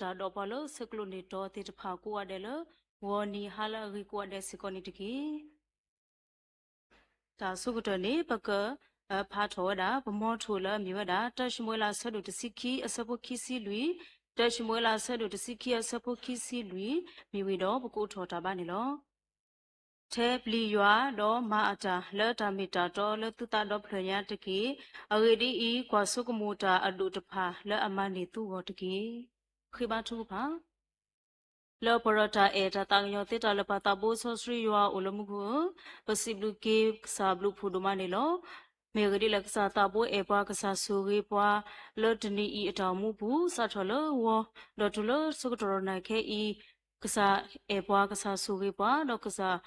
ဒီးပကဒုးအိၣ်ထီၣ်တၢ်ဒီးပှၤလၢဆဲးကျိးန့ၢ်တီၤသ့ၣ်တဖၣ်ကိးဂၤဒဲးလၢ ဂီၤနံၤဟါလၢအဂ့ၤကိးဂၤဒဲးစ့ၢ်ကီးန့ၣ်တက့ၢ်. တၢ်ဆိကတၢၢ်န့ၣ် ပက ဖးထီၣ်ဝဲဒၣ် ပမီထိၣ်လၢအမ့ၢ်ဝဲဒၣ် တၢၡမူၤအ့လးအဆၢဒိၣ်တဆံခံအဆၢဖိခံဆံလွံၢ်, တၢၡမူၤအ့လးအဆၢဒိၣ်တဆံခံအဆၢဖိခံဆံလွံၢ် မ့ၢ်ဝံၤဒီးပကအိးထီၣ်တၢ်ဘါန့ၣ်လီၤ. ထဲပျံၤယွၤဒီးမၤအတၢ်လၢတၢ်မ့ၢ်တၢ်တီလၢသုသးဒီဖျၢၣ်ညါတက့ၢ်. အဂ့ၢ်ဒ်အံၤ, ကွၢ်ဆိကမိၣ်တၢ်အဒိၣ်တဖၣ်လၢအမၤန့ၢ်သုဂီၢ်တက့ၢ်. ဃ့ဘါထုကဖၣ်. လၢပှဲၤဒီးတၢ်အဲၣ်တၢ်သးကညီၤသ့တၢ်လၢပၢ်သးဘိစီဆှံယွၤအိၣ်လၢမူခိၣ်ဧၢ, ပစံးဘျုးက့ၤကစၢ်ဘျုးဖှိၣ်ဒိၣ်မးန့ၣ်လီၤ. မ့ၢ်အဂ့ၢ်ဒ်လဲၣ်, ကစၢ်သးဘိအဲၣ်ပှၤ ကစၢ်ဆိၣ်ဂ့ၤပှၤ လၢတနံၤအံၤအတၢ်အိၣ်မူပူၤ စးထီၣ်လၢဂီၤ ဒီးတုၤလၢဆၢကတီၢ်နၤခဲအံၤ ကစၢ်အဲၣ်ပှၤ ကစၢ်ဆိၣ်ဂ့ၤပှၤ ဒီးကစၢ်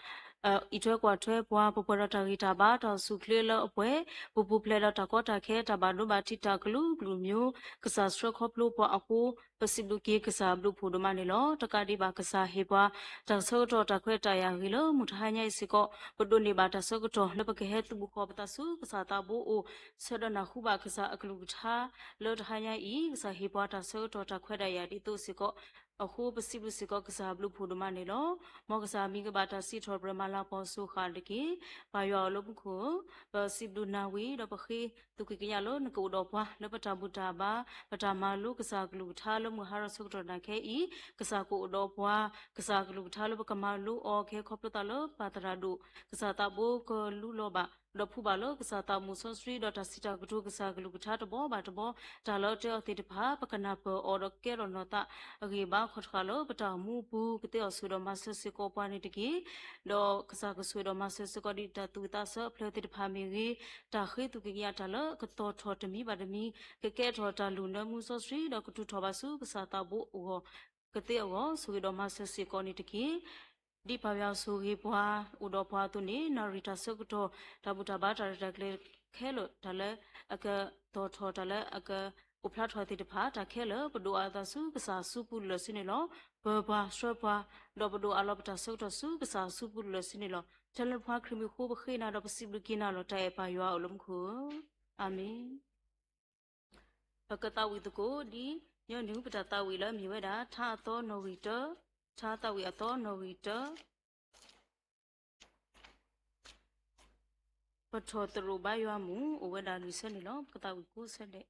အံးထွဲကွၢ်ထွဲပှၤ ပပှဲၤဒီးတၢ်ဂံၢ်တၢ်ဘါ တၢ်အိၣ်ဆူၣ်အိၣ်ချ့လၢအပှဲၤ ပပူၤဖျဲးဒီးတၢ်ကီတၢ်ခဲ တၢ်ဘၣ်ဒိဘၣ်ထံး တၢ်ကလုာ်ကလုာ်မျိုး ကစၢ်ဆှၢခီဖျိပှၤအဃိ ပစံးဘျုးက့ၤကစၢ်ဘျုးဖှိၣ်ဒိၣ်မးန့ၣ်လီၤ. တကးဒံးဘၣ် ကစၢ်ဟ့ၣ်ပှၤ တၢ်ဆၢကတီၢ်တၢ်ခွဲးတၢ်ယာ်ဂ့ၤလၢမုၢ်တဟါညါအံၤစ့ၢ်ကီး ပဒိးန့ၢ်ဘၣ်တၢ်ဆၢကတီၢ်လၢပကဟဲသုးဘူးဃီၤပသးဆူ ကစၢ်သးဘိအိၣ် ဆၢဒီးနၢ်ဟူဘၣ်ကစၢ်အကလုၢ်ကထါ လၢတဟါညါအံၤ ကစၢ်ဟ့ၣ်ပှၤတၢ်ဆၢကတီၢ်တၢ်ခွဲးတၢ်ယာ်ဒ်သိးစ့ၢ်ကီး အဃိပစံးဘျုးစ့ၢ်ကီးကစၢ်ဘျုးဖှိၣ်ဒိၣ်မးန့ၣ်လီၤ. မ်ကစၢ်မံၤကဘၣ်တၢ်စံးထီၣ်ပတြၢၤမၤလၤကပီၤစိၤဃာ်တက့ၢ်. ပၢ်ယွၤအိၣ်လၢမူခိၣ်ဧၢ, ပစံးဘျုးနၤဝံၤ ဒီးပဃ့သုးက့ၤကညးလၢနကအိၣ်ဒီးပှၤ လၢပတၢ်ဘူၣ်တၢ်ဘါ ပတၢ်မၤလိကစၢ်အကလုၢ်ကထါ လၢမုၢ်ဟါဒီးဆၢကတီၢ်နၤခဲအံၤ ကစၢ်ကအိၣ်ဒီးပှၤ ကစၢ်အကလုၢ်ကထါလၢပကမၤလိအီၤ ကဟဲခီဖျိသးလၢပၢ်သရၣ်ဒိၣ် ကစၢ်သးဘိကလူလီၤဘၣ် ဒီးဖှူဘၣ်လၢကစၢ်သးမူစီဆှံ ဒီးတၢ်စံးတၢ်ကတိၤကစၢ်အကလုၢ်ကထါတဘီဘၣ်တဘီ တၢ်လၢအတဲအီၤသ့ၣ်တဖၣ် ပကနၢ်ပၢၢ်အီၤဒီးကဲထီၣ်နီၢ်သးအဂ့ၢ်ဘါ ခီၣ်တဃာ်လၢပတၢ်အိၣ်မူအပူၤ ကသ့အီၤဆူၣ်ဒီးမၤစၢၤစ့ၢ်ကီးပှၤန့ၣ်တက့ၢ်. ဒီးကစၢ်ကဆိၣ်ဒီးမၤစၢၤစ့ၢ်ကီးဒ်တၢ်သူၣ်ဝံၣ်သးဆၢအဖျၢၣ်သ့ၣ်တဖၣ်မ့ၢ်ဂ့ၤ, တၢ်ဃ့သူၣ်က့ၤကညးတၢ်လၢကသီၣ်ထီၣ်တမံၤဘၣ်တမံၤ ကကဲထီၣ်တၢ်လူၢ်နၢမူစီဆှံ ဒီးကတူၢ်ထီၣ်ဘၣ်ဆူကစၢ်သးဘိအဂီၢ် ကသ့အဂီၢ် ဆိၣ်ဂ့ၤဒီးမၤစၢၤစ့ၢ်ကီးန့ၣ်တက့ၢ်. ဒ်ပၢ်ယွၤဆိၣ်ဂ့ၤပှၤ အိၣ်ဒီးပှၤအသိးန့ၣ် နၣ်ရံၣ်တၢ်ဆၢကတီၢ် တၢ်ဘူၣ်တၢ်ဘါ တၢ်ရဲၣ်တၢ်ကျဲၤခဲလၢာ် တၢ်လၢအကသီၣ်ထီၣ် တၢ်လၢအကအိၣ်ဖျါထီၣ်သ့ၣ်တဖၣ် တၢ်ခဲလၢာ် ပဒိးအသးဆူကစၢ်အစုပူၤလၢာ်စုန့ၣ်လီၤ. ပၢၤပှၤဆှၢပှၤ ဒီးပဒိးအးလီၤပတၢ်ဆၢကတီၢ်ဆူကစၢ်အစုပူၤလၢာ်စုန့ၣ်လီၤ. ထဲလၢပှၤခရံာ်မံၤဃိ ပဃ့နၤဒီးပစံးဘျုးက့ၤနၤလီၤ. တၢ်အဲၣ်ပၢ်ယွၤအိၣ်လၢမူခိၣ်ဧၢ, အၤမ့ၣ်. ပကသးဝံၣ်သကိးဒ်ညီနုၢ်ပတၢ်သးဝံၣ်လၢအမ့ၢ်ဝဲဒၣ် ထါအသီနီၣ်ဂံၢ်တၢ, ထါသးဝံၣ်အသီနီၣ်ဂံၢ်တၢ, ပထီၣ်သရိာ်ဘါယွၤအမုၢ် အိၣ်ဝဲဒၣ်လွံၢ်ဆၢန့ၣ်လီၤ. ပကသးဝံၣ်ကိးဆၢဒဲး.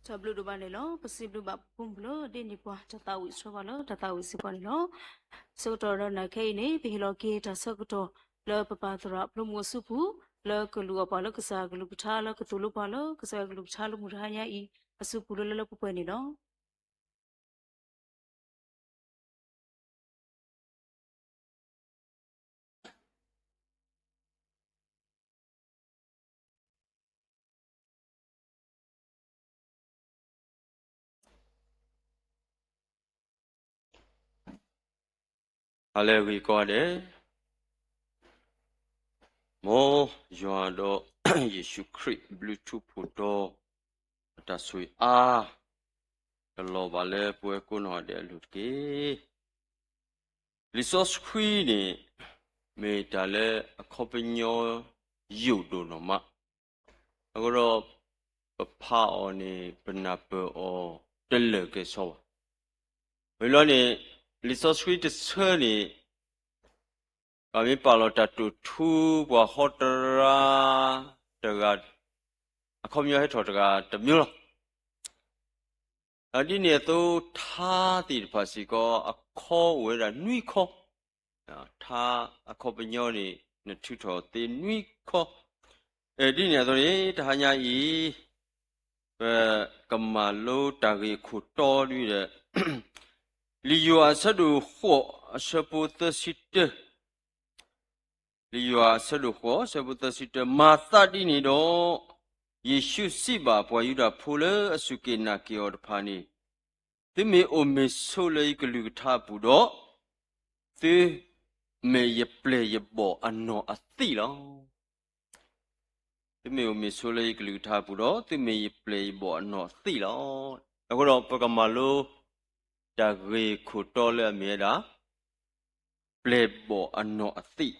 တၢ်ဘျုးဒိၣ်ဘၣ်န့ၣ်လီၤ. ပစံးဘျုးဘၣ်ပဖိမုၣ်လၢဒ်န့ၣ်ပှၤ တၢ်သးဝံၣ်ဆှၢပှၤလၢတၢ်သးဝံၣ်စ့ၢ်ကီးန့ၣ်လီၤ. ဆၢကတီၢ်ဒီးနၤခဲအံၤန့ၣ် ပဟ့ၣ်လီၤက့ၤတၢ်ဆၢကတီၢ်လၢပပၢ်သရၣ်ဖျိမုၢ်အစုပူၤ လၢကလူၤအီၣ်ပှၤလၢကစၢ်ကလုၢ်ကထါ လၢကသိၣ်လိပှၤလၢကစၢ်ကလုၢ်ကထါလၢမုၢ်တဟါညါအံၤ အစုပူၤလၢလၢလၢပှဲၤပှဲၤန့ၣ်လီၤ. ဟါလၢအဂ့ၤကိးဂၤဒဲး, မ်ယွၤဒီးယ့ၣ်ၡူးခရံာ်ဘျုးထူးဖှိၣ်တီ အတၢ်ဆိၣ်ဂ့ၤအါ တလီၤဘၣ်လၢပဝဲကိးနီၢ်ဂၤဒဲးအလိၤတက့ၢ်. လံာ်စီဆှံန့ၣ် မ့ၢ်တၢ်လၢအခီပညီယိာ်ဒိၣ်နီၢ်မး, အဃိဒီး ပဖးအီၤန့ၣ် ပနၢ်ပၢၢ်အီၤတလၢာ်ကဲၣ်ဆိးဘၣ်. ဝံၤလီၤန့ၣ် လံာ်စီဆှံတဆၢန့ၣ် ပမ့ၢ်ပာ်လီၤတၢ်တိာ်ထူ ပှၤဟီတရါတဂၤ အခီပညီဟဲထီၣ်တဂၤတမျိုးလီၤ. ဒ်န့ၣ်အသိး ထါသ့ၣ်တဖၣ်စ့ၢ်ကီး အခီအိၣ်ဝဲဒၣ်နွံခီ, ထါအခီပညီန့ၣ် နထုးထီၣ်သ့နွံခီ. ဒ်န့ၣ်အသိးန့ၣ် တဟါညါအံၤ ပကမၤလိတၢ်ဂ့ၢ်အခိၣ်တီဒီး လံာ်ယိၤဟၣ်အဆၢဒိၣ်ဃိး အဆၢဖိသၢဆံတၢ, လံာ်ယိၤဟၣ်အဆၢဒိၣ်ဃိး အဆၢဖိသၢဆံတၢ, မၤသးဒ်န့ၣ်ဒီး ယ့ၣ်ၡူးစံးဘၣ်ပှၤယူဒၤဖိလၢအစူၢ်က့ၤနာ်က့ၤအီၤတဖၣ်န့ၣ်, သုမ့ၢ်အိၣ်မ့ၢ်ဆိးလၢယကလုၢ်ကထါအပူၤဒီး, သုမ့ၢ်ယပျဲၢ်ယဘီၣ်အနီၢ်အသံးလီၤ. သုမ့ၢ်အိၣ်မ့ၢ်ဆိးလၢယကလုၢ်ကထါအပူၤဒီး, သုမ့ၢ်ယပျဲၢ်ယဘီၣ်အနီၢ်အသံးလီၤ. အဃိဒီးပကမၤလိ တၢ်ဂ့ၢ်ခိၣ်တီလၢအမ့ၢ်ဝဲဒၣ် ပျဲၢ်ဘီၣ်အနီၢ်အသံး,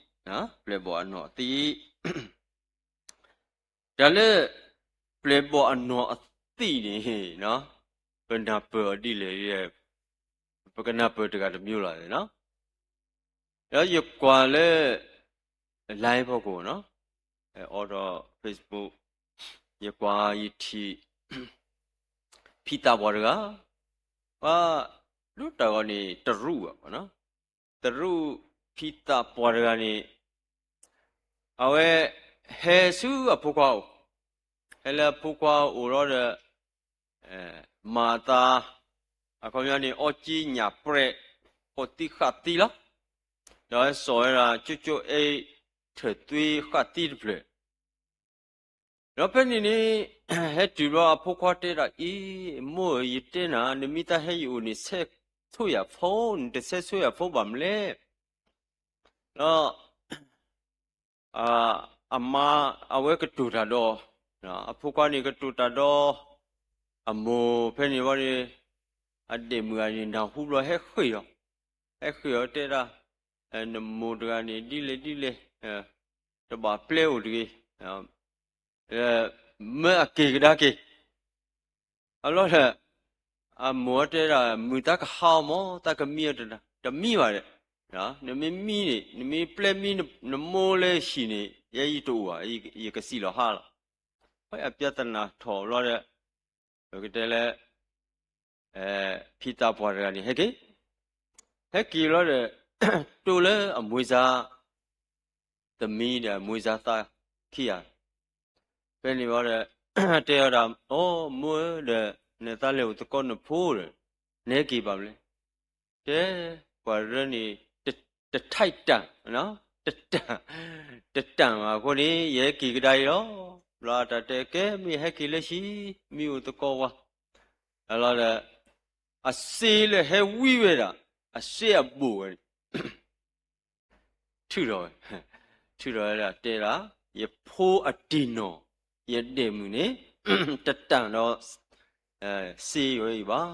ပျဲၢ်ဘီၣ်အနီၢ်အသံး, တၢ်လၢ ပျဲၢ်ဘီၣ်အနီၢ်အသံးန့ၣ် ပနၢ်ပၢၢ်အီၤဒ်လဲၣ်, ပကနၢ်ပၢၢ်တဂၤတမျိုးလီၤ. ဒီးယကွၢ်လၢ line ဖီခိၣ်နီၤ, အီဒီး Facebook, ယကွၢ်ယထံၣ် ဖံသးပှၢ်တဂၤ, ပှၤ ဒိတၢ်ဂီၤန့ၣ် တရူးဘၣ်, တရူးဖံသးပှၢ်တဂၤန့ၣ် အဝဲ ဟဲဆူအဖိခွါအိၣ်, ဟဲလၢအဖိခွါအိၣ်လီၤဒီး မၤအသး, အခီပညီန့ၣ် အီကၠံညၣ်ပြဲး, ဃိးသံဃၣ်သံလီၤ. ဒီးဟဲစိာ်ဝဲဒၣ် ကၠိကၠိအဲ, ထၢၣ်သွံဃၣ်သံတဖျၢၣ် ဒီးဖဲန့ၣ်န့ၣ် ဟဲတုၤဘျီအဖိခွါတဲဒၣ်အံၤ, မိၢ်ဧၢ ယတဲနၤ, နမ့ၢ်သးဟဲယအိၣ်န့ၣ် ဆဲးဆိယၤဖိ, နတဆဲးဆိယၤဖိဘၣ်မလဲၣ်. ဒီး အမါ အဝဲကတိၤတၢ်ဒီး, အဖိခွါန့ၣ်ကတိၤတၢ်ဒီး အမိၢ်ဖဲန့ၣ်ဘၣ်န့ၣ်, အဒဲးမုၣ်ဂၤန့ၣ် နၢ်ဟူဘျီဟဲဃ့ၢ်အီၤ, ဟဲဃ့ၢ်အီၤတဲဒၣ်, နမိၢ်တဂၤန့ၣ် ဒ်လဲၣ်ဒ်လဲၣ်, တဘၣ်ပျဲအိၣ်တဂ့ၤ, မၢအက့ၤကဒါက့ၤ အလီၢ်ဒီး အမိၢ်တဲဒၣ် မုၢ်သးကဟးအီၤမး သးကမံအီၤတဒၣ်, တမံဘၣ်ဒီး, နမ့ၢ်မံန့ၣ် နမ့ၢ်ပျဲမံနမိၢ်လၢဟံၣ်န့ၣ် ယဲယတအိၣ်ဘၣ်, ယကစံၣ်လီၤဟးလီၤ. အပြဿနာထီၣ်ဘျီဒီး ပကတဲလၢ ဖံသးပှၢ်တဂၤန့ၣ် ဟဲက့ၤ, ဟဲက့ၤဘျီဒီး တိလၢအမွေးစား သမီးဒီးအမွေးစားသးခံဂၤ, ဖဲန့ၣ်ဘျီဒီး တဲဝဲဒၣ်, အိ မိၢ်ဧၢ, ဒီးနသးလဲၤအိၣ်သကိးနဖိဒီး နဟဲက့ၤဘၣ်မလဲၣ်. တဲ, ပှၤရၢန့ၣ် တထိုက်တန်, တတန်ဘၣ်အဃိန့ၣ် ယဟဲက့ၤကဒါအံၤလီၤ. ဘျီတၢ်တဲကဲ မ့ၢ်ဟဲက့ၤလၢဟံၣ် မ့ၢ်အိၣ်သကိးဝဲ, အလီၤဒီး အစ့လၢဟဲဝံဝဲဒၣ် အစ့အဘိၣ်ဝဲန့ၣ် ထုးထီၣ်ဝဲ, ထုးထီၣ်ဝဲဒၣ်တဲဒၣ်, ယဖိအတံၢ်နီၢ် ယဒဲၣ်မုၣ်န့ၣ် တတၢ်ဒီး စ့ယွၤအံၤဘၣ်,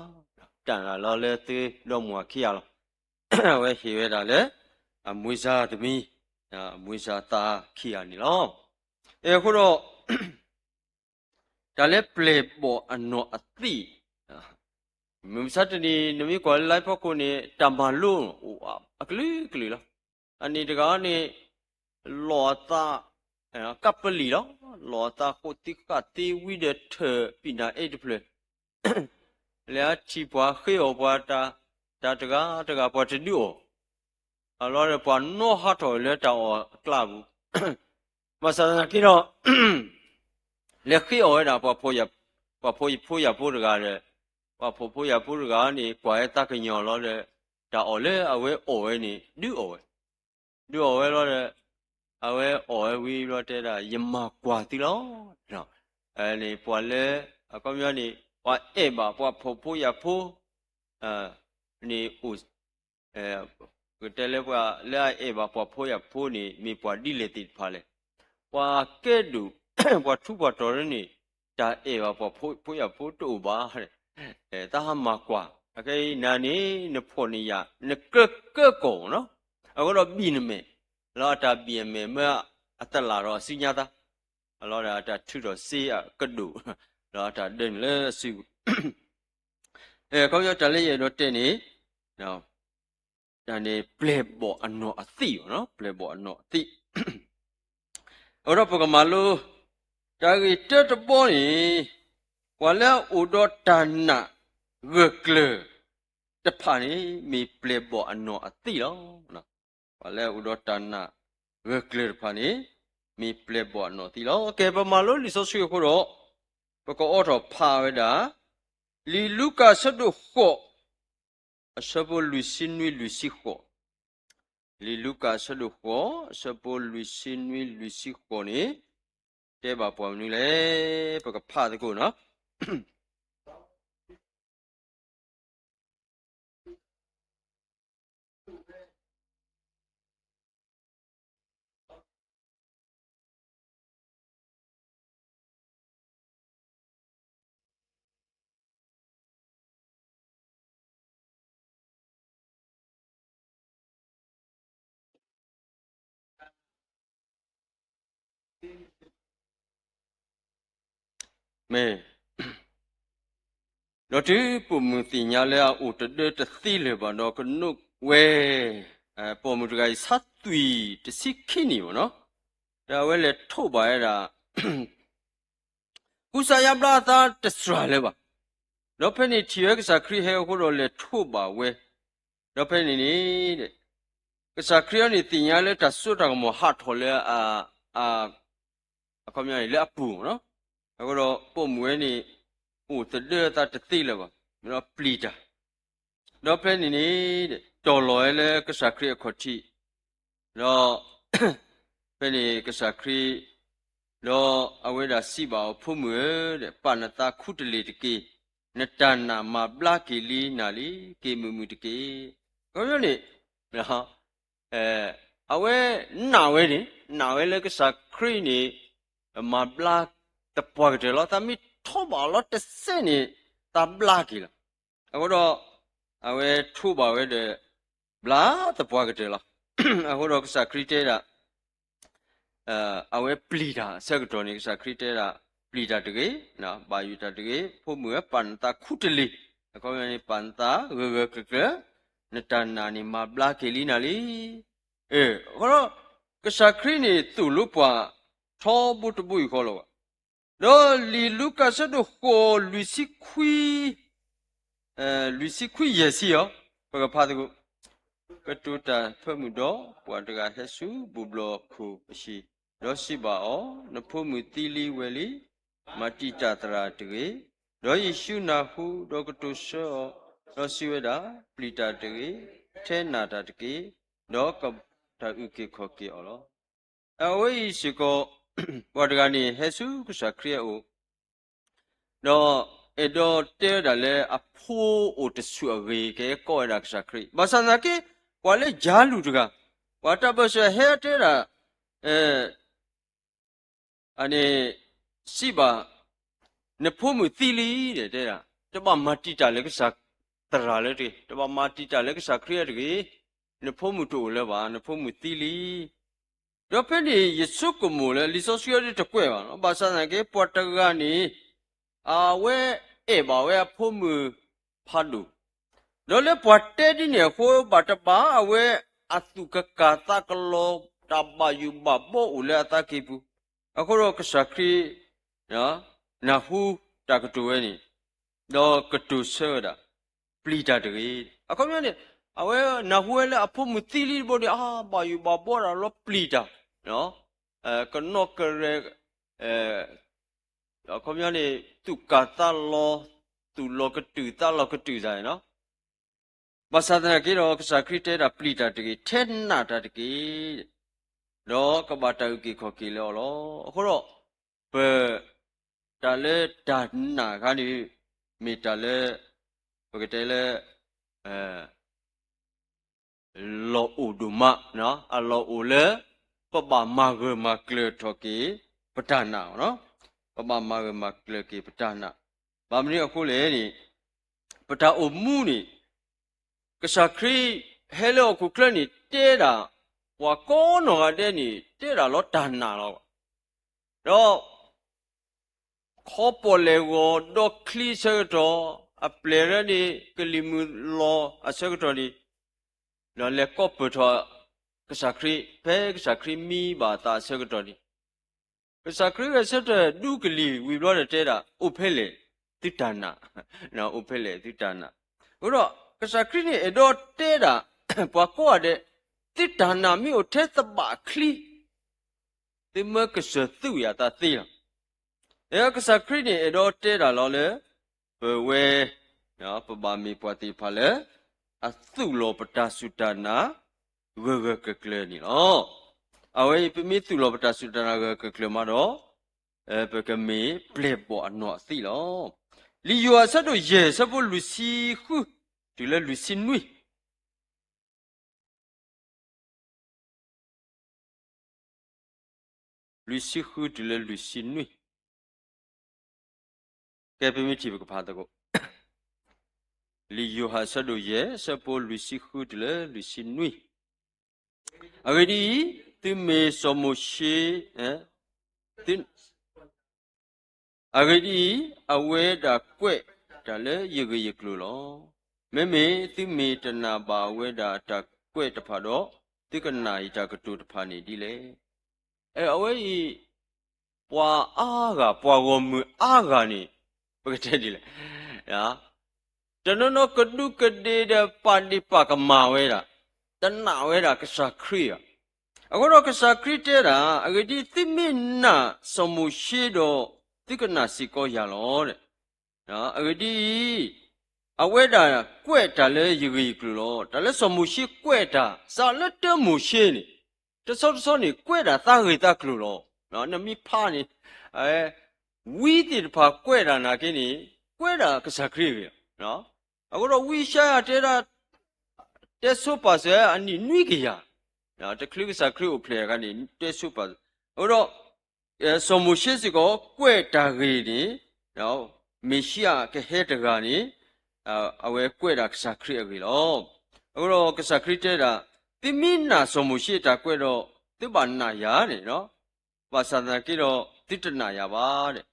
တၢ်လီၤလၢသုဒီမါဝၤခံဂၤလီၤ. အဝဲဟ့ၣ်ဝဲဒၣ်လၢ အမွေးစားသမီး, အမွေးစားသးခံဂၤန့ၣ်လီၤ. အဃိဒီး တၢ်လၢပျဲၢ်ဘီၣ်အနီၢ်အသံၣ်, မုၢ်မဆါတနံၤ နမ့ၢ်ကွၢ်လၢ live ဖီခိၣ်န့ၣ် တၢ်မၤလိအိၣ်အကလုာ်ကလုာ်လီၤ. အန့ၣ်တဂၤန့ၣ် လီၤအသး ကပလံၣ်လီၤ, လီၤအသးဃိးသံဃၣ်သံဝံဒီးထၢၣ်ပံၣ်နၢ်အ့တဖျၢၣ် လဲၤအထံၣ်ပှၤဃ့အီၣ်ပှၤတၢ်, တၢ်တဂၤတဂၤ ပှၤတဒုးအီၣ်, အလီၢ်ဒီး ပှၤနီၣ်ဟးထီၣ်လၢတၢ်အီၣ်အကျါပူၤ, ဘၣ်ဆၣ်သနာ်က့ဒီး လဲၤဃ့အီၣ်ဝဲဒၣ် ပှၤဖိယဖိယၢ်ဖိတဂၤဒီး ပှၤဖိဖိယၢ်ဖိတဂၤန့ၣ် ကွၢ်ဝဲသးကညီၤလီၤဒီး တၢ်အီၣ်လၢအဝဲအီၣ်ဝဲန့ၣ် ဒုးအီၣ်ဝဲ, ဒုးအီၣ်ဝဲလီၤဒီး အဝဲအီၣ်ဝဲဝံၤဘျီတဲဒၣ် ယမၤကွၢ်သုလီၤ. န့ၣ်ပှၤလၢ အခီပညီန့ၣ် ပှၤအဲၣ်ဘၣ်ပှၤဖိဖိယၢ်ဖိ န့ၣ်အိၣ် ကတဲလၢပှၤ လၢအအဲၣ်ဘၣ်ပှၤဖိယၢ်ဖိန့ၣ် မ့ၢ်ပှၤဒ်လဲၣ်သ့ၣ်တဖၣ်လဲၣ်. ပှၤကဲဒိၣ် ပှၤထူးပှၤတီၤန့ၣ် တၢ်အဲၣ်ဘၣ်ပှၤဖိယၢ်ဖိတအိၣ်ဘၣ်. တၢ်ဟးမၤကွၢ် အခဲအံၤနၤန့ၣ် နဖှီၣ်န့ၢ်ယၤ နကၢကၢကီၢ်နီၤ, အဃိဒီးဘံၣ်နမဲာ်, လီၤအတၢ်ဘံၣ်အမဲာ်မၢအတလၢ်ဒီးအစုညါသး, အလီၤဒီးအတၢ်ထုးထီၣ်စ့အကဒိၣ်, လီၤအတၢ်ဒၢနုာ်လၢအစုပူၤ အခီပညီတၢ်လၢယအဲၣ်ဒိးတဲန့ၣ် တၢ်န့ၣ် ပျဲၢ်ဘီၣ်အနီၢ်အသံၣ်ဘၣ်နီၤ, ပျဲၢ်ဘီၣ်အနီၢ်အသံၣ်. အဃိဒီးပကမၤလိ တၢ်ဂ့ၢ်တၢတဘီန့ၣ် ပှၤလၢအအိၣ်ဒီးတၢ်နာ်ဂၢၢ်ကျၢၤတဖၣ်န့ၣ် မ့ၢ်ပျဲၢ်ဘီၣ်အနီၢ်အသံၣ်လီၤ. ပှၤလၢအအိၣ်ဒီးတၢ်နာ်ဂၢၢ်ကျၢၤတဖၣ်န့ၣ် မ့ၢ်ပျဲၢ်ဘီၣ်အနီၢ်အသံၣ်လီၤ. ကဲ ပမၤလိလံာ်စီဆှံအဃိဒီး ပကအိးထီၣ်ဖးဝဲဒၣ် လံာ်လူၤကၣ်အဆၢဒိၣ်ဃိး အဆၢဖိလွံၢ်ဆံနွံလွံၢ်ဆံဃိး, လံာ်လူၤကၣ်အဆၢဒိၣ်ဃိး အဆၢဖိလွံၢ်ဆံနွံလွံၢ်ဆံဃိးန့ၣ် တဲဘၣ်ပှၤမနုၤလဲၣ်, ပကဖးသကိးနီၤ. မ့ၢ် ဒီးတုၤပိာ်မုၣ်သ့ၣ်ညါလၢအအိၣ်တဒၢတသံလၢၤဘၣ်ဒီး ကနိးဝဲ, ပိာ်မုၣ်တဂၤအံၤ ဆါသွံၣ်တဆံခံနံၣ်ဘၣ်နီၤ, ဒီးအဝဲလဲၤထိးဘၣ်ဝဲဒၣ် ကူစါယါဘျါအသးတစှၤလၢၤဘၣ်. ဒီးဖဲန့ၣ်ထံၣ်ဝဲကစၢ်ခရံာ်ဟဲအဃိဒီးလဲၤထိးဘၣ်ဝဲ, ဒီးဖဲန့ၣ်န့ၣ် ကစၢ်ခရံာ်အံၤန့ၣ်သ့ၣ်ညါလၢတၢ်စိတၢ်ကမီၤဟးထီၣ်လၢ အခီပညီန့ၣ် လၢအပူၤနီၤ, အဃိဒီးပိာ်မုၣ်ဝဲန့ၣ် အိၣ်တဒၢအသးတသ့လၢၤဘၣ်, မ့ၢ်ဒီးပျံၤတၢ်, ဒီးဖဲန့ၣ်န့ၣ် တီၢ်လီၤဝဲလၢကစၢ်ခရံာ်အခီၣ်ထံး, ဒီး ဖဲန့ၣ်ကစၢ်ခရံာ် ဒီးအဝဲဒၣ်စံးဘၣ်အီၤ ဖိမုၣ်ဧၢ, ပာ်နသးခူတလ့ၢ်တက့ၢ်, နတၢ်နာ်မၤဘျါက့ၤလံနၤလံ, က့ၤမုာ်မုာ်တက့ၢ်. အခီပညီန့ၣ် အဝဲနာ်ဝဲန့ၣ် နာ်ဝဲလၢကစၢ်ခရံာ်န့ၣ် မၤဘျါသပှၢ်ကတၢၢ်လီၤ. သးမ့ၢ်ထိးဘၣ်အီၤလီၤတစဲးန့ၣ် သးဘျါက့ၤလီၤ. အဃိဒီး အဝဲထိးဘၣ်ဝဲဒီး ဘျါသပှၢ်ကတၢၢ်လီၤ. အဃိဒီးကစၢ်ခရံာ်တဲဒၣ် အဝဲပျံၤတၢ်အဆၢကတီၢ်န့ၣ် ကစၢ်ခရံာ်တဲဒၣ် ပျံၤတၢ်တဂ့ၤ, ဘၣ်ယိၣ်တၢ်တဂ့ၤ, ဖိမုၣ်ဧၢ, ပာ်နသးခူတလ့ၢ်, အခီပညီန့ၣ် ပာ်နသးဂၢၢ်ဂၢၢ်ကျၢၤကျၢၤ, နတၢ်နာ်န့ၣ်မၤဘျါက့ၤလံနၤလံ. အဃိဒီး ကစၢ်ခရံာ်န့ၣ်သိၣ်လိပှၤထီဘိတဘိယူၢ်ဃီလီၤဘၣ်. ဒီးလံာ်လူၤကၣ်ဆၢဒိၣ်ဃိး လွံၢ်ဆံခွံ လွံၢ်ဆံခွံယဲၢ်ဆံအီၤ, ပကဖးသကိး, ကတိၤတၢ်ဖၢမုၢ်ဒီး ပှၤတဂၤဟဲဆူဘူၣ်ဘျီၣ်ခိၣ်အဟံၣ်, ဒီးစံးဘၣ်အီၤ, နဖိမုၣ်သံလံဝဲလံ, မၤတံာ်တာ်သရၣ်တဂ့ၤ. ဒီးယ့ၣ်ၡူးနၢ်ဟူ, ဒီးကတိၤဆၢအီၤ, ဒီးစံးဝဲဒၣ်, ပျံၤတၢ်တဂ့ၤ, ထဲနာ်တၢ်တက့ၢ်, ဒီးကဘၣ်တၢ်အုၣ်က့ၤခီၣ်က့ၤအီၤလီၤ. အဝဲအံၤစ့ၢ်ကီး ပှၤတဂၤန့ၣ် ဟဲဆူကစၢ်ခရံာ်အအိၣ်, ဒီး အဲၣ်ဒိးတဲဝဲဒၣ်လၢအဖိအိၣ်တဆူၣ်အဂ့ၢ် ကဟဲကိးဝဲဒၣ်ကစၢ်ခရံာ်. ဘၣ်ဆၣ်သနာ်က့ ပှၤလၢယၤလူၢ်တဂၤ, ပှၤတၢ်ပၢၢ်ဆၢဟဲတဲဒၣ်, အန့ၣ် စံးဘၣ်, နဖိမုၣ်သံလံဒီးတဲဒၣ်, တဘၣ်မၤတံာ်တာ်လၢကစၢ်သရၣ်လၢတဂ့ၤ, တဘၣ်မၤတံာ်တာ်လၢကစၢ်ခရံာ်တဂ့ၤ, နဖိမုၣ်တအိၣ်လၢၤဘၣ်, နဖိမုၣ်သံလံ. ဒီးဖဲန့ၣ်ယဆိကမိၣ်လၢ လံာ်စီဆှံအံၤတကွဲးဘၣ်, ဘၣ်ဆၣ်သနာ်က့ ပှၤတဂၤန့ၣ် အဝဲအဲၣ်ဘၣ်ဝဲအဖိမုၣ်ဖးဒိၣ်, ဒီးလၢပှၤတဲဒ်န့ၣ်အဃိ ဘၣ်တဘၣ် အဝဲအသူၣ်ကကၢ်သးကလီၤ တၢ်ဘၣ်ယိၣ်ဘၣ်ဘီအိၣ်လၢအသးကံၢ်ပူၤ, အဃိဒီးကစၢ်ခရံာ် နၢ်ဟူတၢ်ကတိၤဝဲန့ၣ်, ဒီးကတိၤဆၢဝဲဒၣ်, ပျံၤတၢ်တဂ့ၤ. အခီပညီန့ၣ် အဝဲနၢ်ဟူဝဲလၢအဖိမုၣ်သံလံတဘိန့ၣ် အါ ဘၣ်ယိၣ်ဘၣ်ဘီတၢ်လီၤ ပျံၤတၢ်, ကနီၣ်ကရဲၣ်, အခီပညီန့ၣ် သူၣ်ကၢ်သးလီၤ, သူၣ်လီၤကတုာ်သးလီၤကတုာ်သးန့ၣ်လီၤ. ဘၣ်ဆၣ်သနာ်က့ဒီး ကစၢ်ခရံာ်တဲဒၣ် ပျံၤတၢ်တဂ့ၤ, ထဲနာ်တၢ်တက့ၢ်, ဒီးကဘၣ်တၢ်အုၣ်က့ၤခီၣ်က့ၤလၢအီၤလီၤ. အဃိဒီး ပ တၢ်လၢတၢ်နာ်ခါန့ၣ် မ့ၢ်တၢ်လၢ ပကတဲလၢ လီၢ်အိၣ်ဒိၣ်မး, အလီၢ်အိၣ်လၢ ပဘၣ်မၤဂၢၢ်မၤကျၢၤထီၣ်က့ၤ ပတၢ်နာ်, ပဘၣ်မၤဂၢၢ်မၤကျၢၤက့ၤပတၢ်နာ်. ဘၣ်မနုၤအဃိလဲၣ်န့ၣ် ပတၢ်အိၣ်မူန့ၣ် ကစၢ်ခရံာ်ဟဲလၢဟီၣ်ခိၣ်ချၢန့ၣ် တဲဒၣ် ပှၤကိးနီၢ်ဂၤဒဲးန့ၣ် တဲဒၣ်လီၤတၢ်နာ်လီၤ. ဒီး ခီပီၣ်လဲၣ်ဂီၤဒီချံအဆၢကတီၢ်, အပျဲၢ်လၢန့ၣ် ကလံၤမုၢ်လီၤအဆၢကတီၢ်န့ၣ်, ဒီးလဲၤကိးပၢၢ်ထီၣ်ကစၢ်ခရံာ် ဖဲကစၢ်ခရံာ်မံဘၣ်အသးအဆၢကတီၢ်န့ၣ်, ကစၢ်ခရံာ်ဂဲၤဆၢထၢၣ်ဒူကလံၤဝံၤဘျီဒီးတဲဒၣ် အိၣ်ဖဲလဲၣ် သုတၢ်နာ်, အိၣ်ဖဲလဲၣ်သုတၢ်နာ်. အဃိဒီး ကစၢ်ခရံာ်န့ၣ်အဲၣ်ဒိးတဲဒၣ် ပှၤကိးဂၤဒဲး, သုတၢ်နာ်မ့ၢ်အိၣ်ထဲသဘၣ်ချံ သုမၢကစၢၢ်သုးဝံၤအသးသ့လီၤ. ကစၢ်ခရံာ်န့ၣ်အဲၣ်ဒိးတဲဒၣ်လီၤလၢ ပဝဲ ပဘၣ်မ့ၢ်ပှၤသ့ၣ်တဖၣ်လၢ အသူၣ်လီၤပတၢ်စူၢ်တၢ်နာ် ဂၢၢ်ဂၢၢ်ကျၢၤကျၢၤန့ၣ်လီၤ. အဝဲအံၤ ပမ့ၢ်သူၣ်လီၤပတၢ်စူၢ်တၢ်နာ်ဂၢၢ်ဂၢၢ်ကျၢၤကျၢၤမးဒီး ပကမ့ၢ်ပျဲၢ်ဘီၣ်အနီၢ်အသံလီၤ. လံာ်ယိၤဟၣ်အဆၢဒိၣ်ယဲၢ် အဆၢဖိလွံၢ်ဆံဃု တုၤလၢလွံၢ်ဆံနွံ လွံၢ်ဆံဃုတုၤလၢလွံၢ်ဆံနွံ, ကဲ ပမ့ၢ်ထံၣ်ပကဖးသကိး, လံာ်ယိၤဟၣ်အဆၢဒိၣ်ယဲၢ် အဆၢဖိလွံၢ်ဆံဃုတုၤလၢလွံၢ်ဆံနွံ, အဂ့ၢ်ဒ်အံၤ, သုမ့ၢ်စီၤမိၤၡ့, သု အဂ့ၢ်ဒ်အံၤ, အဝဲဒၣ်ကွဲးတၢ်လၢယဂ့ၢ်ယကျိၤလီၤ. မ့မ့ၢ်သုမ့ၢ်တနာ်ဘၣ်အဝဲဒၣ်အတၢ်ကွဲးတဖၣ်ဒီး, သုကနာ်ယတၢ်ကတိၤတဖၣ်န့ၣ်ဒ်လဲၣ်. အဝဲအံၤ ပှၤအါဂၤ, ပှၤဂီၢ်မုၢ်အါဂၤန့ၣ်, ပကတဲဒ်လဲၣ်, တနီၤနီၤကဒူးကဒ့ၣ်ဒီးပာ်ဒ့ၣ်ပာ်ကမၣ်ဝဲဒၣ်, တနာ်ဝဲဒၣ်ကစၢ်ခရံာ်ဘၣ်. အဃိဒီးကစၢ်ခရံာ်တဲဒၣ်, အဂ့ၢ်ဒ်အံၤ, သုမ့ၢ်နာ်စီၤမိၤၡ့ဒီး, သုကနာ်စ့ၢ်ကီးယၤလီၤ. အဂ့ၢ်ဒ်အံၤ, အဝဲဒၣ်ကွဲးတၢ်လၢယဂ့ၢ်ယကျိၤလီၤ. တၢ်လၢစီၤမိၤၡ့ကွဲးတၢ်, စးလၢတၢမိၤၡ့န့ၣ်, တဆီတဆီန့ၣ် ကွဲးဒၣ်သးဂ့ၢ်သးကျိၤလီၤ. နမ့ၢ်ဖးန့ၣ်, ဝံသ့ၣ်တဖၣ်ကွဲးတၢ်နာ်က့န့ၣ်, ကွဲးဒၣ်ကစၢ်ခရံာ်အဂ့ၢ်လီၤ. အဃိဒီးဝံယၡါယၤတဲဒၣ်, တဲဆိပာ်စၢၤအနံၣ်နွံကယၤ, တချုးကစၢ်ခရံာ်အိၣ်ဖျဲၣ်အခါန့ၣ် တဲဆိပာ်စၢၤ, အဃိဒီး စီၤမိၤၡ့စ့ၢ်ကီးကွဲးတၢ်ဂ့ၢ်န့ၣ်, မ့ၣ်ၡံအၤကဟဲတဂၤန့ၣ်, အဝဲကွဲးဒၣ်ကစၢ်ခရံာ်အဂ့ၢ်လီၤ. အဃိဒီးကစၢ်ခရံာ်တဲဒၣ်, သုမ့ၢ်နာ်စီၤမိၤၡ့အတၢ်ကွဲးဒီး, သုဘၣ်နာ်ယၤန့ၣ်, ဘၣ်ဆၣ်သနာ်က့ဒီး သုတနာ်ယၤဘၣ်.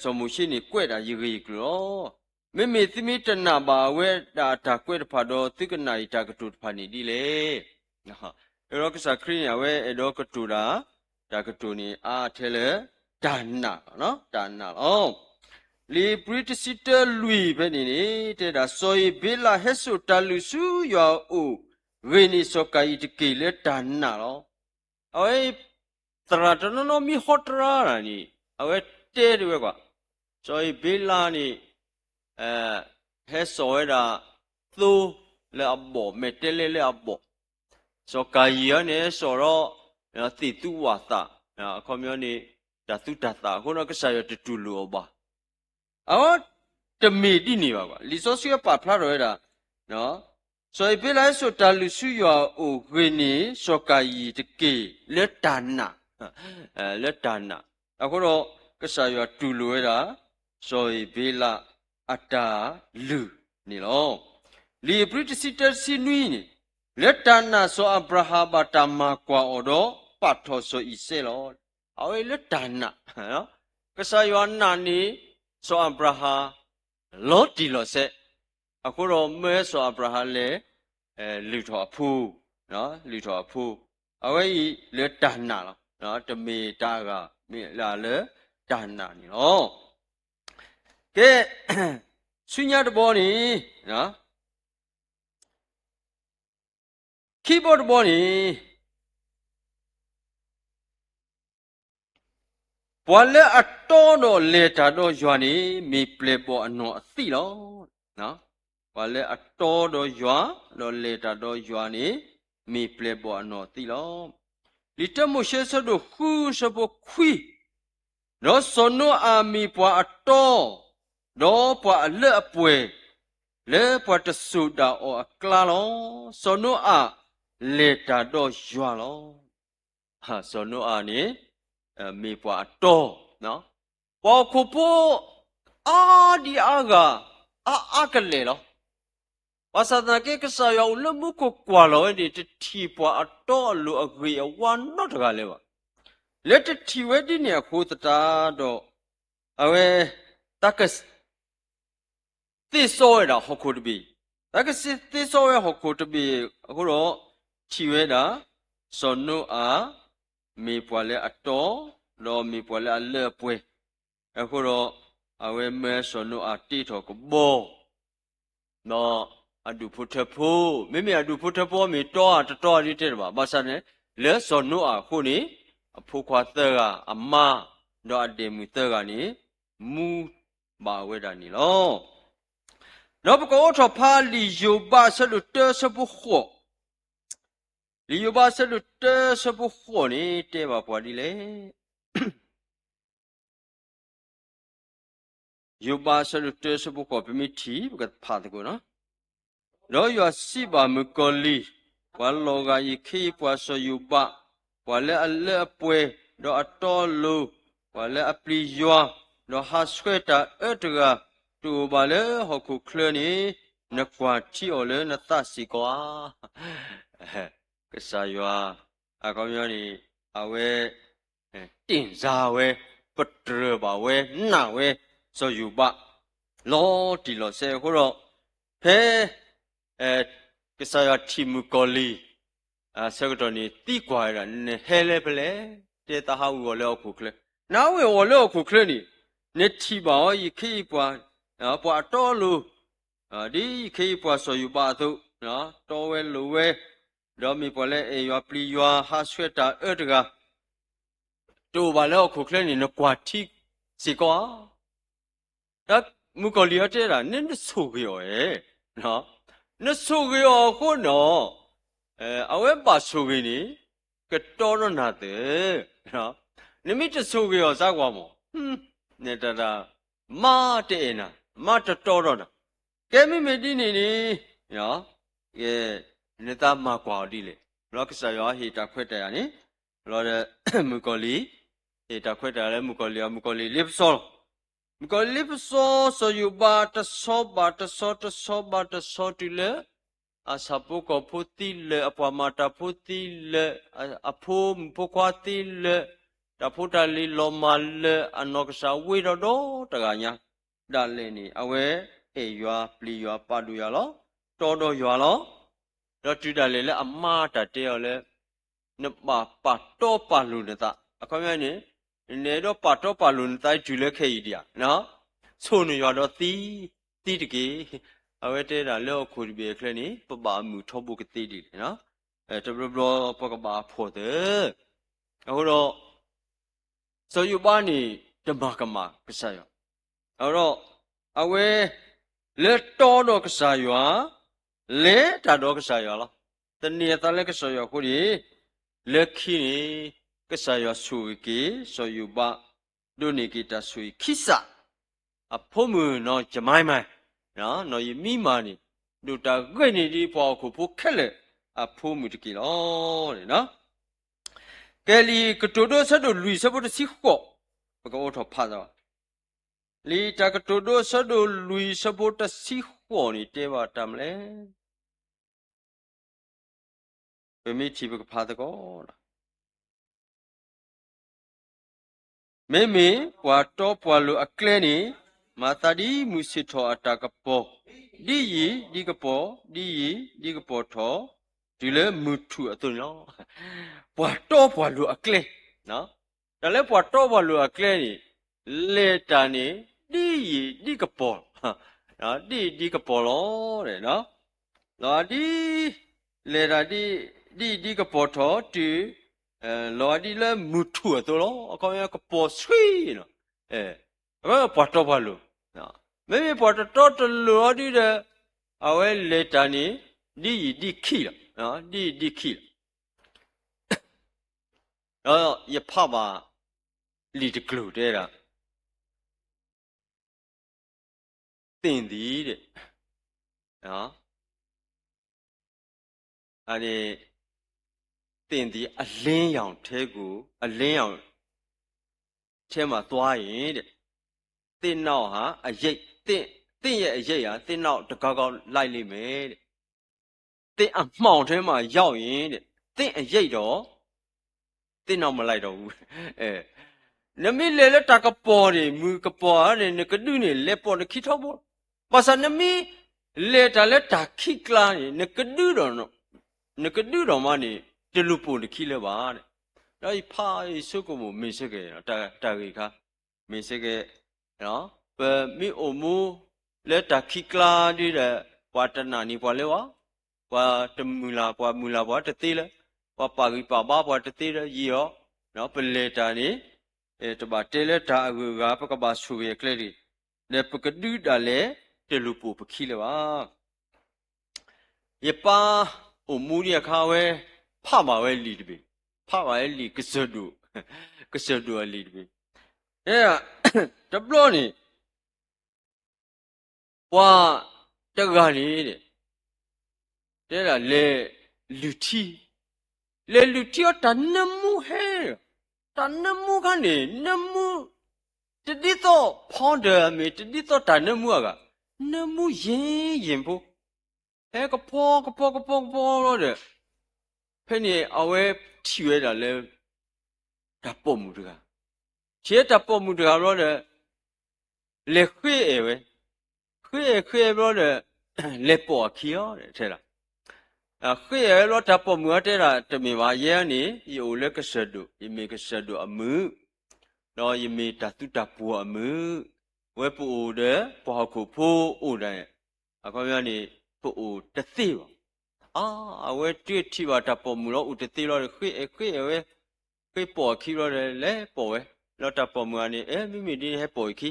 စီၤမိၤၡ့န့ၣ်ကွဲးဒၣ်ယဂ့ၢ်ယကျိၤလီၤ. မ့မ့ၢ်သုမ့ၢ်တနာ်ဘၣ်အဝဲဒၣ်အတၢ်ကွဲးတဖၣ်ဒီး, သုကနာ်ယတၢ်ကတိၤတဖၣ်န့ၣ်ဒ်လဲၣ်. အဃိဒီးကစၢ်ခရံာ်န့ၣ် အဝဲအဲၣ်ဒိးကတိၤတၢ်, တၢ်ကတိၤန့ၣ်အါထဲလၢ တၢ်နာ်, တၢ်နာ်လီၤ. လံာ်ပြံတဆံတၢလွံၢ်ဖဲန့ၣ်န့ၣ် တဲဒၣ်, စီၤဧ့ၤဘ့လးဟဲစိာ်တၢ်လုၢ်ဆူယွၤအအိၣ်, ဂ့ၤန့ၢ်စီၤကၤယံၣ်တက့ၢ်လၢတၢ်နာ်လီၤ. အဝဲ သရၣ်တနီၤနီၤမ့ၢ်ဟီတရါတၢ်န့ၣ်, အဝဲတဲတဝဲကွၢ်, စီၤဧ့ၤဘ့လးန့ၣ် ဟဲစိာ်ဝဲဒၣ်သိလၢအဘီၣ်, မဲာ်တဲးလဲးလၢအဘီၣ်, စီၤကၤယံၣ်န့ၣ် ဟဲစိာ်ဒီး သ့ၣ်သူဝၣ်သၣ်, အခီပညီန့ၣ် တၢ်သူတၢ်သၣ်အဃိဒီး ကစၢ်ယွၤတတူၢ်လိာ်အီၤဘၣ်. အဝဲ တမ့ၢ်ဒ်န့ၣ်ဘၣ်ဘၣ်. လံာ်စီဆှံအပာ်ဖျါထီၣ်ဝဲဒၣ် စီၤဧ့းဘ့လးဟဲစိာ်တၢ်လုၢ်ဆူယွၤအအိၣ်အဂ့ၢ်န့ၣ် စီၤကၤယံၣ်တက့ၢ် လၢတၢ်နာ်, လၢတၢ်နာ်. အဃိဒီး ကစၢ်ယွၤတူၢ်လိာ်ဝဲဒၣ် စီၤဧ့းဘ့လးအတၢ်လုၢ်န့ၣ်လီၤ. လံာ်ဧ့ၤဘြံၤတဆံတၢတဆံနွံန့ၣ်, လၢတၢ်နာ်စီၤအၤဘြၤဟၣ်ဘၣ်တၢ်မၤကွၢ်အီၤဒီး ပာ်ထီၣ်စီၤအံၤစဲးလီၤ. အဝဲလၢတၢ်နာ်, ကစၢ်ယွၤနာ်န့ၣ် စီၤအၤဘြၤဟၣ် လီၤတံၢ်လီၤဆဲး, အဃိဒီးမၢစီၤအၤဘြၤဟၣ်လဲၤ လုၢ်ထီၣ်အဖိ, လုၢ်ထီၣ်အဖိ, အဝဲအံၤလၢတၢ်နာ်လီၤ. တမ့ၢ်တၢ်အဂၤ မ့ၢ်လၢတၢ်နာ်န့ၣ်လီၤ. ကဲ, ဆူညါတဘီန့ၣ်, ခံဘီတဘီန့ၣ် ပှၤလၢအတီဒီးလဲၤတၢ်ဒီးယွၤန့ၣ် မ့ၢ်ပျဲၢ်ဘီၣ်အနီၢ်အသံၣ်လီၤ. ပှၤလၢအတီဒီးယွၤ, ဒီးလဲၤတၢ်ဒီးယွၤန့ၣ် မ့ၢ်ပျဲၢ်ဘီၣ်အနီၢ်အသံၣ်လီၤ. လံာ်တၢမိၤၡ့ဆၢဒိၣ်ဃုဆၢဖိခွံ, ဒီးစီၤနိအၤမ့ၢ်ပှၤအတီ, ဒီးပှၤအလၢအပှဲၤ, လၢပှၤတစိၤဒၣ်အီၤအကျါလီၤ. စီၤနိအၤလဲၤတၢ်ဒီးယွၤလီၤ. စီၤနိအၤန့ၣ် မ့ၢ်ပှၤအတီ, ပှၤဟီၣ်ခိၣ်ဖိ အါဒံအါဂၤ အါအါကလဲာ်လီၤ. ဘၣ်ဆၣ်သနာ်က့ ကစၢ်ယွၤအိၣ်လၢမူခိၣ်ကွၢ်လီၤဝဲန့ၣ် တထံၣ်ပှၤအတီအလိၤအဂ့ၤအဝါနီတဂၤလၢၤဘၣ်. လၢတထံၣ်ဝဲဒ်န့ၣ်အဃိသတးဒီး အဝဲ တၢ်က သ့စီဝဲဒၣ်ဟီၣ်ခိၣ်တဘ့ၣ်, တၢ်ကသ့စီဝဲဟီၣ်ခိၣ်တဘ့ၣ်အဃိဒီး ထံၣ်ဝဲဒၣ် စီၤနိအၤ မ့ၢ်ပှၤလၢအတီ, ဒီးမ့ၢ်ပှၤလၢအလၢအပှဲၤ, အဃိဒီး အဝဲမၢစီၤနိအၤတ့ထီၣ်ကဘီ ဒီးအဒူၣ်ဖိထၢဖိ, မ့မ့ၢ်အဒူၣ်ဖိထၢဖိမ့ၢ်တီဧါတတီဧါဒ်တဲတဘၣ်, ဘၣ်ဆၣ်န့ၣ် လၢစီၤနိအၤအဃိန့ၣ် အဖိခွါသၢဂၤအမါ, ဒီးအဒဲးမုၣ်သၢဂၤန့ၣ် မူဘၣ်ဝဲဒၣ်န့ၣ်လီၤ. ဒီးပကအိးထီၣ်ဖးလံာ်ယိၤဘးအဆၢဒိၣ်တၢဆၢဖိဃိး, လံာ်ယိၤဘးအဆၢဒိၣ်တၢဆၢဖိဃိးန့ၣ် တဲဘၣ်ပှၤဒ်လဲၣ်. ယိၤဘးအဆၢဒိၣ်တၢဆၢဖိဃိး ပမ့ၢ်ထံၣ် ပကဖးသကိးနီၤ. ဒီးယွၤစံးဘၣ်မုၣ်ကီၤလံၢ်, ပှၤလီၤဂာ်ယခ့ယပှၤစီၤယိၤဘး, ပှၤလၢအလၢအပှဲၤ, ဒီးအတီအလိၤ, ပှၤလၢအပျံၤယွၤ, ဒီးဟးဆှဲးတၢ်အၢတဂၤ, တအိၣ်ဘၣ်လၢဟီၣ်ခိၣ်ချၢန့ၣ်, နကွၢ်ထံအီၤလၢနသးစ့ၢ်ကီးဧါ. ကစၢ်ယွၤ အခီပညီန့ၣ် အဝဲ တ့ၢ်စၢ်ဝဲ, ပတြၢၤဘၣ်ဝဲ, နာ်ဝဲ စီၤယိၤဘး လီၤတံၢ်လီၤဆဲးအဃိဒီး, ဖဲ ကစၢ်ယွၤထံၣ်မုၣ်ကီၤလံၢ် ဆၢကတီၢ်န့ၣ် သံကွၢ်ဝဲဒၣ် နဟဲလၢဖဲလဲၣ်, တဲသးဟးဝ့ၤဝီၤလၢဟီၣ်ခိၣ်ချၢ, နဟးဝ့ၤဝီၤလၢဟီၣ်ခိၣ်ချၢန့ၣ်, နထံၣ်ဘၣ်အီၤ ယခ့ယပှၤ, ပှၤအတီအလိၤ ဒ်ယခ့ယပှၤစီၤယိၤဘးအသိး, တီဝဲလိၤဝဲ, ဒီးမ့ၢ်ပှၤလၢအအဲၣ်ယွၤပျံၤယွၤ ဟးဆှဲးတၢ်အၢတဂၤ တအိၣ်ဘၣ်လၢဟီၣ်ခိၣ်ချၢန့ၣ် နကွၢ်ထံစ့ၢ်ကီးဧါ. ဒီးမုၣ်ကီၤလံၢ်အီၤတဲဒၣ် နနဆိၣ်ဂ့ၤအီၤဧါ, နဆိၣ်ဂ့ၤအီၤအဃိဒီး အဝဲဘၣ်ဆိၣ်ဂ့ၤန့ၣ် ကတီဒီးနၤသၢ, နမ့ၢ်တဆိၣ်ဂ့ၤအီၤစၢ်ကွၢ်မး, နတၢ်တၢ် မါတအဲၣ်နၤ, မါတတီဒီးနၤ, ကဲမ့မ့ၢ်ဒ်န့ၣ်န့ၣ် နသးမၤကွၢ်အီၤဒ်လဲၣ်. လီၤကစၢ်ယွၤဟ့ၣ်တၢ်ခွဲးတၢ်ယာ်န့ၣ်, လီၤဒီး မုၣ်ကီၤလံၢ် ဟ့ၣ်တၢ်ခွဲးတၢ်ယာ်လၢမုၣ်ကီၤလံၢ်အီၤ မုၣ်ကီၤလံၢ်လ့ပစီလီၤ. မုၣ်ကီၤလံၢ်လ့ပစီ စီၤယိၤဘး တဆီဘၣ်တဆီ တဆီဘၣ်တဆီတုၤလၢ အဆၣ်ဖိကီၢ်ဖိသံလၢာ်, အပှၤမၤတၢ်ဖိသံလၢာ်, အဖိမုၣ်ဖိခွါသံလၢာ်, တၢ်ဖိတၢ်လံၤလီၤမၢ်လၢာ်, အနီၢ်ကစၢ်ဝ့ၤဒီးဒီတဂၤညါ, ဒၣ်လဲာ်န့ၣ် အဝဲအဲၣ်ယွၤပျံၤယွၤပာ်ဒိၣ်ယွၤလီၤ, တီဒီးယွၤလီၤ. ဒီးတုၤဒၣ်လဲာ်လၢအမါတၢ်တဲအီၤလၢ နဘၣ်ပာ်တီပာ်လိၤနသး, အခီပညီန့ၣ် နအဲၣ်ဒိးပာ်တီပာ်လိၤနသးတုၤလၢခဲအံၤဒံးဧါ, ဆိၣ်န့ၢ်ယွၤဒီးသံ, သံတက့ၢ်. အဝဲတဲဒၣ်လၢဟီၣ်ခိၣ်တဘ့ၣ်အချၢန့ၣ် ပဘၣ်အမုာ်ထီဘိကသ့ဒ်လဲၣ်, တဘျီဘျီပကဘၣ်အဖှီၣ်သၢ. အဃိဒီး စီၤယိၤဘးန့ၣ် တမၤကမၣ်ကစၢ်ယွၤ, အဃိဒီး အဝဲ လဲၤတီဒီးကစၢ်ယွၤ, လဲၤတၢ်ဒီးကစၢ်ယွၤလီၤ. သန့ၤအသးလၢကစၢ်ယွၤအဃိန့ၣ်, လၢခံန့ၣ် ကစၢ်ယွၤဆိၣ်ဂ့ၤက့ၤ စီၤယိၤဘး ဒိးန့ၢ်က့ၤတၢ်ဆိၣ်ဂ့ၤခံစး အဖိမုၣ်နီၢ်ယမါမၤ, နီၢ်ယမံမၤန့ၣ် ဒိၣ်တၢ်ဂ့ၢ်န့ၣ်ဒ်ပှၤဟီၣ်ခိၣ်ဖိခဲလၢာ်အဖိမုၣ်တက့ၢ်လီၤ. ကဲလံာ်ကတိၤဒိအဆၢဒိၣ်လွံၢ်အဆၢဖိတဆံဃိး, ပကအိးထီၣ်ဖးသးဘၣ်. လံာ်တၢ်ကတိၤဒိအဆၢဒိၣ်လွံၢ်အဆၢဖိတဆံဃိးန့ၣ်တဲဘၣ်တၢ်မနုၤလဲၣ်. ပမ့ၢ်ထံၣ်ပကဖးသကိးလီၤ. မ့မ့ၢ်ပှၤတီပှၤလိၤအကျဲန့ၣ် မၤသးဒ်မုၢ်ဆ့ၣ်ထီၣ်အတၢ်ကပီၤ, ဒ်ယံာ်ဒ်ကပီၤ, ဒ်ယံာ်ဒ်ကပီၤထီၣ်, တုၤလၢမုၢ်ထူၣ်အသိးန့ၣ်လီၤ. ပှၤတီပှၤလိၤအကျဲ, တၢ်လၢပှၤတီပှၤလိၤအကျဲန့ၣ် လဲၤတၢ်န့ၣ် ဒ်ယံာ်ဒ်ကပီၤ, ဒ်ယံာ်ဒ်ကပီၤလီၤ. လီၤဒ် လဲၤတၢ်ဒ် ဒ်ယံာ်ဒ်ကပီၤထီၣ်တုၤ လီၤဒ်လၢမုၢ်ထူၣ်အသိးလီၤ. အခီပညီကပီၤဆှံလီၤ. ပှၤတီပှၤလိၤ, မ့မ့ၢ်ပှၤတတီတလိၤအီၤဒ်ဒီး အဝဲလဲၤတၢ်န့ၣ် ဒ်ယံာ်ဒ်ခံလီၤ, ဒ်ယံာ်ဒ်ခံလီၤ. ဒီးယဖးဘၣ်လံာ်တကျိၤတဲဒၣ် သ့ၣ်သံၣ်ဒီး အန့ၣ် သ့ၣ်သံၣ်အလင်းရောင်ထဲကို အလင်းရောင်ထဲမှာသွားရင်တဲ့ သင့်နောက်ဟာအရိပ် သင့် သင့်ရဲ့အရိပ်ဟာ သင့်နောက်တကောက်ကောက်လိုက်လိမ့်မယ်တဲ့ သင့်အမှောင်ထဲမှာရောက်ရင်တဲ့ သင့်အရိပ်တော့ သင့်နောက်မလိုက်တော့ဘူး. နမ့ၢ်လဲၤလၢတၢ်ကပီၤန့ၣ် မုၢ်ကပီၤန့ၣ် နကဒုန့ၣ် လဲၤပိာ်နခံထီဘိလီၤ. ဘၣ်ဆၣ်နမ့ၢ် လဲၤတၢ်လၢတၢ်ခံးကျါန့ၣ် နကဒုဒီး နကဒုဒီးမးန့ၣ် တလူၤပိာ်နခံလၢၤဘၣ်န့ၣ်. ဒီးယဖးယဆိကမိၣ်မ့ၢ်စ့ၢ်ကီး တၢ်ဂ့ၢ်ခါ မ့ၢ်စ့ၢ်ကီး ပမ့ၢ်အိၣ်မူလၢတၢ်ခံးကျါဒ်ဒီး ပှၤတနာ်န့ၢ်ပှၤလၢၤဘၣ်, ပှၤတမုၢ်လၢ် ပှၤမုၢ်လၢ်ပှၤတသ့လၢၤ, ပှၤပာ်ဂံၢ်ပာ်ဘါပှၤတသ့လၢၤယံာ်အီၤ, ပလဲၤတၢ်န့ၣ် တဘၣ်တဲလၢတၢ်အဂုၤအဂၤ ပကဘၣ်ဆိၣ်ဂ့ၤအကျဲတဂ့ၤ, ဒီးပကဒုဒၣ်လဲာ် တလူၤပိာ်ပခံလၢၤဘၣ်. ယပၢ်အိၣ်မူဒံးအခါဝဲ ဖးဘၣ်ဝဲလံာ်တဘ့ၣ်, ဖးဘၣ်ဝဲလံာ်ကစၢၢ်ဒိၣ်, ကစၢၢ်ဒိၣ်အလံာ်တဘ့ၣ်, တဘျီန့ၣ် ပှၤတဂၤန့ၣ် တဲဒၣ်လဲၤလုၢ်ထံ, လဲၤလုၢ်ထံအီၤတၢ်နၢမူဟဲ, တၢ်နၢမူခါန့ၣ် နၢမူ တဒ်သိးဖီဒၢမ့ၢ် တဒ်သိးတၢ်နၢမူအဂၤ, နၢမူယံာ်ယံာ်ဖိ, ဟဲကဖီကဖီကဖီကဖီလီၤဒီး ဖဲန့ၣ်အဝဲထံၣ်ဝဲဒၣ်လၢ တၢ်ပိာ်မုၣ်တဂၤ, ထံၣ်ဝဲတၢ်ပိာ်မုၣ်တဂၤဘျီဒီး လဲၤဃ့အဲၣ်ဝဲ, ဃ့အဲၣ်ဃ့အဲၣ်ဘျီဒီး လဲၤပိာ်အခံလီၤ ထဲဒၣ် ဃ့အဲၣ်ဝဲဘျီ တၢ်ပိာ်မုၣ်အီၤတဲဒၣ် တမ့ၢ်ဘၣ် ယဲန့ၣ် ယအိၣ်လၢကစၢၢ်ဒိၣ်, ယမ့ၢ်ကစၢၢ်ဒိၣ်အမုၣ်, ဒီးယမ့ၢ်တၢ်သူတၢ်ပှီၤအမုၣ်, ဝဲပအိၣ်ဒီး ပှၤဟီၣ်ခိၣ်ဖိအိၣ်ဒၣ်, အခီပညီန့ၣ် ပအိၣ်တသ့ဘၣ်. အါ, အဝဲတုၤထံၣ်ဘၣ်တၢ်ပိာ်မုၣ်လီၤ အိၣ်တသ့လီၤဒီး ဃ့အဲၣ်ဃ့အဲၣ်ဝဲ, ဃ့ပိာ်အခံဘျီဒီး လဲၤပိာ်ဝဲ, လီၤတၢ်ပိာ်မုၣ်ဂၤန့ၣ် အဲ မ့မ့ၢ်ဒ်န့ၣ် ဟဲပိာ်အခံ,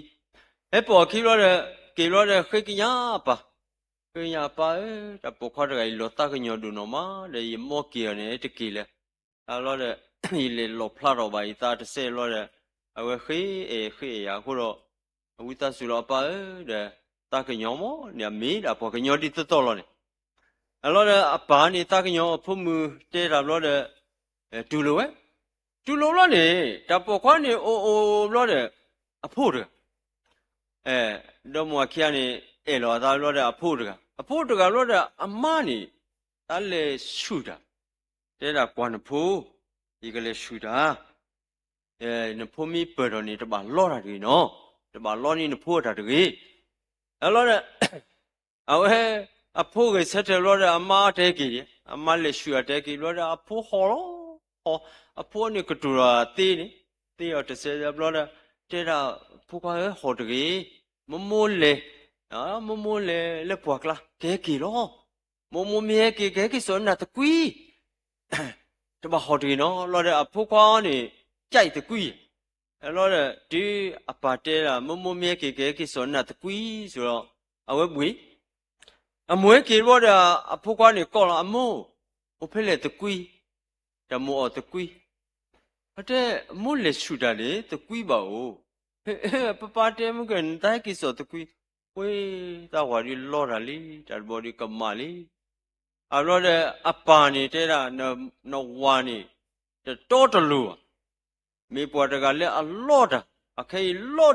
ဟဲပိာ်အခံဘျီဒီး က့ၤဘျီဒီး ဃ့ကညးအပၢ်, ဃ့ကညးအပၢ်ဧၢ, တၢ်ပိာ်ခွါတဂၤအံၤ လီၤသးကညီၤဒိၣ်နီၢ်မး ဒီးယမီက့ၤအီၤန့ၣ် တက့ၤလၢၤ, အဘျီဒီး ယလဲၤလီၣ်ဖျါထီၣ်ဘၣ်ယသးတစဲးဘျီဒီး အဝဲဃ့အဲၣ်ဃ့အဲၣ်ယၤအဃိဒီး အဝံသးစူၤလီၤအပၢ်ဧၢဒီး သးကညီၤမးန့ၣ် အမ့ၢ်ဒၣ်ပှၤကညီဒ်သိးသိးလီၤန့ၣ်, အဘျီဒီးအပၢ်န့ၣ် သးကညီၤအဖိမုၣ်တဲတၢ်ဘျီဒီး တူၢ်လိာ်ဝဲ, တူၢ်လိာ်ဘျီန့ၣ် တၢ်ပိာ်ခွါန့ၣ်အိၣ်အိၣ်ဘျီဒီး အဖိတဂၤ ဒီးမိၢ်အခံဂၤန့ၣ် အဲၣ်လီၤအသးဘျီဒီးအဖိတဂၤ, အဖိတဂၤဘျီဒီးအမါန့ၣ် တၢ်လဲၤဆူၣ်တၢ်, တဲဒၣ်ကွၢ်နဖိ, ယကလဲၤဆူၣ်တၢ်, နဖိမ့ၢ်ပၢၢ်ထီၣ်န့ၣ် တဘၣ်လီတၢ်တဂ့ၤနီၤ, တဘၣ်လီန့ၢ်နဖိအတၢ်တဂ့ၤ, အဘျီဒီး အဝဲ အဖိဂဲၤဆၢထၢၣ်ဘျီဒီး အမါတဲက့ၤ, အမါလဲၤဆူၣ်အတဲက့ၤဘျီဒီး အဖိဟီၣ်လီၤ, ဟီၣ်, အဖိန့ၣ်ကတိၤဒီးသ့န့ၣ်, သ့အီၤတစဲးဘျီဒီး တဲဒၣ်ဖိခွါဧၢ ဟီၣ်တဂ့ၤ, မိၢ်မိၢ်လဲၤ, မိၢ်မိၢ်လဲၤလၢပှၢ်ကျါ ကဟဲက့ၤလီၤ, မိၢ်မိၢ်မ့ၢ်ဟဲက့ၤ ကဟဲက့ၤစိာ်နၤသကွံ တဘၣ်ဟီၣ်တဂ့ၤနီၤ, လီၤဒီးအဖိခွါန့ၣ် ကၠဲးသကွံ, လီၤဒီးတုၤအပၢ်တဲဒၣ် မိၢ်မိၢ်မ့ၢ်ဟဲက့ၤ ကဟဲက့ၤစိာ်နၤသကွံစ့ၢ်ဒီး အဝဲဘှံး, အမိၢ်ဟဲက့ၤဘျီဒီး အဖိခွါန့ၣ်ကိးလီၤ အမိၢ်, အိၣ်ဖဲလဲၣ်သကွံ, တၢ်မိၢ်အီၣ်သကွံ, အတဲ မိၢ်လဲၤဆူၣ်တၢ်န့ၣ် သကွံဘၣ်အိၣ်, ပၢ်ပၢ်တဲမုၢ်ကဲ နတၢ်ဟဲက့ၤစိာ်သကွံ, ဝ့ၢ် တၢ်ဝၤဒုးလီတၢ်လံ, တၢ်တဘီဒုးကမၣ်လံ. အဘျီဒီး အပၢ်န့ၣ်တဲဒၣ်, နဝၤန့ၣ် တတီတလိၤဘၣ်. မ့ၢ်ပှၤတဂၤလၢအလီတၢ်, အခဲအံၤလီ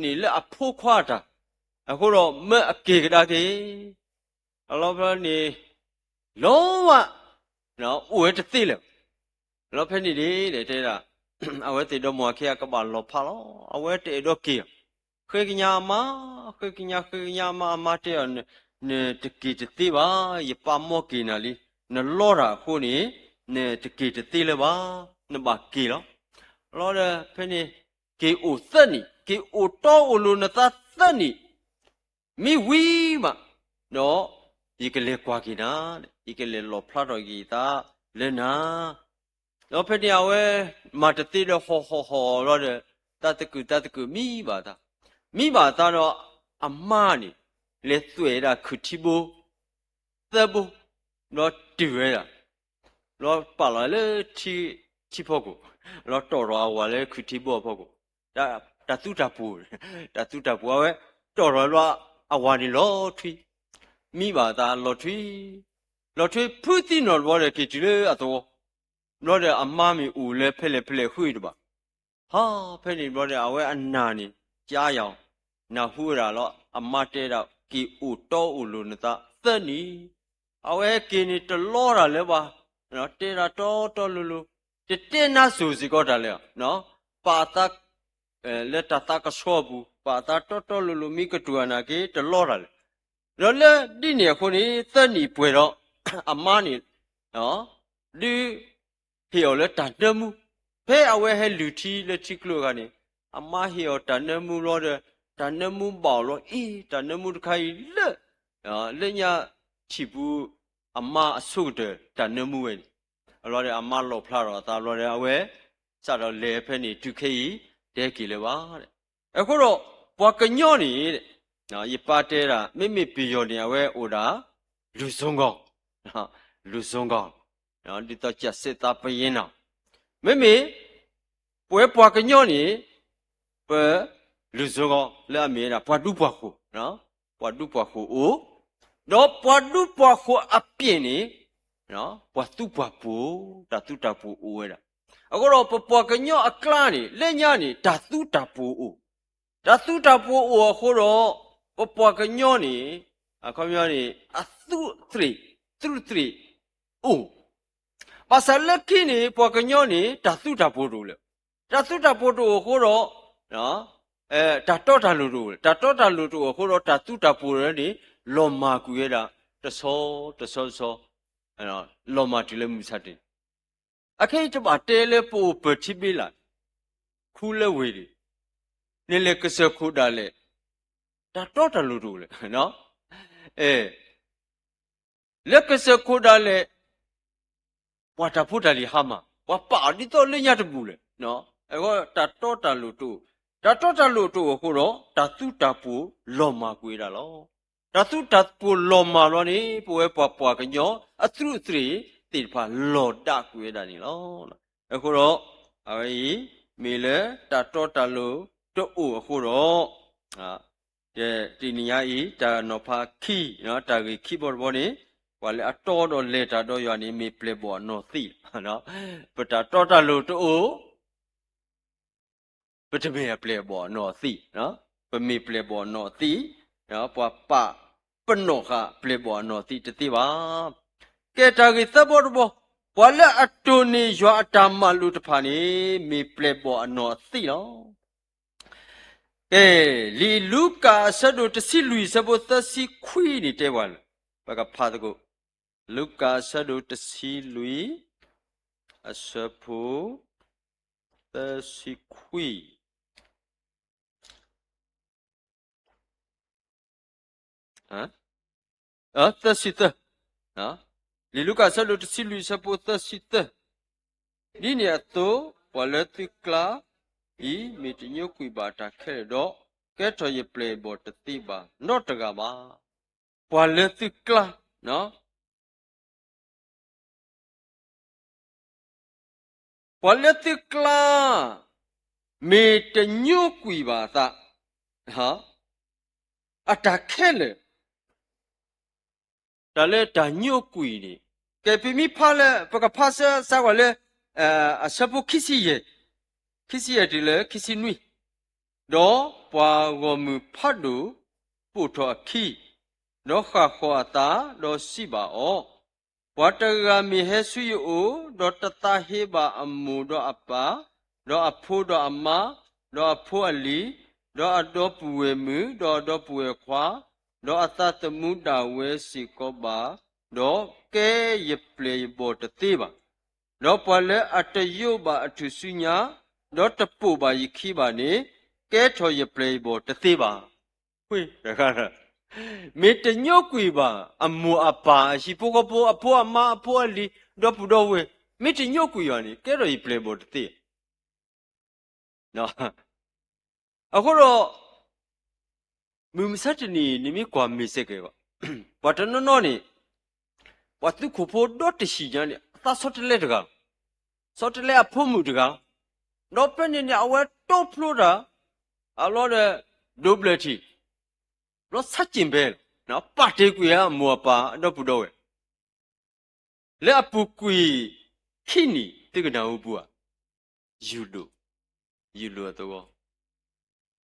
န့ၢ်လၢအဖိခွါတၢ်, အဃိဒီးမၢအက့ၤကဒါက့ၤ. အလီဖဲန့ၣ် လီဝဲ, အိၣ်ဝဲတသ့လၢၤ. လီဖဲန့ၣ်ဒ်လဲၣ်တဲဒၣ်, အဝဲသ့ၣ်ဒီမါဝၤခံဂၤကဘၣ်လီၤဖးလီၤ. အဝဲတအဲၣ်ဒိးက့ၤ, ဃ့ကညးအမါ, ဃ့ကညး ဃ့ကညးအမါ, အမါတဲအီၤ, နတက့ၤတသ့ဘၣ်, ယပၢ်မီၢ်က့ၤနၤလံ. နလီတၢ်အဃိန့ၣ် နတက့ၤတသ့လၢၤဘၣ်, နဘၣ်က့ၤလီၤ. လီဒီးဖဲန့ၣ် က့ၤအိၣ်သၢနံၣ်, က့ၤအိၣ်တီအိၣ်လိၤနသးသၢနံၣ်, မ့ၢ်ဝံၤမး ဒီးယကလဲၤကွၢ်က့ၤနၤ, ယကလဲၤလီၣ်ဖျါထီၣ်က့ၤယသးလၢနၤ. ဒီးဖဲန့ၣ်အဝဲမၤတသ့ဒီး ဟီၣ်ဟီၣ်ဟီၣ်လီၤဒီး တၢ်သကုၤတၢ်သကုၤမံဘၣ်အသး, မံဘၣ်အသးဒီး အမါန့ၣ် လဲၤသွဲၣ်ဒၣ်ခုၣ်ထံဘိ သၢဘိ, ဒီးတုၤဝဲဒၣ် ဒီးပာ်လီၤလၢထံဖီခိၣ်, ဒီးတီၢ်ထီၣ်အဝၤလၢခုၣ်ထံဘိအဖီခိၣ်, တၢ်သူတၢ်ပူၤ, တၢ်သူတၢ်ပူၤ အဝဲတီၢ်ထီၣ်ဘျီ အဝၤန့ၣ်လီၤထွံ, မံဘၣ်အသးလီၤထွံ, လီၤထွံဖုသံနီၣ်တဘျီဒီး က့ၤတုၤလၢအသဝီ, ဘျီဒီးအမါမ့ၢ်အိၣ်လၢဖဲလဲၣ်ဖဲလဲၣ်ဃုတဘၣ်. ဟါ, ဖဲန့ၣ်ဘျီဒီး အဝဲအနၢ်န့ၣ် ကၠါယၤ, နၢ်ဟူဝဲဒၣ်လီၤ. အမါတဲဒၣ် က့ၤအိၣ်တီအိၣ်လိၤနသးသၢနံၣ်, အဝဲဟဲက့ၤန့ၣ်တလီတၢ်လၢၤဘၣ်, တဲဒၣ်တီတီလိၤလိၤ, တတဲနါစိၤစ့ၢ်ကီးတၢ်လၢၤ, ပာ်အသး လၢတၢ်သးကဆှီအပူၤ ပာ်အသးတီတီလိၤလိၤ မ့ၢ်ကတိၤအနၢ်က့ၤတလီတၢ်လၢၤ. ဒီးလၢဒ်န့ၣ်အဃိန့ၣ် သၢနံၣ်ပှဲၤဒီး အမါန့ၣ် ဒုးဟ့ၣ်အီၤလၢတၢ်နၢမူ, ဖဲအဝဲဟဲလုၢ်ထံလၢထံကျိအခါန့ၣ် အမါဟ့ၣ်အီၤတၢ်နၢမူဘျီဒီး တၢ်နၢမူဘၣ်အီၤလီၤ. အ့ တၢ်နၢမူတခါအံၤလၢ လၢညါထံၣ်ပူၤ အမါအဆိကတၢၢ်တၢ်နၢမူဝဲန့ၣ်, အလီၤဒီးအမါလီၣ်ဖျါထီၣ်အသးဘျီဒီး အဝဲ စးထီၣ်လဲၤဖဲန့ၣ်တုၤခဲအံၤ တဟဲက့ၤလၢၤဘၣ်. အဃိဒီး ပှၤကညီန့ၣ် ယပၢ်တဲဒၣ် မ့မ့ၢ်ပယီၤန့ၣ် အဝဲအိၣ်ဒၣ် လူ့စွမ်းကောင်း, လူ့စွမ်းကောင်း, ဒ်သိးကျန်းမာရေးသင်တန်း, မ့မ့ၢ် ပဝဲပှၤကညီန့ၣ် ပ လူ့စွမ်းကောင်း လၢအမ့ၢ်ဝဲဒၣ် ပှၤဒူပှၤဃိၤ, ပှၤဒူပှၤဃိၤအိၣ်, ဒီးပှၤဒူပှၤဃိၤအပြင်န့ၣ် ပှၤသူပှၤပူၤ, တၢ်သူတၢ်ပူၤအိၣ်ဝဲဒၣ်. အဃိဒီးပပှၤကညီအကျါန့ၣ် လၢညါန့ၣ် တၢ်သူတၢ်ပူၤအိၣ်, တၢ်သူတၢ်ပူၤအိၣ်အဃိဒီး ပပှၤကညီန့ၣ် အခီပညီန့ၣ် အသူးအသ့ၣ်, သူးအသ့ၣ်အိၣ်. ဘၣ်ဆၣ်လၢခံန့ၣ် ပှၤကညီန့ၣ် တၢ်သူတၢ်ပူၤတအိၣ်လၢၤ. တၢ်သူတၢ်ပူၤတအိၣ်အဃိဒီး တၢ်တီတၢ်လိၤတအိၣ်လၢၤ. တၢ်တီတၢ်လိၤတအိၣ်အဃိဒီး တၢ်သူတၢ်ပူၤန့ၣ် လီၤမၢ်ကွံာ်ဝဲဒၣ် တဆီတဆီတဆီ, လီၤမၢ်တုၤလၢမုၢ်ဆါတနံၤ အခဲအံၤတဘၣ်တဲလၢပအိၣ်ပၢၢ်ထံဘ့လး, ခူလၢဝ့ၢ်ဒံး, နလဲၤကစၢၢ်ခိၣ်ဒၣ်လဲာ်, တၢ်တီတၢ်လိၤတအိၣ်လၢၤ. လၢကစၢၢ်ခိၣ်ဒၣ်လဲာ်, ပှၤတၢ်ဖိတၢ်လံၤဟါမၢ်, ပှၤပာ်အီၤဒ်သိးလၢညါတဘူၣ်လၢၤ. အဝဲတၢ်တီတၢ်လိၤတအိၣ်, တၢ်တီတၢ်လိၤတအိၣ်အဃိဒီး တၢ်သူတၢ်ပူၤလီၤမၢ်ကွံာ်ဝဲဒၣ်လီၤ. တၢ်သူတၢ်ပူၤလီၤမၢ်လီၤန့ၣ် ပဝဲပှၤပှၤကညီအသူးအသ့ၣ်သ့ၣ်တဖၣ် လီၤဒၣ်ကွံာ်ဝဲဒၣ်န့ၣ်လီၤ. အဃိဒီး အဝဲအံၤ မ့ၢ်လၢတၢ်တီတၢ်လိၤတအိၣ်အဃိဒီး တနံၤညါအံၤ တၢ်နီၤဖးခံ, တၢ်ဂ့ၢ်ခံဘီတဘီန့ၣ် ပှၤလၢအတီဒီးလဲၤတၢ်ဒီးယွၤန့ၣ် မ့ၢ်ပျဲၢ်ဘီၣ်အနီၢ်သံး, ပတၢ်တီတၢ်လိၤတအိၣ် ပတမ့ၢ်အပျဲၢ်ဘီၣ်အနီၢ်သံး, ပမ့ၢ်ပျဲၢ်ဘီၣ်အနီၢ်သံး, ပှၤပာ်ပနီၣ်ဃာ်ပျဲၢ်ဘီၣ်အနီၢ်သံးတသ့ဘၣ်. ကဲတၢ်ဂ့ၢ်သၢဘီတဘီ, ပှၤလၢအတိၢ်န့ၢ်ယွၤအတၢ်မၤလိာ်တဖၣ်န့ၣ် မ့ၢ်ပျဲၢ်ဘီၣ်အနီၢ်သံးလီၤ. ကဲ, လံာ်လူၤကၣ်အဆၢဒိၣ်တဆံလွံၢ်အဆၢဖိသၢဆံခွံန့ၣ် တဲပှၤလၢ ပကဖးသကိး, လူၤကၣ်အဆၢဒိၣ်တဆံလွံၢ် အဆၢဖိ သၢဆံခွံ, သၢဆံသၢ, လံာ်လူၤကၣ်အဆၢဒိၣ်တဆံလွံၢ်အဆၢဖိသၢဆံသၢ, ဒ်န့ၣ်အသိး ပှၤလၢသုကျါအံၤ မ့ၢ်တညိကွံာ်ဘၣ်တၢ်ခဲလၢာ်ဒီး ကဲထီၣ်ယပျဲၢ်ဘီၣ်တသ့ဘၣ်နီတဂၤဘၣ်. ပှၤလၢသုကျါ, ပှၤလၢသုကျါ မ့ၢ်တညိကွံာ်ဘၣ်အသး, အတၢ်ခဲလၢာ်, တၢ်လၢတၢ်ညိကွံာ်န့ၣ်, ကဲ ပမ့ၢ်ဖးလၢ ပကဖးစၢ်စၢ်ဝဲလၢ အဆၢဖိခံဆံယဲၢ်, ခံဆံယဲၢ်တုၤလၢခံဆံနွံ, ဒီးပှၤဂီၢ်မုၢ်ဖးဒိၣ် ပိာ်ထီၣ်အခံ, ဒီးဃၣ်ဃီၤအသး, ဒီးစံးဘၣ်အီၤ, ပှၤတဂၤမ့ၢ်ဟဲဆူယအိၣ်, ဒီးတသးဟ့ဘၣ်အမိၢ်ဒီးအပၢ်, ဒီးအဖိဒီးအမါ, ဒီးအဖိအလံၤ, ဒီးအဒီပုၢ်ဝဲၢ်မုၣ်, ဒီးအဒီပုၢ်ဝဲၢ်ခွါ, ဒီးအသးသမူဒၣ်ဝဲစ့ၢ်ကီးဘၣ်, ဒီးကဲယပျဲၢ်ယဘီၣ်တသ့ဘၣ်. ဒီးပှၤလၢအတယိးဘၣ်အထူၣ်စုညါ, ဒီးတပိာ်ဘၣ်ယခံဘၣ်န့ၣ်, ကဲထီၣ်ယပျဲၢ်ယဘီၣ်တသ့ဘၣ်. ဃ့တဂၤ, မ့ၢ်တညိကွံာ်ဘၣ် အမိၢ်အပၢ်အဟံၣ်ဖိဃီဖိ အဖိအမါအဖိအလံၤ ဒီပုၢ်ဒီဝဲၢ်, မ့ၢ်တညိကွံာ်ဘၣ်န့ၣ် ကဲထီၣ်ယပျဲၢ်ယဘီၣ်တသ့. အဃိဒီး မုၢ်မဆါတနံၤ နမ့ၢ်ကွၢ်မ့ၢ်စ့ၢ်ကီးဘၣ်, ပှၤတနီၤနီၤန့ၣ် ပှၤသုးခိၣ်ဖိဒီတဟံၣ်ညါန့ၣ် အသးဆီတလဲတဂၤ, ဆီတလဲအဖိမုၣ်တဂၤ, ဒီးဖဲန့ၣ်န့ၣ် အဝဲတိဖျိတၢ်, အဘျီဒီး ဒိးဘျၢထံ, ဘျီဆါက့ၣ်ဘဲ, ပာ်တ့ၢ်ကွံာ်အမိၢ်အပၢ်အဒီပုၢ်ဒီဝဲၢ် လၢအပူၤကွံာ်ခံနံၣ် သုကနၢ်ဟူပူၤဧါ, ယူၤဒိၣ်, ယူၤဒိၣ်အသဝီ,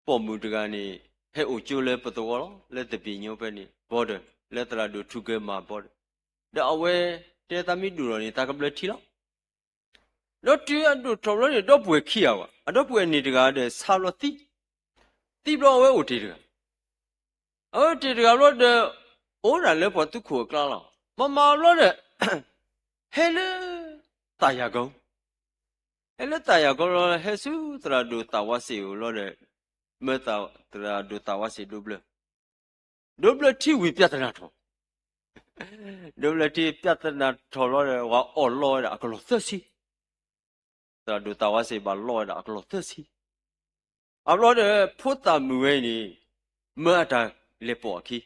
ပိာ်မုၣ်တဂၤန့ၣ် ဟဲအိၣ်ကၠိလၢပသဝီလီၤ, လၢသပ့ၤညိဖဲန့ၣ် border, လၢသရၣ်ဒိၣ်ထူကဲမၤ border, ဒီးအဝဲတဲသးမ့ၢ်ဒိၣ်ထီၣ်န့ၣ် သးကဘျၢထံလီၤ. ဒီးတုၤအဒိၣ်ထီၣ်ဘျီန့ၣ် ဒီပုၢ်ဝဲၢ်ခံဂၤဘၣ်, အဒီပုၢ်ဝဲၢ်န့ၣ်တဂၤဒီးဆါဘျီသံ, သံဘျီအဝဲအိၣ်တ့ၢ်တဂၤ, အဝဲတ့ၢ်တဂၤဘျီဒီး အိၣ်ဒၣ်လၢပှၤသုးခိၣ်အကျါလီၤ. မၤမၤဘျီဒီး ဟဲလၢသးယၤကီ, ဟဲလၢသးယၤကီလီၤ, ဟဲဆူသရၣ်ဒိၣ်သးဝါစ့ၣ်အအိၣ်လီၤဒီး မၢသရၣ်ဒိၣ်သးဝါစ့ၣ်ဒိးဘျၢ, ဒိးဘျၢထံဝံၤ ပြဿနာထီၣ်, ဒိးဘျၢထံ ပြဿနာထီၣ်လီၤ, ပှၤအီၣ်လီဝဲဒၣ်အကလီၢ်သၢဆံ, သရၣ်ဒိၣ်သးဝါစ့ၣ်ဘၣ်လီဝဲဒၣ်အကလီၢ်သၢဆံ. အဘျီဒီး ဖိသၣ်မုၣ်ဝဲအံၤန့ၣ် မၢအတၢ်လဲၤပိာ်အခံ,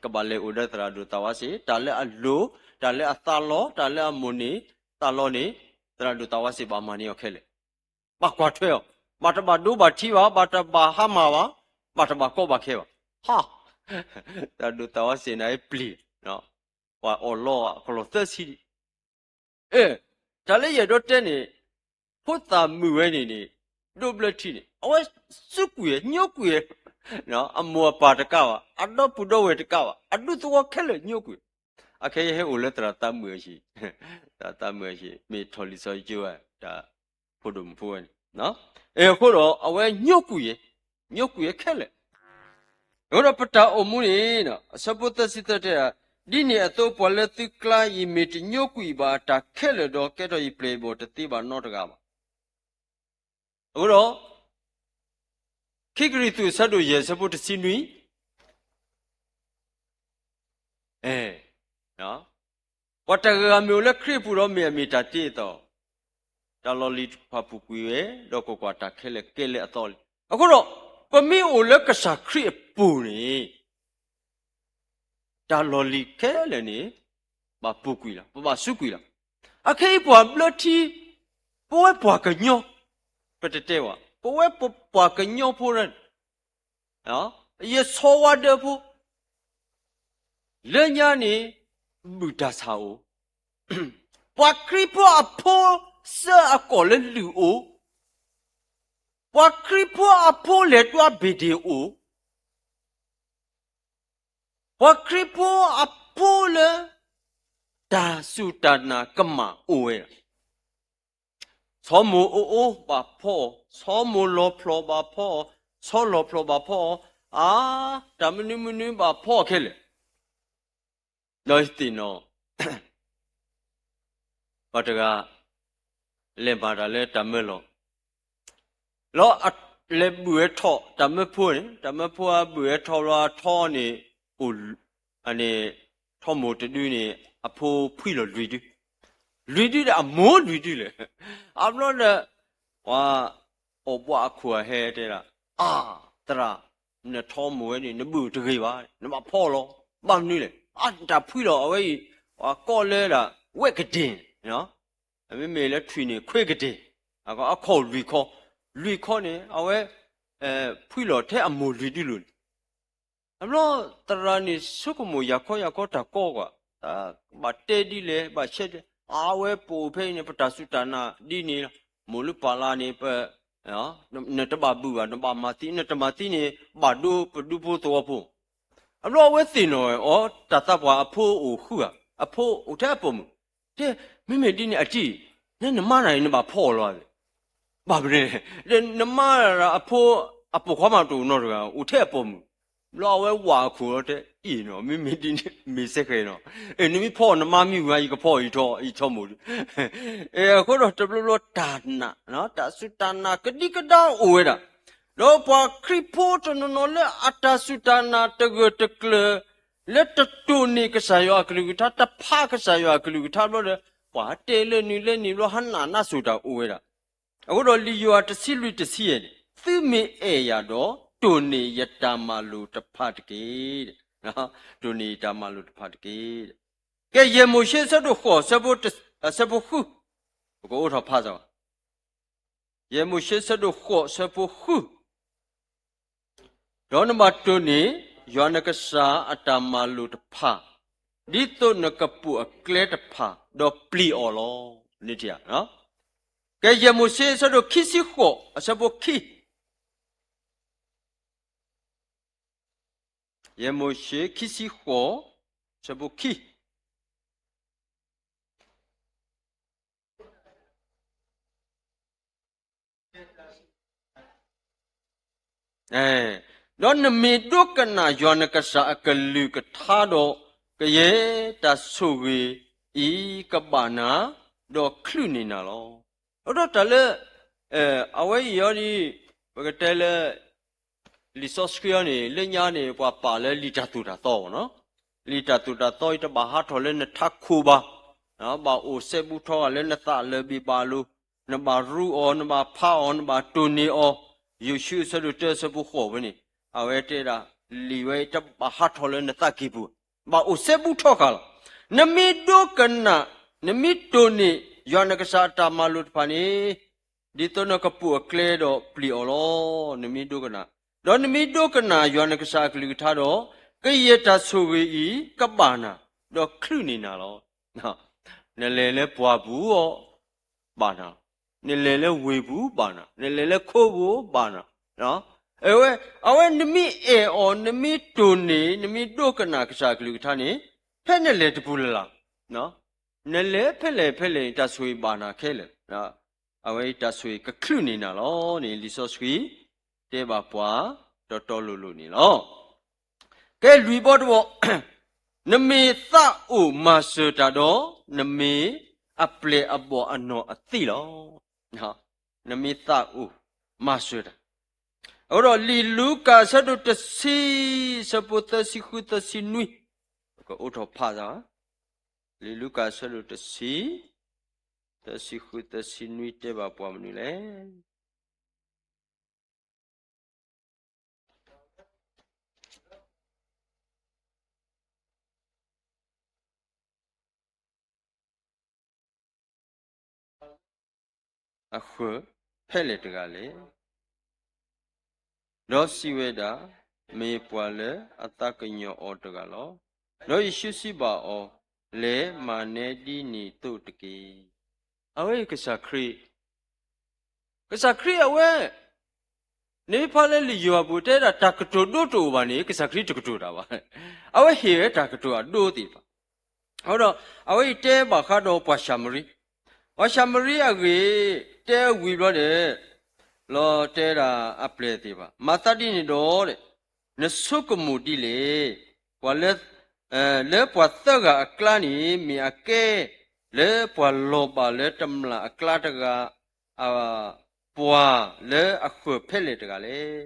ကဘၣ်လဲၤအိၣ်ဒီးသရၣ်ဒိၣ်သးဝါစ့ၣ်, တၢ်လၢအလိၤ, တၢ်လၢအသးလီ, တၢ်လၢအမိၣ်န့ၢ်သးလီန့ၣ်, သရၣ်ဒိၣ်သးဝါစ့ၣ်ဘၣ်မၤန့ၢ်အီၤခဲလၢာ်, ဘၣ်ကွၢ်ထွဲအီၤ, ဘၣ်တဘၣ်ဒိဘၣ်ထံးဘၣ်, ဘၣ်တဘၣ်ဟါမၢ်ဘၣ်, ဘၣ်တဘၣ်ကီဘၣ်ခဲဘၣ်. ဟါ, သရၣ်ဒိၣ်သးဝါစ့ၣ်န့ၣ်ပျံၤ, ပှၤအီၣ်လီအကလီၢ်သၢဆံဒံး အဲ, တၢ်လၢယအဲၣ်ဒိးတဲန့ၣ်, ဖိသၣ်မုၣ်ဝဲန့ၣ်န့ၣ်, ဒိးဘျၢထံန့ၣ် အဝဲစူးကွံာ်ညိကွံာ်, အမိၢ်အပၢ်တကးဘၣ်, အဒီပုၢ်ဒီဝဲၢ်တကးဘၣ်, အဒူသဝီခဲလၢာ်ညိကွံာ်, အခဲအံၤဟဲအိၣ်လၢသရၣ်သးမုၣ်အဟံၣ်, သရၣ်သးမုၣ်အဟံၣ် မ့ၢ်ထီၣ်လံာ်စီဆှံကၠိဝဲ, တၢ်ဖိဒိၣ်မုၣ်ဖိဝဲန့ၣ်, အဲအဃိဒီး အဝဲညိကွံာ်, ညိကွံာ်ခဲလၢာ် အဃိဒီးပတၢ်အိၣ်မူန့ၣ်, အဆၢဖိသၢဆံသၢတဲ, ဒ်န့ၣ်အသိး ပှၤလၢသုကျါအံၤမ့ၢ်တညိကွံာ်ဘၣ်အတၢ်ခဲလၢာ်ဒီး ကဲထီၣ်ယပျဲၢ်ယဘီၣ်တသ့ဘၣ်နီတဂၤဘၣ်. အဃိဒီး ခံကရံၣ်သူးအဆၢဒိၣ်ယဲၢ်အဆၢဖိတဆံနွံ, အဲ ပှၤတဂၤဂၤမ့ၢ်အိၣ်လၢခရံာ်အပူၤဒီး မ့ၢ်အမ့ၢ်တၢ်တ့အသိး, တၢ်လီၢ်လံၤတဖၣ်ပူၤကွံာ်ဝဲ, ဒီးကွၢ်ကွၢ်, တၢ်ခဲလၢာ်ကဲလၢအသီလံ. အဃိဒီး ပမ့ၢ်အိၣ်လၢကစၢ်ခရံာ်အပူၤန့ၣ်, တၢ်လီၢ်လံၤခဲလၢာ်န့ၣ် ဘၣ်ပူၤကွံာ်လီၤ, ပဘၣ်စူးကွံာ်လီၤ. အခဲအံၤပှၤဘျၢထံ, ပဝဲပှၤကညီ, ပတတဲဘၣ်, ပဝဲပှၤကညီဖိန့ၣ် ယဆီဝါဒၢဖိ, လၢညါန့ၣ် ဘုၣ်တၢ်ဆၣ်အိၣ်, ပှၤခရံာ်ဖိအဖိစၢအကီၢ်လၢလုၢ်အိၣ်, ပှၤခရံာ်ဖိအဖိလဲၤတွါဘ့ၣ်ဒ့ၣ်အိၣ်, ပှၤခရံာ်ဖိအဖိလၢ တၢ်စူၢ်တၢ်နာ်ကမၣ်အိၣ်ဝဲဒၣ် ဆီမိၢ်အိၣ်အိၣ်ဘၣ်ဖီအီၤ, ဆီမိၢ်လီၤဖျိးဘၣ်ဖီအီၤ, ဆီလီၤဖျိးဘၣ်ဖီအီၤ, အါ, တၢ်မနုၤမနုၤဘၣ်ဖီအီၤခဲလၢာ်, ဒီးယသ့ၣ်နီၣ် ပှၤတဂၤ လဲၤမၤတၢ်လၢတၢ်မၢလီၤ, လီၤလဲၤဘုၣ်ဝဲထီၣ်တၢ်မၢဖိန့ၣ်, တၢ်မၢဖိအဘုၣ်ဝဲထီၣ်လီၤအထီန့ၣ်, အိၣ်, န့ၣ်, ထီမိၢ်တဒုန့ၣ် အဖိဖှံလီၤလွံၢ်ဒု, လွံၢ်ဒုဒီးအမိၢ်လွံၢ်ဒုလဲၣ်, အဘျီဒီး ပှၤအီၣ်ဘှးအခိၣ်အဟဲတဲဒၣ်, အါ, သရၣ်, နထီမိၢ်ဝဲန့ၣ် နဘုၣ်တဂ့ၤဘၣ်, နဘၣ်ဖီလီၤ, ဘၣ်မနုၤလဲၣ်, အါ, တၢ်ဖှံလီၤအဝဲအံၤ, ပှၤကိးလၢဒၣ် ဝဲၢ်ကဒ့ၣ်, မ့မ့ၢ်လၢထွံၣ်န့ၣ် ခွ့ကဒ့ၣ်, အခီၣ်လွံၢ်ခီ, လွံၢ်ခီန့ၣ် အဝဲ ဖှံလီၤထဲအမိၢ်လွံၢ်ဒုလိၤန့ၣ် အဘျီသရၣ်န့ၣ်ဆိကမိၣ် ယၤခီယၤခီတၢ်ကီကွၢ်, ဘၣ်တဲဒ်လဲၣ် ဘၣ်ဆဲဒ်လဲၣ်, အဝဲပအိၣ်ဖဲအံၤန့ၣ် ပတၢ်စူၢ်တၢ်နာ်ဒ်န့ၣ်လီၤ, မိၢ်လၢပၢ်လၢန့ၣ် ပ နတဘၣ်ဘုၣ်ဘၣ်, နဘၣ်မၤသံ, နတမၤသံန့ၣ် ဘၣ်ဒိပဒူဖိသဝီဖိ. အဘျီအဝဲသ့ၣ်နီၣ်အီၤ တၢ်သးပှၢ်အဖိအိၣ်ဃုဧါ, အဖိအိၣ်ထဲအပိာ်မုၣ်, တဲ မ့မ့ၢ်ဒ်န့ၣ်အတံၢ်, နနမါနၤအံၤ နဘၣ်ဖီအီၤလီၤဧါ, ဘၣ်မနုၤလဲၣ်, နမါအဖိ အပိာ်ခွါမးတအိၣ်နီတဂၤ, အိၣ်ထဲအပိာ်မုၣ်. ဘျီအဝဲဝးအခိၣ်လီၤ တဲအံၤနီၤ, မ့မ့ၢ်ဒ်န့ၣ် မ့ၢ်စဲဃဲၤနီၤ, အဲ နမ့ၢ်ဖီအီၤ နမါမ့ၢ်ဝံၤဧါ ယကဖီအီၤ ယထီမိၢ်ဒု. အဃိဒီးတဘျီဘျီတၢ်နာ်, တၢ်စူၢ်တၢ်နာ်ကဒံကဒါအိၣ်ဝဲဒၣ်, ဒီးပှၤခရံာ်ဖိတနီၤနီၤလၢအတၢ်စူၢ်တၢ်နာ်တဂၢၢ်တကျၢၤ လၢတတိၢ်န့ၢ်ကစၢ်ယွၤအကလုၢ်ကထါ, တဖးကစၢ်ယွၤအကလုၢ်ကထါဘျီဒီး ပှၤတဲလၢနုၤလၢနံၤဘျီ ဟးနးနးစိၤတၢ်အိၣ်ဝဲဒၣ်. အဃိဒီးလံာ်ယိၤဟၣ်တဆံလွံၢ်တဆံယဲၢ်န့ၣ်, သုမ့ၢ်အဲၣ်ယၤဒီး တိၢ်န့ၢ်ယတၢ်မၤလိာ်တဖၣ်တက့ၢ်. တိၢ်န့ၢ်ယတၢ်မၤလိာ်တဖၣ်တက့ၢ်. ကဲ ယဲၢ်မိၤၡ့ဆၢဒိၣ်ဃိး ဆၢဖိဃု, ပကအိးထီၣ်ဖးစၢၤဘၣ်. ယဲၢ်မိၤၡ့ဆၢဒိၣ်ဃိး ဆၢဖိဃု, ဒီးနဘၣ်တိၢ်န့ၢ် ယွၤနကစၢ်အတၢ်မၤလိာ်တဖၣ်, ဒ်သိးနကပိာ်အကျဲတဖၣ်, ဒီးပျံၤအီၤလီၤ. န့ၣ်ထံၣ်ဧါ. ကဲ ယဲၢ်မိၤၡ့ဆၢဒိၣ်ခံဆံဃိး အဆၢဖိခံ, ယဲၢ်မိၤၡ့ခံဆံဃိး အဆၢဖိခံ ဒီးနမ့ၢ်ဒိကနၣ်ယွၤနကစၢ်အကလုၢ်ကထါဒီး ကယဲၢ်တၢ်ဆိၣ်ဂ့ၤအံၤကဘၣ်နၤ, ဒီးချုးန့ၢ်နၤလီၤ. အဃိဒီးတၢ်လၢ အဝဲအံၤအီၤဒ် ပကတဲလၢ လံာ်စီဆှံအံၤန့ၣ် လၢညါန့ၣ် ပှၤပာ်လၢလံာ်တၢ်သိၣ်တၢ်သီနီၤ. လံာ်တၢ်သိၣ်တၢ်သီအံၤ တဘၣ်ဟးထီၣ်လၢနထးခိၣ်ဘၣ်, ဘၣ်အိၣ်စဲဘူးထီၣ်ဂၤလၢနသးလၢၤဘ့ၣ်ဘၣ်လိၤ, နဘၣ်ရူအီၤ, နဘၣ်ဖးအီၤ, နဘၣ်တိၢ်န့ၢ်အီၤ. ယိၤၡူအဆၢဒိၣ်တၢ အဆၢဖိဃိးဝဲန့ၣ် အဝဲတဲဒၣ် လံာ်ဝဲအံၤတဘၣ်ဟးထီၣ်လၢနသးကံၢ်ပူၤ, ဘၣ်အိၣ်စဲဘူးထီၣ်ဃာ်လီၤ. နမ့ၢ်ဒိကနၣ်, နမ့ၢ်တိၢ်န့ၢ် ယွၤနကစၢ်အတၢ်မၤလိာ်တဖၣ်န့ၣ် ဒ်သိးနကပိာ်အကျဲဒီးပျံၤအီၤလီၤ. နမ့ၢ်ဒိကနၣ်, ဒီးနမ့ၢ်ဒိကနၣ်ယွၤနကစၢ်အကလုၢ်ကထါဒီး ကယဲၢ်တၢ်ဆိၣ်ဂ့ၤအံၤကဘၣ်နၤ, ဒီးချုးန့ၢ်နၤလီၤ. နလဲၤလၢပှၢ်ပူၤအီၤ ဘၣ်နၤ, နလဲၤလၢဝ့ၢ်ပူၤဘၣ်နၤ, နလဲၤလၢခိပူၤဘၣ်နၤ. အဝဲ အဝဲနမ့ၢ်အဲၣ်အီၤ နမ့ၢ်တိၢ်န့ၢ် နမ့ၢ်ဒိကနၣ်ကစၢ်အကလုၢ်ကထါန့ၣ် ဖဲနလဲၤတပူၤလၢ်လၢ် နလဲၤဖဲလဲၣ်ဖဲလဲၣ်န့ၣ် တၢ်ဆိၣ်ဂ့ၤဘၣ်နၤခဲလၢာ်, အဝဲအံၤတၢ်ဆိၣ်ဂ့ၤကချုးန့ၢ်နၤလီၤန့ၣ် လံာ်စီဆှံ တဲဘၣ်ပှၤ တီတီလိၤလိၤန့ၣ်လီၤ. ကဲလွံၢ်ဘီတဘီ, နမ့ၢ်သးအိၣ်မၤစၢၤတၢ်ဒီး နမ့ၢ်အပျဲၢ်အဘီၣ်အနီၢ်အသံးလီၤ. နမ့ၢ်သးအိၣ်မၤစၢၤတၢ်. အဃိဒီးလံာ်လူၤကၣ်အဆၢဒိၣ်တဆံ အဆၢဖိသၢဆံဃုသၢဆံနွံ, ပကအိးထီၣ်ဖးစၢၤ, လံာ်လူၤကၣ်အဆၢဒိၣ်တဆံ သၢဆံဃုသၢဆံနွံ တဲဘၣ်ပှၤမနုၤလဲၣ်. အဃၢၤဖဲလဲၣ်တဂၤလဲၣ်. ဒီးစံးဝဲဒၣ်, မ့ၢ်ပှၤလၢအသးကညီၤအီၤတဂၤလီၤ. ဒီးယ့ၣ်ၡူးစံးဘၣ်အီၤ, လဲၤမၤနဲဒ်န့ၣ်သိးတက့ၢ်. အဝဲအံၤကစၢ်ခရံာ် ကစၢ်ခရံာ်အဝဲ နမ့ၢ်ဖးလၢလံာ်ယိၤဟၣ်ပူၤတဲဒၣ် တၢ်ကတိၤဒိတအိၣ်ဘၣ်န့ၣ် ကစၢ်ခရံာ်တကတိၤတၢ်ဘၣ်. အဝဲဟ့ၣ်ဝဲတၢ်ကတိၤအဒိသ့ၣ်တဖၣ်. အဃိဒီး အဝဲအံၤတဲဘၣ်ဃးဒီးပှၤၡၤမရံ, ပှၤၡၤမရံအဂ့ၢ် တဲဝံၤဘျီဒီး လီၤတဲဒၣ်အပျဲၢ်သ့ၣ်တဖၣ် မၤသးဒ်န့ၣ်ဒီး နဆိကမိၣ်ဒ်လဲၣ်. ပှၤလၢ လၢပှၤသၢဂၤအကျါန့ၣ် မ့ၢ်အကဲ လၢပှၤလီၤဘၣ်လၢတမျာ်အကျါတဂၤ ပှၤလၢအဃၢၤဖဲလဲၣ်တဂၤလဲၣ်.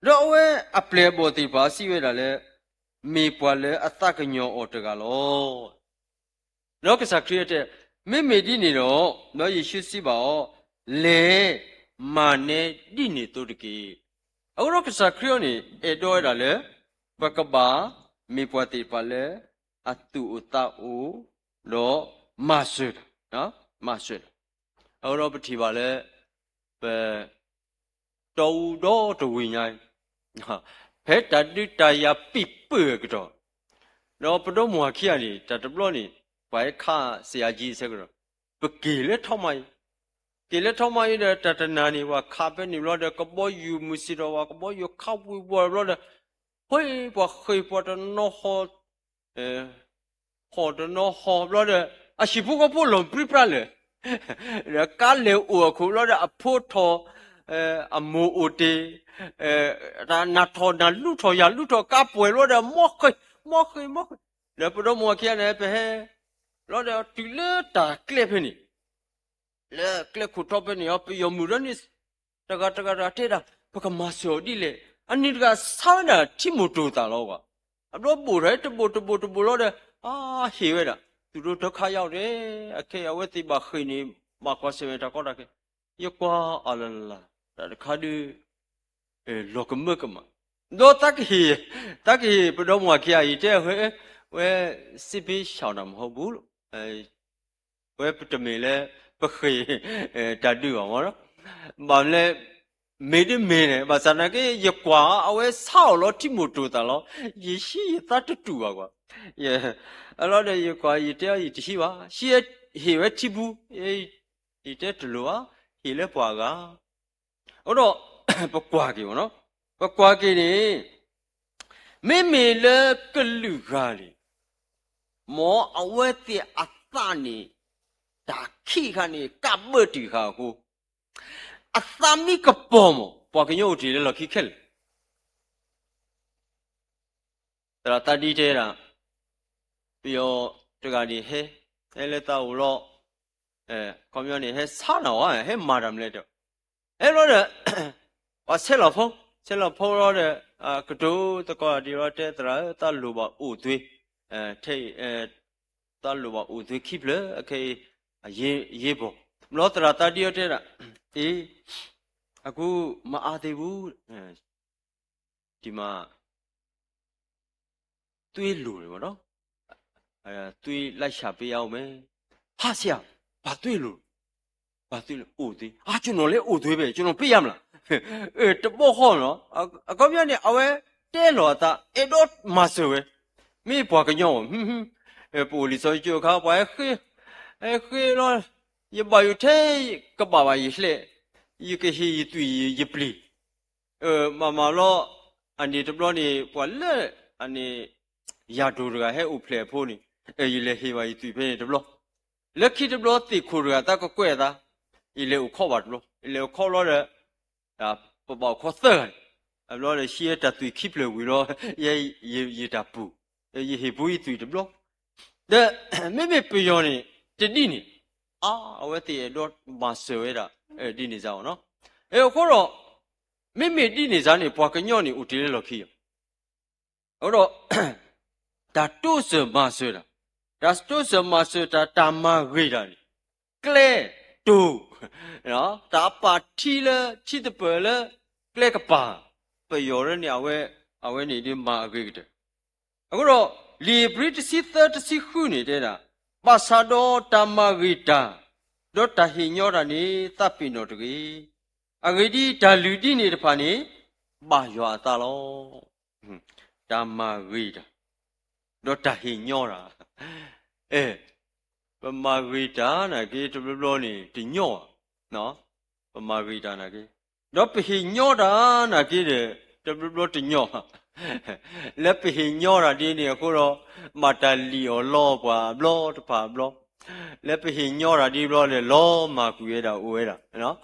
ဒီးအဝဲအပျဲၢ်အဘီၣ်သ့ၣ်တဖၣ်စံးဝဲဒၣ်လၢ မ့ၢ်ပှၤလၢအသးကညီၤအီၤတဂၤလီၤ. ဒီးကစၢ်ခရံာ်အတဲ, မ့မ့ၢ်ဒ်န့ၣ်ဒီး, ဒီးယ့ၣ်ၡူးစံးဘၣ်အီၤ, လဲၤမၤနဲဒ်န့ၣ်သိးတက့ၢ်. အဃိဒီးကစၢ်ခရံာ်အံၤန့ၣ် အဲၣ်ဒိးဝဲဒၣ်လၢ ပကဘၣ်မ့ၢ်ပှၤသ့ၣ်တဖၣ်လၢအသူၣ်အိၣ်သးအိၣ် ဒီးမၤစၢၤတၢ်, မၤစၢၤတၢ်. အဃိဒီးပထံၣ်ဘၣ်လၢ ပ တီအူဒီတဝ့ၢ်ညါအံၤ, ဖဲတၢ်ဒုးတၢ်ယၤပံာ်ပၢၢ်အကတီၢ်, ဒီးပဒီမါဝၤခံဂၤန့ၣ် တၢ်တဘျီန့ၣ် ပှၤဟဲခး စယၤကံအဆၢကတီၢ်, ပက့ၤလၢထီမးအံၤ, က့ၤလၢထီမးအံၤဒီး တၢ်တနၤန့ၣ် ပှၤခးဖဲန့ၣ်ဘျီဒီး ကဘီယူၤမုၢ်စံၣ်ထီၣ်ဝဲ ကဘီယူၤခးဝံၤဝီၤဘျီဒီး ဟီၣ်ပှၤဃ့ၢ်ပှၤတနီၤဟီၣ် ဟီၣ်တနီၤဟီၣ်ဘျီဒီး အဟံၣ်ဖိဃီဖိလီၤပြံပြါလၢာ်, ဒီးကါလဲၤအိၣ်အခိၣ်ဘျီဒီး အဖိထီၣ် အမိၢ်အိၣ်တ့ၢ်, နၤထီၣ်နၤလူထီၣ်ယၤလူထီၣ် ကါပှဲၤဘျီဒီး မီၢ်ဃ့ၢ် မီၢ်ဃ့ၢ် မီၢ်ဃ့ၢ်, ဒီးပဒီမါဝၤခံဂၤန့ၣ် ပဟဲ ဘျီဒီးတုၤလၢတၢ်ကျဲဖဲန့ၣ် လၢကျဲခိၣ်ထီဖဲန့ၣ် ပယီၤမုၣ်ဒီးန့ၣ် တဂၤတဂၤတဂၤတဲဒၣ် ပကမၤစၢၤအီၤဒ်လဲၣ်, အန့ၣ်တဂၤဆါဝဲဒၣ်ထံမိၢ်တိၢ်သးလီၤကွၢ်, အဘျီဘိၣ်တၢ်တဘိၣ်တဘိၣ်တဘိၣ်လီၤဒီး အဟ့ၣ်ဝဲဒၣ် သူတို့ဒုက္ခရောက်တယ် အခဲအံၤအဝဲသ့ၣ်ဘၣ်ဃ့ၢ်န့ၣ် ဘၣ်ကွၢ်ဆၢၣ်မဲာ်တၢ်ကီတၢ်ခဲ, ယကွၢ်အလၢ်လၢ် တၢ်တခါဒုး လီၤကမၢကမၣ်, ဒီးတၢ်ကဟ့ၣ် တၢ်ကဟ့ၣ်ပဒီမါဝၤခံဂၤအံၤ တဲဝဲ ဝဲ စစ်ပေးရှောင်တာမဟုတ်ဘူးလို့ ဝဲပတမ့ၢ်လၢ ပဃ့ၢ် တၢ်ဒုးဘၣ်မ့ၢ်နီၤ, ဘၣ်မနုၤလဲၣ် မ့ၢ်ဒ်မ့ၢ်န့ၣ် ဘၣ်ဆၣ်သနာ်က့ ယကွၢ်အဝဲဆါအီၤလီၤထံမိၢ်တိၢ်သးလီၤ, ယဟံးယသးတတူာ်ဘၣ်ကွၢ်, အလီၤဒီးယကွၢ် ယတဲအီၤ ယတဟံးဘၣ်, ဟံး ဟ့ၣ်ဝဲထံပူၤ, ယတဲတလိၣ်ဘၣ်, ဟ့ၣ်လၢပှၤအဂၤ အဃိဒီး ပကွၢ်က့ၤမ့ၢ်နီၤ, ပကွၢ်က့ၤန့ၣ် မ့မ့ၢ်လၢကလုာ်ဂၤန့ၣ် မ်အဝဲသ့ၣ်အသးန့ၣ် တၢ်ခံးဃာ်န့ၣ် ကးဘၢတံၢ်ဃာ်အဃိ အသးမံကပီၤမး ပှၤကညီအိၣ်တ့ၢ်လၢလီၢ်ခံခဲလၢာ် သရၣ်သးဒံတဲဒၣ် ပယီၤတဂၤန့ၣ်ဟဲ ဟဲလၢသးအိၣ်လီၤ, ခီပညီန့ၣ် ဟဲဆါနၤဝဲ ဟဲမၤတၢ်မနုၤလဲၣ်ဒီး ဟဲဘျီဒီး ပှၤဆဲးလီၤဖိ, ဆဲးလီၤဖိလီၤဒီး ကတိၤသကိးဒ်လီၤ တဲသရၣ်ဧၢ သးလိၣ်ဘၣ်အိၣ်သွ့, ထဲအံၤ သးလိၣ်ဘၣ်အိၣ်သွ့ခံဖျၢၣ် အခဲအံၤ အရေးပေါ်, ဘျီသရၣ်သးဒံအီၤတဲဒၣ် အ့ အခုမအားသေးဘူး, ဒီမှာ သွေးလိုတယ်ပေါ့နော်, သွေးလိုက်ရှာပေးရဦးမယ်, ဟာဆရာ, ဘာသွေးလိုလဲ, ဘာသွေးလဲ, အိၣ်သွ့, အာ ကျွန်တော်လည်းအိုသွေးပဲ, ကျွန်တော်ပေးရမလား, တဘီဃီနီၤ, အခီပညီန့ၣ် အဝဲတဲလီၤအသး အဲၣ်ဒိးမၤစၢၤဝဲ, မ့ၢ်ပှၤကညီအီၤ ပအိၣ်လံာ်စီဆှံကၠိအခါ ပှၤဟဲဃ့, ဟဲဃ့လီၤ, ယဘၣ်ယိၣ်ထဲကဘၣ်ဘၣ်ယဟျဲၣ်, ယကဟ့ၣ်ယသွံၣ်ယပျံၤ, မၤမၤလီၤ, အန့ၣ်တဘျီန့ၣ် ပှၤလၢ အန့ၣ် ယၤဒိၣ်တဂၤဟဲအိၣ်ဖျဲၣ်အဖိန့ၣ်, ယလဲၤဟ့ၣ်ဘၣ်ယသွံၣ်ဖဲန့ၣ်တဘျီ, လၢခံတဘျီသ့ၣ်ခိၣ်တဂၤသးကကွဲးအသး, ယလဲၤအိၣ်ခိးဘၣ်တဘျီ, ယလဲၤအိၣ်ခိးလီၤဒီး ပဘၣ်အိၣ်ခိးသၢဂၤန့ၣ်, အဘျီဒီး ဟံးတၢ်သွံၣ်ခံဖျၢၣ်ဝံၤလီၤ, ယဲယတၢ်ပူၤ, ယဟ့ၣ်ပူၤယသွံၣ်တဘျီ, ဒီး မ့မ့ၢ်ပယီၤန့ၣ် တဒ်န့ၣ်, အါ အဝဲသ့ၣ်အဲၣ်ဒိးမၤစၢၤဝဲဒၣ် ဒ်န့ၣ်စ့ၢ်ကီးနီၤ, အဃိဒီး မ့မ့ၢ်ဒ်န့ၣ်စ့ၢ်န့ၣ် ပှၤကညီန့ၣ်အိၣ်တ့ၢ်လၢလီၢ်ခံအီၤ, အဃိဒီး တၢ်တိစၢၤမၤစၢၤတၢ်, တၢ်တိစၢၤမၤစၢၤတၢ် တၢ်မၤဂ့ၤတၢ်န့ၣ် ကျဲတိၤ, တၢ်အပာ်ထံလၢထံသပၢၤလၢကျဲကပၤ, ပယီၤဒ်န့ၣ် အဝဲန့ၣ်ဒ်မၤအဂ့ၤကတၢၢ်, အဃိဒီး လံာ်ဧ့ၤဘြံၤတဆံသၢတဆံဃုန့ၣ်တဲဒၣ်, ဘၣ်ဆၣ်ဒီးတၢ်မၤဂ့ၤတၢ် ဒီးတၢ်ဟ့ၣ်ညီတၢ်န့ၣ် သးပ့ၤနီၣ်တဂ့ၤ, အဂ့ၢ်ဒ်အံၤ တၢ်လုၢ်ဒ်န့ၣ်တဖၣ်န့ၣ် ဘၣ်ယွၤအသးလီၤ. တၢ်မၤဂ့ၤတၢ်, ဒီးတၢ်ဟ့ၣ်ညီတၢ်, အဲ, ပမၤဂ့ၤတၢ်နာ်က့ တဘျီဘျီန့ၣ် တညီဘၣ်, ပမၤဂ့ၤတၢ်နာ်က့, ဒီးပဟ့ၣ်ညီတၢ်နာ်က့ဒီး တဘျီဘျီတညီဘၣ်, လၢပဟ့ၣ်ညီတၢ်ဒ်န့ၣ်အဃိဒီး မၤတၢ်လံၣ်အီၣ်လီအီၣ်ပှၤအဘျီတဖၣ်အဘျီ, လၢပဟ့ၣ်ညီတၢ်ဒ်ဘျီဒီး လီၤမၢ်ကွံာ်ဝဲဒၣ်အိၣ်ဝဲဒၣ်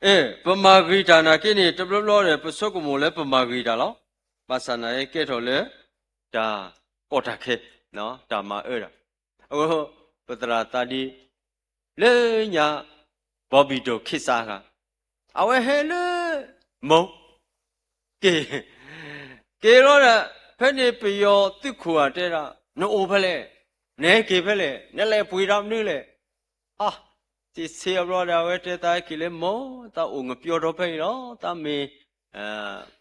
အဲ, ပမၤဂ့ၤတၢ်နာ်က့န့ၣ် တဘျီဘျီဒီး ပဆိကမိၣ်လၢပမၤဂ့ၤတၢ်လီၤ. ဘၣ်ဆၣ်နာ်က့ကဲထီၣ်လၢ တၢ်ကီတၢ်ခဲ, တၢ်မၤအၢတၢ်, အဃိ ပသရၣ်သးဒ့ လၢညါ ဘီဘံၣ်ဒိၣ်ခ့စးဃာ်, အဝဲဟဲလၢ မိၢ် က့ၤ, က့ၤလီၤဒီး ဖဲန့ၣ်ပယီၤသုးခိၣ်ဧါတဲဒၣ် နအိၣ်ဖဲလဲၣ်, နဟဲက့ၤဖဲလဲၣ်, နလဲၤပှ့ၤတၢ်မနုၤလဲၣ်, ဟါ, တဆ့အဘျီဒီး အဝဲတဲ သးဟဲက့ၤလၢမိၢ်, သးအိၣ်ငပျီဒီဖဲအံၤလီၤ, သးမ့ၢ်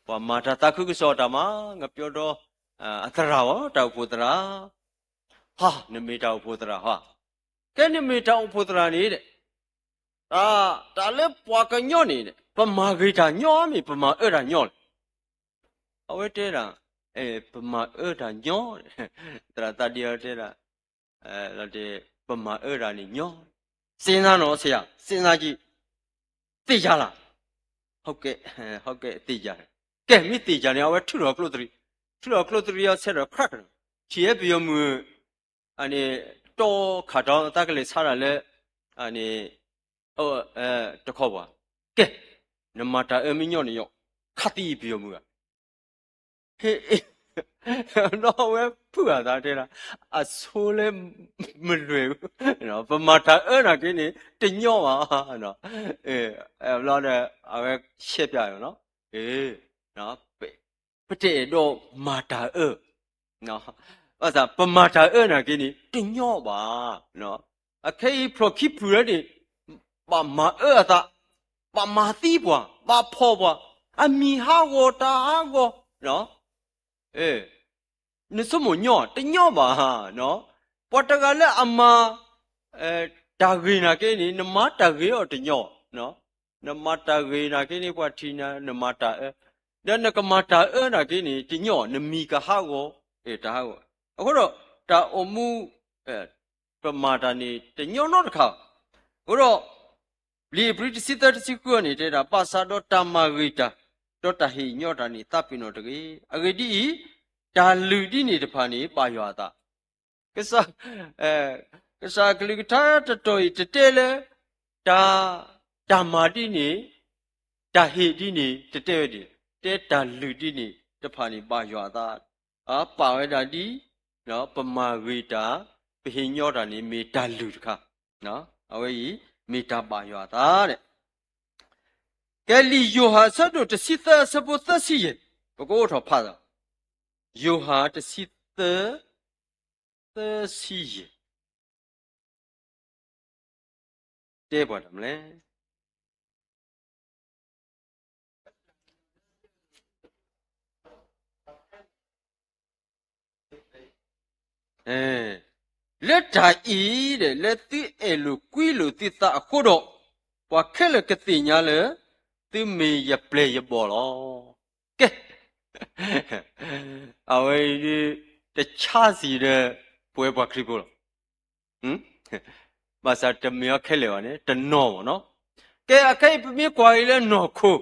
ပှၤမၤတၢ်သးခုကစီၣ်တၢ်မၤ ငပျီဒီ အသရၣ်အီၤ တၢ်အိၣ်ဖှိၣ်သရၣ်, ဟါ, နမ့ၢ်တၢ်အိၣ်ဖှိၣ်သရၣ်ဟါ, ကဲနမ့ၢ်တၢ်အိၣ်ဖှိၣ်သရၣ်န့ၣ်ဒီး တၢ်လၢပှၤကညီန့ၣ် ပမၤဂ့ၤတၢ်ညီမ့ၢ် ပမၤအၢတၢ်ညီလဲၣ်. အဝဲတဲဒၣ်, ပမၤအၢတၢ်ညီ, သရၣ်သးဒ့အီၤတဲဒၣ်, ပမၤအၢတၢ်န့ၣ်ညီ, စ့နၤနီၢ်စ့ယၤ, စ့နၤက့, သ့ၣ်ယၤလၢ်, ဟီကဲ, ဟီကဲသ့ၣ်ယၤ, ကဲမ့ၢ်သ့ၣ်ယၤန့ၣ် အဝဲထုးထီၣ်ကျိသရံး, ထုးထီၣ်ကျိသရံးအီၤဆဲးဒီး crack န့ၣ်, ထံၣ်ဝဲပယီၤမုၣ် အန့ၣ်, တီခးတီၤသးကလဲၤဆါတၢ်လၢ, အန့ၣ်, တခီပှၤ, ကဲ, နမၤတၢ်အၢမ့ၢ်ညီန့ၣ်ယီၤ, ခးသံအံၤပယီၤမုၣ်ဂၤ, ဟ့ၣ်, ဒီးအဝဲဖုးအသးတဲဒၣ်, အဆိလၢမလွဲၢ်, ပမၤတၢ်အၢနာ်က့န့ၣ် တညီဘၣ်, ဘျီဒီး အဝဲရှဲပၠးအီၤနီၤ, ပတအဲၣ်ဒိးမၤတၢ်အၢ, ဘၣ်ဆၣ်ပမၤတၢ်အၢနာ်က့န့ၣ် တညီဘၣ်. အခဲအံၤဖျိၣ်ခံဖုၣ်လၢန့ၣ်, ဘၣ်မၤအၢအသး, ဘၣ်မၤသံပှၤ, ဘၣ်ဖီၣ်ပှၤ, အမံၤဟးဂီၤတၢ်ဟးဂီၤ, နဆိကမိၣ်ညီ, တညီဘၣ်, ပှၤတဂၤလၢအမၤ တၢ်ဂ့ၤနာ်က့န့ၣ် နမၤတၢ်ဂ့ၤအီၤတညီ, နမၤတၢ်ဂ့ၤနာ်က့န့ၣ် ပှၤထံၣ်နၤ နမၤတၢ်အၢ, ဒီးနကမၤတၢ်အၢနာ်က့န့ၣ် တညီ, နမံၤကဟးဂီၤ, တၢ်ဟးဂီၤ, အဃိဒီး တၢ်အိၣ်မူ ပမၤတၢ်န့ၣ် တညီနီတခါ, အဃိဒီး လံာ်ဧ့ၤဘြံၤတဆံသၢတဆံဃုန့ၣ် တဲဒၣ်, ဘၣ်ဆၣ်ဒီးတၢ်မၤဂ့ၤတၢ်, ဒီးတၢ်ဟ့ၣ်ညီတၢ်န့ၣ် သးပ့ၤနီၣ်တဂ့ၤ. အဂ့ၢ်ဒ်အံၤ, တၢ်လုၢ်ဒ်န့ၣ်တဖၣ်န့ၣ် ဘၣ်ယွၤအသး, ကစၢ်, ကစၢ်အကလုၢ်ကထါတတီၤအံၤ တတဲလၢ တၢ်, တၢ်မၤဒ်န့ၣ်, တၢ်ဟ့ၣ်ဒ်န့ၣ် တတဲဝဲဒၣ်, တဲတၢ်လုၢ်ဒ်န့ၣ်တဖၣ်န့ၣ် ဘၣ်ယွၤအသး, ပာ်ဝဲဒၣ်ဒ် ပမၤဂ့ၤတၢ်, ပဟ့ၣ်ညီတၢ်န့ၣ် မ့ၢ်တၢ်လုၢ်တခါ, အဝဲအံၤ မ့ၢ်တၢ်ဘၣ်ယွၤအသးဒဲး. ကဲလံာ်ယိၤဟၣ်အဆၢဒိၣ်တဆံသၢအဆၢဖိသၢဆံယဲၢ်, ပကအိးထီၣ်ဖးသး, ယိၤဟၣ်တဆံသၢ, သၢဆံယဲၢ်, တဲပှၤတၢ်မနုၤလဲၣ်. လၢတၢ်အံၤဒဲး လၢသုအဲၣ်လိာ်ကွံလိာ်သုသးအဃိဒီး, ပှၤခဲလၢာ်ကသ့ၣ်ညါလၢ သုမ့ၢ်ယပျဲၢ်ယဘီၣ်လီၤ. ကဲ, အဝဲအံၤ တဆါစံးဒီး ပဝဲပှၤခရံာ်ဖိလီၤ. ဘၣ်ဆၣ်တမ့ၢ်အီၤခဲလၢာ်ဘၣ်န့ၣ် တနီၤမ့ၢ်နီၤ. ကဲအခဲအံၤ ပမ့ၢ်ကွၢ်အံၤလၢနီၢ်ခိ,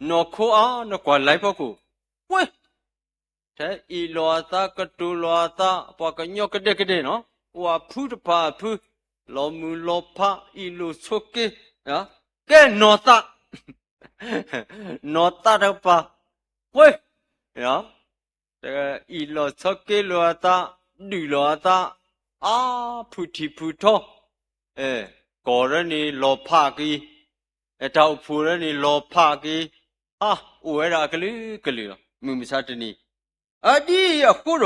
နီၢ်ခိအါ နကွၢ်လၢဖီခိၣ်, ကွဲ, ထဲအ့ၣ်လိာ်အသး ကတိၤလိာ်အသး ပှၤကညီကဒဲကဒဲနီၤ, အိၣ်အဖုတဖၣ်အဖု, လီၤမုၢ်လီၤဖး အ့ၣ်လိာ်ဆိးက့, ကဲနီၢ်သး, နီၢ်သးတကပၤ, ကွဲ, အ့ၣ်လိာ်ဆိးက့လိာ်အသး, ဒုးလိာ်အသး, အါ, ဖုၣ်ထံၣ်ဖုၣ်ထီ, ကီၢ်ရၢန့ၣ်လီၤဖးက့ၤ, တၢ်အိၣ်ဖှိၣ်ရၢန့ၣ်လီၤဖးက့ၤ, အါ, အိၣ်ဝဲဒၣ်အကလုာ်ကလုာ်လီၤ. မုၢ်မဆါတနံၤ, အဒ်အံၤအဃိ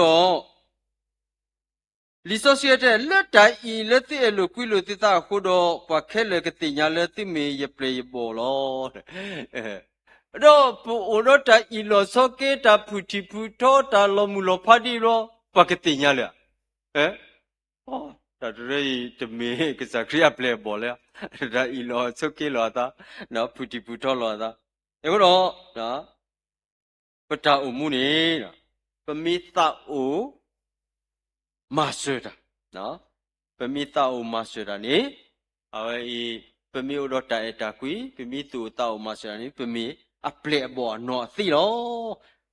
ဒီး လံာ်စီဆှံတဲ လၢတၢ်အံၤလၢသုအဲၣ်လိာ်ကွံလိာ်သုသးအဃိဒီး ပှၤခဲလၢာ်ကသ့ၣ်ညါလၢသုမ့ၢ်ယပျဲၢ်ယဘီၣ်လီၤ. ဒီးပအိၣ်ဒီးတၢ်အ့ၣ်လိာ်ဆိးက့ တၢ်ဖုၣ်ထံၣ်ဖုၣ်ထီ တၢ်လီၤမုၢ်လီၤဖးဒ်အံၤဘျီ ပှၤကသ့ၣ်ညါလၢၤဧါ. တၢ်တရၢအံၤ တမ့ၢ်ကစၢ်ခရံာ်အပျဲၢ်အဘီၣ်လၢၤ, တၢ်အ့ၣ်လိာ်ဆိးက့လိာ်အသး, ဖုၣ်ထံၣ်ဖုၣ်ထီလိာ်အသး, အဃိဒီး ပတၢ်အိၣ်မူန့ၣ် ပမ့ၢ်သးအိၣ်မၤစၢၤတၢ်, ပမ့ၢ်သးအိၣ်မၤစၢၤတၢ်န့ၣ် အဝဲအံၤ ပမ့ၢ်အိၣ်ဒီးတၢ်အဲၣ်တၢ်ကွံ ပမ့ၢ်သူၣ်အိၣ်သးအိၣ်မၤစၢၤတၢ်န့ၣ် ပမ့ၢ်အပျဲၢ်အဘီၣ်အနီၢ်အသံးလီၤ.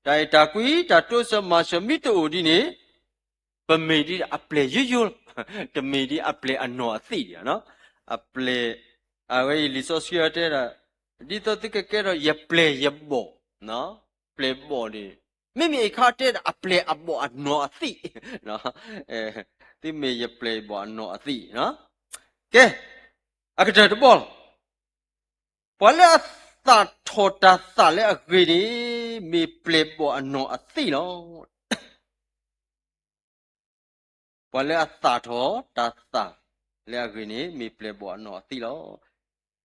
တၢ်အဲၣ်တၢ်ကွံ တၢ်တိစၢၤမၤစၢၤမ့ၢ်တအိၣ်ဒ်န့ၣ် ပမ့ၢ်ဒ်အပျဲၢ်ယိယိလီၤ, တမ့ၢ်ဒ်အပျဲၢ်အနီၢ်အသံးဒံး, အပျဲၢ်, အဝဲအံၤလံာ်စီဆှံတဲဒၣ် ဒ်သိးသုကကဲထီၣ်ယပျဲၢ်ယဘီၣ်, ပျဲၢ်ဘီၣ်န့ၣ် မ့မ့ၢ်အခါတဲဒၣ်အပျဲၢ်အဘီၣ်အနီၢ်အသံး, သုမ့ၢ်ယပျဲၢ်ယဘီၣ်အနီၢ်အသံး, ကဲ, အကတၢၢ်တဘီၣ်လီၤ. ပှၤလၢအသၣ်ထီၣ်တၢ်သၣ်လၢအဂ့ၤန့ၣ် မ့ၢ်ပျဲၢ်ဘီၣ်အနီၢ်အသံးလီၤ. ပှၤလၢအသၣ်ထီၣ်တၢ်သၣ်လၢအဂ့ၤန့ၣ် မ့ၢ်ပျဲၢ်ဘီၣ်အနီၢ်အသံးလီၤ.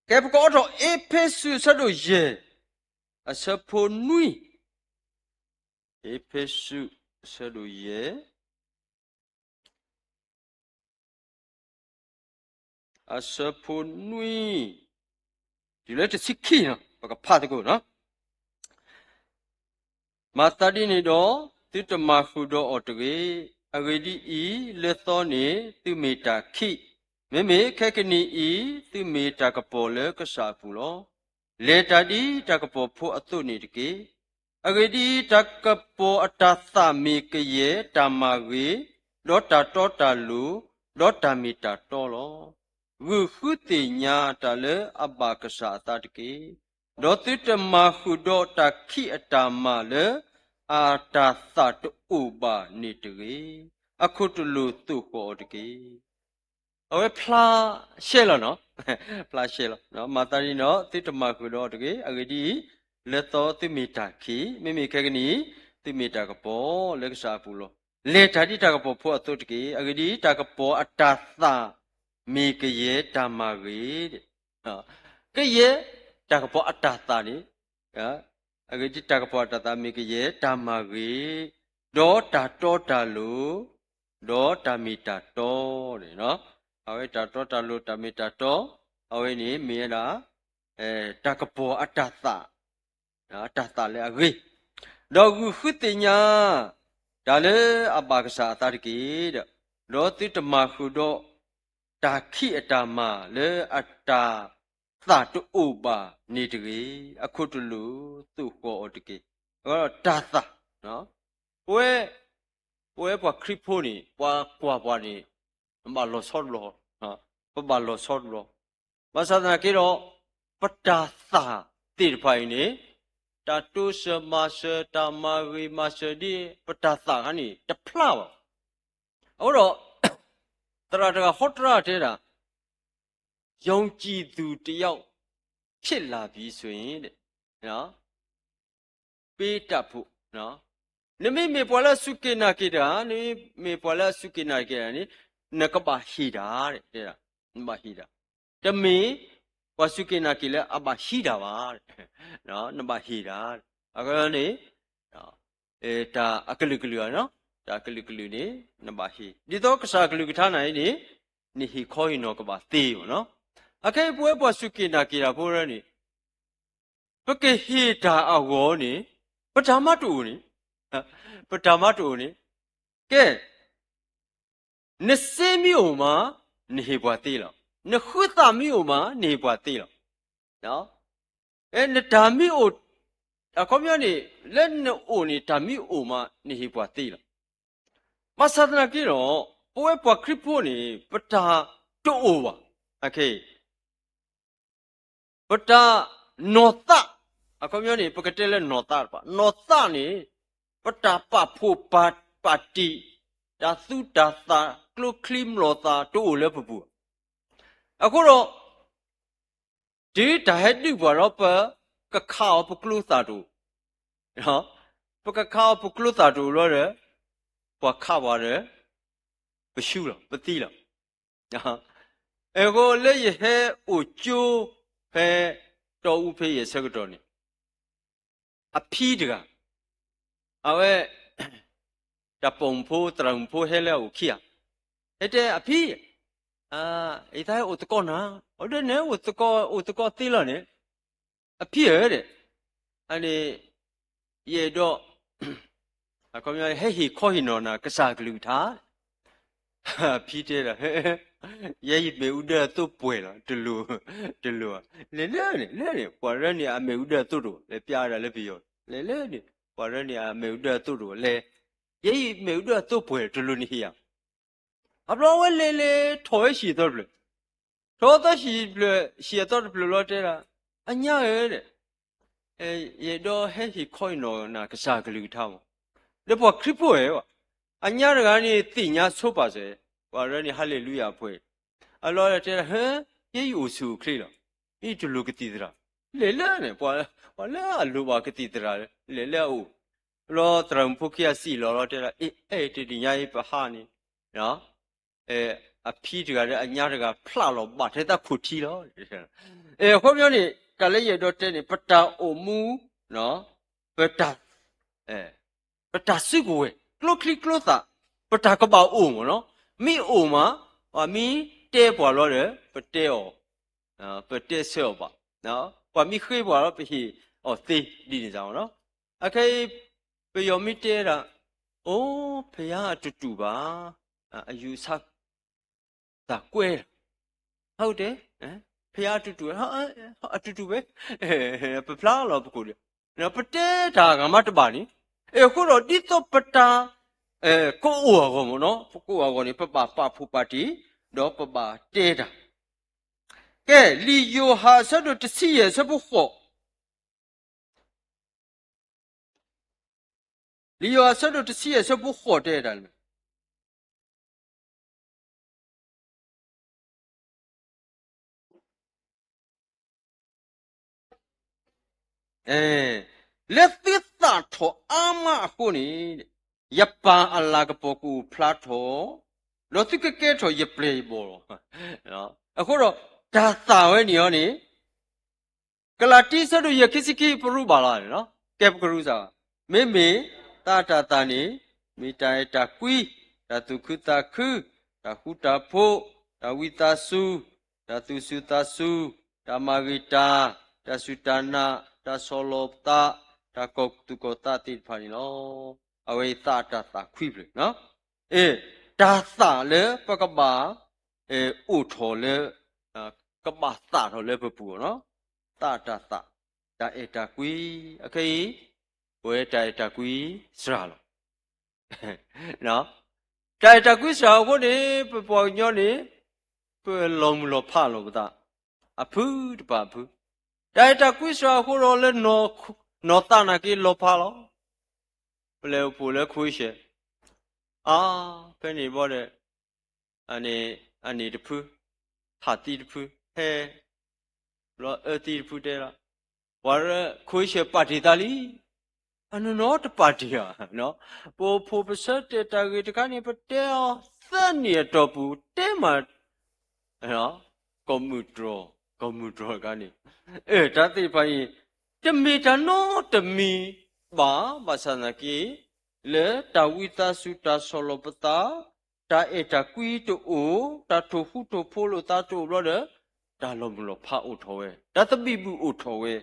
ကဲပကအိးထီၣ်အ့းဖ့းစူးအဆၢဒိၣ်ယဲၢ် အဆၢဖိနွံ, အ့းဖ့းစူးအဆၢဒိၣ်ယဲၢ် အဆၢဖိနွံ, တုၤလၢတဆံခံနီၤ ပကဖးသကိးနီၤ. မၤသးဒ်န့ၣ်ဒီး, သုတမၤဃုာ်ဒီးအီၤတဂ့ၤ. အဂ့ၢ်ဒ်အံၤ, လၢသီန့ၣ်သုမ့ၢ်တၢ်ခံး, မ့မ့ၢ်ခဲကနံၣ်အံၤ သုမ့ၢ်တၢ်ကပီၤလၢကစၢ်အပူၤလီၤ. လဲၤတၢ်ဒ်တၢ်ကပီၤဖိအသိးန့ၣ်တက့ၢ်. အဂ့ၢ်ဒ်အံၤ, တၢ်ကပီၤအတၤသၣ်မ့ၢ်ကယဲၢ်တၢ်မၤဂ့ၤ, ဒီးတၢ်တီတၢ်လိၤ, ဒီးတၢ်မ့ၢ်တၢ်တီလီၤ. ဂုာ်ဃုသ့ၣ်ညါတၢ်လၢအဘၣ်ကစၢ်အသးတက့ၢ်. ဒီးသုတမၤဃုာ်ဒီးတၢ်ခံးအတၢ်မၤလၢအတၤသၣ်တအိၣ်ဘၣ်န့ၣ်တဂ့ၤ. အခိၣ်တလိာ်သိၣ်ဃီၤအီၤတက့ၢ်. အဝဲဖျါရှဲလီၤနီၤ, ဖျါရှဲလီၤ. မၤသးဒ်န့ၣ်ဒီး သုတမၤဃုာ်ဒီးအီၤတဂ့ၤ. အဂ့ၢ်ဒ်အံၤ, လၢသီသုမ့ၢ်တၢ်ခံး, မ့မ့ၢ်ခဲကနံၣ်အံၤ သုမ့ၢ်တၢ်ကပီၤလၢကစၢ်အပူၤလီၤ. လဲၤတၢ်ဒ်တၢ်ကပီၤဖိအသိးတက့ၢ်. အဂ့ၢ်ဒ်အံၤ, တၢ်ကပီၤအတၤသၣ်မ့ၢ်ကယဲၢ်တၢ်မၤဂ့ၤ, ကယဲၢ်တၢ်ကပီၤအတၤသၣ်န့ၣ်, အဂ့ၢ်ဒ်အံၤ, တၢ်ကပီၤအတၤသၣ်မ့ၢ်ကယဲၢ်တၢ်မၤဂ့ၤ, ဒီးတၢ်တီတၢ်လိၤ, ဒီးတၢ်မ့ၢ်တၢ်တီန့ၣ်, အဝဲတၢ်တီတၢ်လိၤ တၢ်မ့ၢ်တၢ်တီ, အဝဲန့ၣ်မ့ၢ်ဝဲဒၣ် တၢ်ကပီၤအတၤသၣ်, အတၤသၣ်လၢအဂ့ၤ, ဒီးဂုာ်ဃုသ့ၣ်ညါတၢ်လၢအဘၣ်ကစၢ်အသးတက့ၢ်. ဒီးသုတမၤဃုာ်ဒီးတၢ်ခံးအတၢ်မၤလၢအတၤ သၣ်တအိၣ်ဘၣ်န့ၣ်တဂ့ၤ. အခိၣ်တလိာ်သိၣ်ဃီၤအီၤတက့ၢ်. အဝဲဒၣ်တၤသၣ်, ပဝဲ, ပဝဲပှၤခရံာ်ဖိန့ၣ် ပှၤကွၢ်ပှၤန့ၣ် ဘၣ်လီၤဆီတဘျီ, ပဘၣ်လီၤဆီတဘျီ, ဘၣ်ဆၣ်သနာ်က့ဒီး ပတၤသၣ်သ့ၣ်တဖၣ်အံၤန့ၣ် တၢ်တိစၢၤမၤစၢၤ တၢ်မၤဂ့ၤမၤစၢၤဒ် ပတၤသၣ်ခါန့ၣ် တဖျါဘၣ်. အဃိဒီး သရၣ်တဂၤဟီတရၣ်တဲဒၣ် ယုံကြည်သူတစ်ယောက်ဖြစ်လာပြီဆိုရင် ပေးတတ်ဖို့, နမ့ၢ်မ့ၢ်ပှၤလၢအစူၢ်က့ၤနာ်က့ၤတဂၤ, နမ့ၢ်မ့ၢ်ပှၤလၢအစူၢ်က့ၤနာ်က့ၤတဂၤန့ၣ် နကဘၣ်ဟ့ၣ်တၢ်, တဲဒၣ်, နဘၣ်ဟ့ၣ်တၢ်, တမ့ၢ်ပှၤစူၢ်က့ၤနာ်က့ၤလၢအဘၣ်ဟံးတၢ်ဘၣ်, နဘၣ်ဟ့ၣ်တၢ်, အဃိန့ၣ် တၢ်အကလုာ်ကလုာ်, တၢ်အကလုာ်ကလုာ်န့ၣ် နဘၣ်ဟ့ၣ်, ဒ်သိးကစၢ်အကလုၢ်ကထါန့ၣ်န့ၣ် နဟ့ၣ်ခီဟ့ၣ်နီၤကဘၣ်သ့မ့ၢ်နီၤ. အခဲအံၤပဝဲပှၤစူၢ်က့ၤနာ်က့ၤတၢ်ဖိန့ၣ် ပကဟ့ၣ်တၢ်အဂီၢ်န့ၣ် ပတၢ်မၤတအိၣ်န့ၣ်, ပတၢ်မၤတအိၣ်န့ၣ်, ကဲ နစ့မ့ၢ်အိၣ်မး နဟ့ၣ်ပှၤသ့လီၤ. နဃုသးမ့ၢ်အိၣ်မး နဟ့ၣ်ပှၤသ့လီၤ. နတၢ်မ့ၢ်အိၣ်, အခီပညီန့ၣ် လၢနအိၣ်န့ၣ် တၢ်မ့ၢ်အိၣ်မး နဟ့ၣ်ပှၤသ့လီၤ. ဘၣ်ဆၣ်သနာ်က့ဒီး ပဝဲပှၤခရံာ်ဖိန့ၣ် ပတၢ်တအိၣ်ဘၣ်. အခဲအံၤ ပတၢ်နီၢ်သး, အခီပညီန့ၣ် ပကတဲလၢနီၢ်သးတပၤ, နီၢ်သးန့ၣ် ပတၢ်ပာ်ဖှိၣ်ပာ်တံၢ်, တၢ်သူတၢ်သၣ်, ကျိချံမျိာ်သၣ် တအိၣ်လၢပပူၤ. အဃိဒီး တုၤတၢ်ဟဲဒုးပှၤဒီး ပကခးအီၤပကျိသၣ်တအိၣ်, ပကခးအီၤပကျိသၣ်တအိၣ်လီၤဒီး ပှၤခးပှၤဒီး ပဆူလီၤ ပသံလီၤ. အဃိလၢယဟဲအိၣ်ကၠိဖဲတီအူဖဲအံၤအဆၢကတီၢ်န့ၣ် အဖံတဂၤ, အဝဲ တၢ်ပိာ်မုၣ်ဖိ သရၣ်မုၣ်ဖိဟဲလၢအအိၣ်ခံဂၤ, ဟဲတဲအဖံ, ယသးဟဲအိၣ်သကိးနၤ, အဒိန့ၣ် အိၣ်သကိးသ့လီၤန့ၣ်, အဖံဧၢ, အန့ၣ် ယအဲၣ်ဒိး အခီပညီ ဟဲဟ့ၣ်ခီဟ့ၣ်နီၤနၤကစၢ်ကလုၢ်ကထါ. အဖံတဲဒီး ယဲယမ့ၣ်အူဒၢအသိးပှဲၤလီၤ, တလိၣ်, တလိၣ်, လဲၤလၢန့ၣ် လဲၤန့ၣ် ပှၤရၢန့ၣ်အမ့ၣ်အူဒၢအသိးတအိၣ်, လဲၤပျးဒၣ်လၢပယီၤ, လဲၤလၢန့ၣ် ပှၤရၢန့ၣ်အမ့ၣ်အူဒၢအသိးတအိၣ်, လဲၤ, ယဲယမ့ၣ်အူဒၢအသိးပှဲၤ တလိၣ်နဟ့ၣ်ယၤ. အဘျီအဝဲလဲၤလဲၤထီၣ်ဝဲဟံၣ်အသီတဖျၢၣ်, ထီၣ်ဝဲသီဟံၣ်တဖျၢၣ်, ဟံၣ်အသီတဖျၢၣ်လီၤတဲဒၣ်, အညါဧၢ, ယအဲၣ်ဒိးဟဲဟ့ၣ်ခီဟ့ၣ်နီၤနၤကစၢ်ကလုၢ်ကထါမး, ဒီးပှၤခရံာ်ဖိဧၢ, အညါတဂၤန့ၣ်သ့ၣ်ညါဆိပာ်စၢၤ, ပှၤရၢန့ၣ် ဟါလ့လူယၤအပှဲၤ, အလီၤတဲဒၣ် ဟဲ, ယဲယအိၣ်ဆူၣ်အိၣ်ချ့လီၤ, ယတလိၣ်ကသံၣ်သရၣ်, လဲၤလၢန့ၣ် ပှၤလၢအလိၣ်ဘၣ်ကသံၣ်သရၣ် လဲၤလၢအအိၣ်. လီၤသရၣ်မုၣ်ဖိခံဂၤစံၣ်လီၤလီၤတဲဒၣ်, အ့ အဲၣ်တနံၤညါအံၤပဟးန့ၣ် အဖံတဂၤဒီးအညါတဂၤဖျးလီၤဘၣ်ထဲသးခိၣ်ထံလီၤ. အခီပညီန့ၣ် တၢ်လၢယအဲၣ်ဒိးတဲန့ၣ် ပတၢ်အိၣ်မူ, ပတၢ်, ပတၢ်စုကဝဲၤ ကျိချံကျိသၣ် ပတၢ်ကဘၣ်အိၣ်မးနီၤ. မ့ၢ်အိၣ်မး, မ့ၢ်တဲပှၤလီၤဒီး ပတဲအီၤ, ပတဲဆၢအီၤဘၣ်. ပှၤမ့ၢ်ဃ့ပှၤလီၤ ပဟ့ၣ်အီၤသ့ဒ်န့ၣ်စ့ၢ်ကီးနီၤ. အခဲအံၤ ပယီၤမ့ၢ်တဲဒၣ်, အိ ဖယါအတတူၢ်ဘၣ်, အယူးအဆါ သးကွဲလီၤ. ဟီတဲ, ဖယါအတတူၢ်, အတတူၢ်ဝဲ, ပဖျါလီၤပကိာ်ဒီး, ပတဲတၢ်ဂၤမးတဘၣ်န့ၣ်, အဃိဒီးဒ်သိးပတၢ် ကအိၣ်အဂီၢ်မ့ၢ်နီၤ, ပကအိၣ်အဂီၢ်န့ၣ် ပဘၣ်ပာ်ဖှိၣ်ပာ်တ့ၢ်, ဒီးပဘၣ်တဲတၢ်. ကဲ လံာ်ယိၤဟၣ်အဆၢဒိၣ်တဆံယဲၢ်အဆၢဖိဃိး, လံာ်ယိၤဟၣ်အဆၢဒိၣ်တဆံယဲၢ်အဆၢဖိဃိးတဲဒၣ်န့ၣ် လၢသုသၣ်ထီၣ်အါမးအဃိန့ၣ်, ယပၢ်အလၤကပီၤကအိၣ်ဖျါထီၣ်, ဒီးသုကကဲထီၣ်ယပျဲၢ်ယဘီၣ်လီၤ. အဃိဒီး တၢ်သၣ်ဝဲန့ၣ်အီၤန့ၣ် ကလၤတံ အဆၢဒိၣ်ယဲၢ် ခံဆံခံ ပရူးဘၣ်လီၤန့ၣ်လီၤ. ကဲပကရူးစ့ၢ်, မ့မ့ၢ်သးအတၢ်သၣ်န့ၣ် မ့ၢ်တၢ်အဲၣ်တၢ်ကွံ, တၢ်သူၣ်ခုသးခု, တၢ်ဃူတၢ်ဖိး, တၢ်ဝံသးစူၤ, တၢ်သူၣ်စူၤသးစူၤ, တၢ်မၤဂ့ၤတၢ်, တၢ်စူၢ်တၢ်နာ်, တၢ်ဆီၣ်လီၤပသး, တၢ်ကီၢ်သူၣ်ကီၢ်သးသ့ၣ်တဖၣ်န့ၣ်လီၤ. အဝဲအံၤသးအတၢ်သၣ်ခွံဖျၢၣ်, အ့ တၢ်သၣ်လၢပကဘၣ် အိၣ်ထီၣ်လၢ ကဘၣ်သၣ်ထီၣ်လၢပပူၤအီၤနီၤ. သးအတၢ်သၣ်, တၢ်အဲၣ်တၢ်ကွံ, အခဲအံၤ ပဝဲတၢ်အဲၣ်တၢ်ကွံစှၤလီၤ. တၢ်အဲၣ်တၢ်ကွံစှၤအဃိန့ၣ် ပပှၤကညီန့ၣ် ပလီၤမုၢ်လီၤဖးလီၤပသး, အဖုတပၤအဖု, တၢ်အဲၣ်တၢ်ကွံစှၤအဃိဒီးလၢ နီၢ်သးနာ်က့လီၤဖးလီၤ. ပလဲၤအိၣ်ဖှိၣ်လၢခိအ့ၡၢၣ်, အါ, ဖဲန့ၣ်ဘီဒီး အန့ၣ်တဖု, ဟးသံတဖု, ဟဲ, ဘျီအၢသံတဖုတဲလီၤ, ပှၤလၢခိအ့ၡၢၣ်ပာ်တ့ၢ်သးလံ, အနီၢ်နီၢ်တပာ်တ့ၢ်ဧါ. ပအိၣ်ဖှိၣ်ပဆၢတဲာ်တၢ်ဂ့ၢ်တခါန့ၣ် ပတဲအီၤသၢနံၣ်အတီၢ်ပူၤ တဲမး ကီၢ်မုၢ်တြီၢ်, ကီၢ်မုၢ်တြီၢ်တခါန့ၣ်, တၢ်သ့ၣ်တဖၣ်အံၤ တမ့ၢ်တၢ်နီတမံၤဘၣ်, ဘၣ်ဆၣ်သနာ်က့ လၢတၢ်ဝံသးစူၤ တၢ်ဆီၣ်လီၤပသး, တၢ်အဲၣ်တၢ်ကွံတအိၣ်, တၢ်ထိၣ်ဃူထိၣ်ဖိးလိာ်သးတအိၣ်ဘျီဒီး တၢ်လီၤမုၢ်လီၤဖးအိၣ်ထီၣ်ဝဲ, တၢ်သဘံၣ်ဘုၣ်အိၣ်ထီၣ်ဝဲ.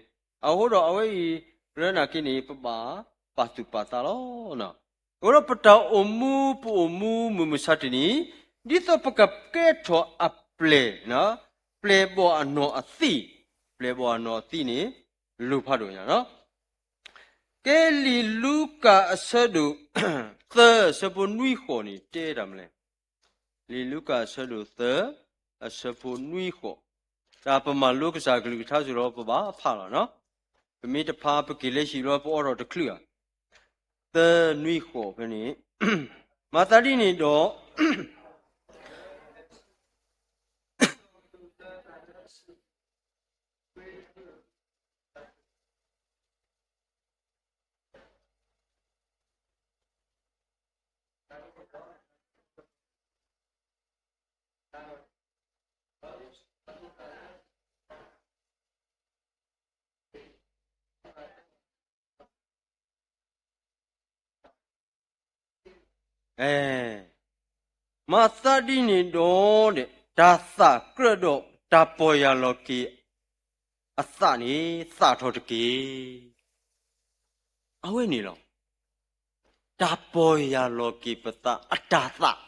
အဃိဒီးအဝဲအံၤ လၢနာ်က့န့ၣ် ပဘၣ်ပာ်သူၣ်ပာ်သးလီၤ. အဃိဒီးပတၢ်အိၣ်မူ ပအိၣ်မူမုၢ်မဆါတနံၤ, ဒ်သိးပကကဲထီၣ်အပျဲၢ်, ပျဲၢ်ဘီၣ်အနီၢ်အသံၣ်, ပျဲၢ်ဘီၣ်အနီၢ်အသံၣ်န့ၣ် လိၣ်ဖးဒိၣ်ညါနီၤ. ကဲလံာ်လူၤကၣ်အဆၢဒိၣ်သၢ အဆၢဖိနွံဃိးန့ၣ် တဲတၢ်မနုၤလဲၣ်. လံာ်လူၤကၣ်အဆၢဒိၣ်သၢ အဆၢဖိနွံဃိး, တၢ်ပမၤလိကစၢ်ကလုၢ်ကထါစ့ၢ်လီၤ ပဘၣ်ဖးလီၤနီၤ. ပမ့ၢ်တဖးပက့ၤလၢဟံၣ်ဘျီ ပအိးထီၣ်တချုးဧါ. သၢနွံဃိးဖဲန့ၣ်, မၤသးဒ်န့ၣ်ဒီး အဲ, မၤသးဒ်န့ၣ်ဒီး တၢ်သၣ်ကြၢးဒီးတၢ်ပီၢ်ယၢ်လီၤက့ၤအသးန့ၣ် သၣ်ထီၣ်တက့ၢ်. အဝဲန့ၣ်လီၤ. တၢ်ပီၢ်ယၢ်လီၤက့ၤပသးအတၢ်သၣ်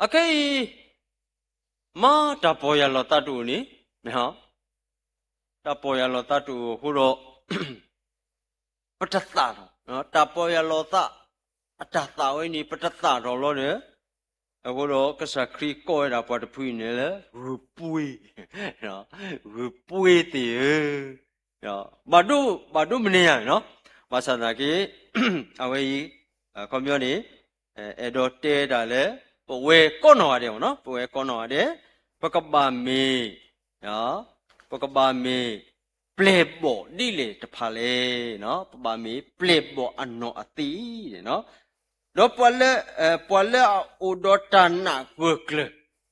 အခဲအံၤ မ့ၢ်တၢ်ပီၢ်ယၢ်လီၤသးတအိၣ်န့ၣ်, တၢ်ပီၢ်ယၢ်လီၤသးတအိၣ်အဃိဒီး ပတသၣ်ထီၣ်, တၢ်ပီၢ်ယၢ်လီၤသး အတၢ်သၣ်ဝဲန့ၣ် ပတသၣ်ထီၣ်လီၤဒီး, အဃိဒီးကစၢ်ခရံာ်ကိးဝဲဒၣ်ပှၤတဖုအံၤန့ၣ်လၢ ဂုၢ်ပှ့ၤ, ဂုၢ်ပှ့ၤသ့ၣ်ဧၢ, ဘၣ်ဒိ ဘၣ်ဒိမနုၤယၤနီၤ, ဘၣ်ဆၣ်သနာ်က့ အဝဲအံၤ ခီပညီန့ၣ် အဲၣ်ဒိးတဲဒၣ်လၢ ပဝဲကိးနီၢ်ဂၤဒဲးမ့ၢ်နီၤ, ပဝဲကိးနီၢ်ဂၤဒဲး ပကဘၣ်မ့ၢ် ပကဘၣ်မ့ၢ်ပျဲၢ်ဘီၣ်ဒ်လဲၣ်တဖၣ်လဲၣ်, ပဘၣ်မ့ၢ်ပျဲၢ်ဘီၣ်အနီၢ်အသံၣ်, ဒီးပှၤလၢ ပှၤလၢအအိၣ်ဒီးတၢ်နာ်ဂၢၢ်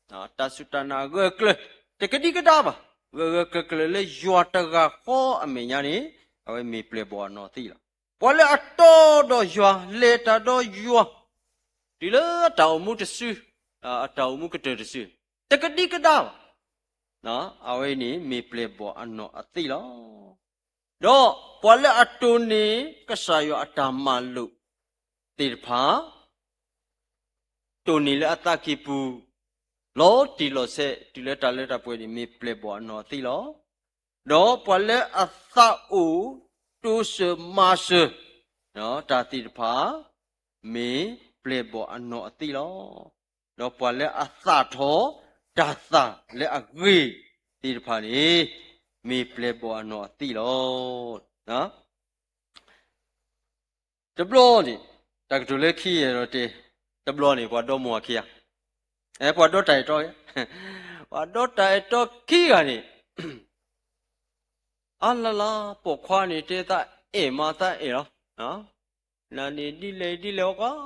ကျၢၤ, တၢ်စူၢ်တၢ်နာ်ဂၢၢ်ကျၢၤ တကဒံကဒါဘၣ်, ဂၢၢ်ဂၢၢ်ကျၢၤကျၢၤလၢယွၤတဂၤဃီအမဲာ်ညါန့ၣ် အဝဲမ့ၢ်ပျဲၢ်ဘီၣ်အနီၢ်သံၣ်လီၤ. ပှၤလၢအတီဒီးယွၤ လဲၤတၢ်ဒီးယွၤ တုၤလၢအတၢ်အိၣ်မူတစု, အတၢ်အိၣ်မူကတၢၢ်တစု, တကဒံကဒါဘၣ်, အဝဲအံၤန့ၣ်မ့ၢ်ပျဲၢ်ဘီၣ်အနီၢ်အသံၣ်လီၤ. ဒီးပှၤလၢအတိၢ်န့ၢ်ကစၢ်ယွၤအတၢ်မၤလိာ်သ့ၣ်တဖၣ် တိၢ်န့ၢ်လၢအသးကံၢ်ပူၤ လီၤတံၢ်လီၤဆဲး တုၤလၢတၢ်လၢတၢ်ပှဲၤန့ၣ် မ့ၢ်ပျဲၢ်ဘီၣ်အနီၢ်အသံၣ်လီၤ. ဒီးပှၤလၢအသးအိၣ် တိစၢၤမၤစၢၤ တၢ်သ့ၣ်တဖၣ် မ့ၢ်ပျဲၢ်ဘီၣ်အနီၢ်အသံၣ်လီၤ. ဒီးပှၤလၢအသးထီၣ်တၢ်သၣ်လၢအဂ့ၤသ့ၣ်တဖၣ်န့ၣ် မ့ၢ်ပျဲၢ်ဘီၣ်အနီၢ်အသံၣ်လီၤ. တဘျီန့ၣ် တၢ်ကတိၤလၢခံယဲၢ်ဒီးတဲ, တဘျီန့ၣ် ပှၤဒီမါဝၤခံဂၤ, အဲ ပှၤဒီတၢ်အဲၣ်တီ, ပှၤဒီတၢ်အဲၣ်တီခံဂၤန့ၣ်, အါလၢ်လၢ် ပိာ်ခွါန့ၣ် တဲသးအဲၣ်မးသးအဲၣ်လီၤ, နၤန့ၣ်ဒ်လဲၣ်ဒ်လဲၣ်အီၤကွၢ်,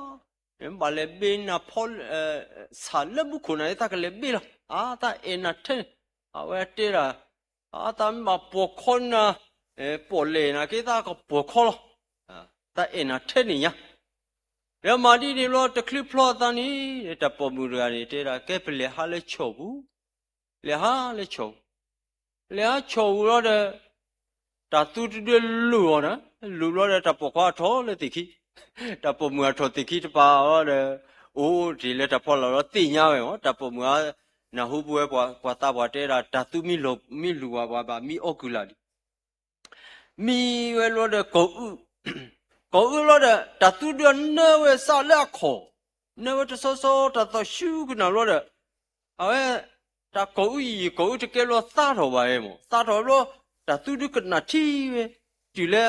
နဘၣ်လဲၤဘ့နၤဖီ ဆၣ်လၢမူခိၣ်နၤန့ၣ် သးကလဲၤဘ့လီၤ, အါ သးအဲၣ်နၤထဲန့ၣ်, အဝဲတဲဒၣ် အါ သးမ့ၢ်ဘၣ်ပိာ်ခီနၤ, ပီၣ်လဲၣ်နၤက့ သးကပိာ်ခီလီၤ, သးအဲၣ်နၤထဲန့ၣ်ညါ, ဒီးမၤဒ်န့ၣ်ဘျီ တချုးဖျီအသးန့ၣ် တၢ်ပိာ်မုၣ်တဂၤန့ၣ် တဲဒၣ် ကဲပလဲၤဟးလၢဆီၣ်ပူၤ, လဲၤဟးလၢဆီၣ်ပူၤ, လဲၤဟးဆီၣ်ပူၤလီၤဒီး တၢ်သူတဒုလူၢ်အီၤန့ၣ်, လူၢ်ဘျီဒီးတၢ်ပိာ်ခွါအထီၣ်လၢသ့ၣ်ခံ, တၢ်ပိာ်မုၣ်အထီၣ်သ့ၣ်ခံတပၤအီၤဒီး အိၣ်တ့ၢ်လၢတၢ်ဖီလာ်လီၤ သ့ၣ်ညါဝဲမး, တၢ်ပိာ်မုၣ်ဧါ, နၢ်ဟူပဝဲပှၤ ပှၤသးပှၢ်တဲဒၣ် တၢ်သူမံလူၢ်ဝဲပှၤဘၣ် မံအီၣ်ကုၢ်လၢ်ဒံး မံဝဲလီၤဒီးကိာ်အုၣ်, ကိာ်အုၣ်လီၤဒီး တၢ်သူဒုအနၢဝဲစးလၢအခီၣ်, နၢဝဲတဆီဆီ တၢ်သီၣ်ဆူကနၣ်လီၤဒီး, အဝဲ တၢ်ကိာ်အုၣ်ယံာ်ယံာ် ကိာ်အုၣ်တကဲလီၤသါထီၣ်ဘၣ်ဝဲမး, သါထီၣ်ဘျီ တၢ်သူဒုကနၣ်ထံဝဲ, တုၤလၢ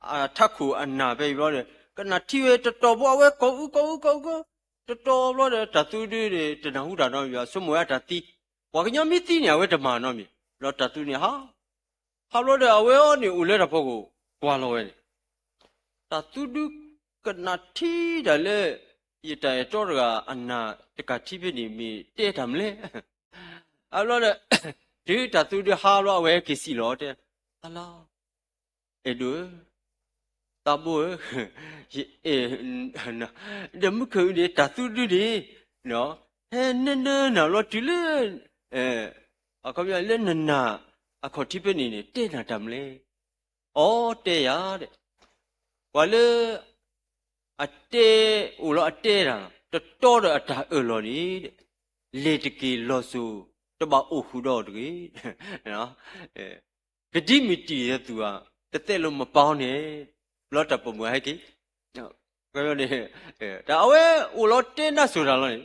အထးခိၣ်အနၢ်ဖဲအံၤဘျီဒီး ကနၣ်ထံဝဲတတီၤဘျီ အဝဲကိာ်အုၣ် ကိာ်အုၣ် ကိာ်အုၣ် တတီၤဘျီဒီး တၢ်သူဒုန့ၣ် တနၢ်ဟူတၢ်နီတမံၤဘၣ်, ဆိကမိၣ်ဝဲတၢ်သံ, ပှၤကညီမ့ၢ်သံန့ၣ် အဝဲတမၤနီတမံၤ, ဒီးတၢ်သူန့ၣ်ဟး, ဟးဘျီဒီး အဝဲအီၤန့ၣ်အိၣ်လၢတၢ်ဖီခိၣ် ကွၢ်လီၤဝဲန့ၣ်, တၢ်သူဒုကနၣ်ထံဒၣ်လၢ ယတၢ်အဲၣ်တီတဂၤအနၢ်တကးထံဖဲန့ၣ် မ့ၢ်တဲတၢ်မနုၤလဲၣ်, အဘျီဒီး တုၤတၢ်သူဒုဟးဘျီ အဝဲဟဲက့ၤစံးလီၤတဲ, အလီၤ အဲၣ်ဒိးဧၢ, သးဘိဧၢ, ယအဲၣ်, ဒီးမုၢ်ခၢၣ်အံၤန့ၣ် တၢ်သူဒုန့ၣ် ဟဲနၢနၢနၢလီၤတုၤလၢ အခီပညီလၢနနၢ်အခီၣ်ထံးဖဲန့ၣ်န့ၣ် တဲနၤတၢ်မနုၤလဲၣ်, အီတဲယၤဒီး, ပှၤလၢ အတဲ အိၣ်လီၤအတဲတၢ် တတီဒီးအတၢ်အၢၣ်လီၤန့ၣ် လဲၤတက့ၢ်လီၤစိၤ တဘၣ်အိၣ်ဃုာ်ဒီးတဂ့ၤ ကဒံမ့ၢ်တံၢ်ဒီးသူၣ်ဧါ, တသဲးလိာ်မပာ်အီၤန့ၣ်, ဘျီတၢ်ပိာ်မုၣ်ဟဲက့ၤ, တၢ်အဝဲအိၣ်လီၤတဲနၢ်စိၤတၢ်လီၤန့ၣ်,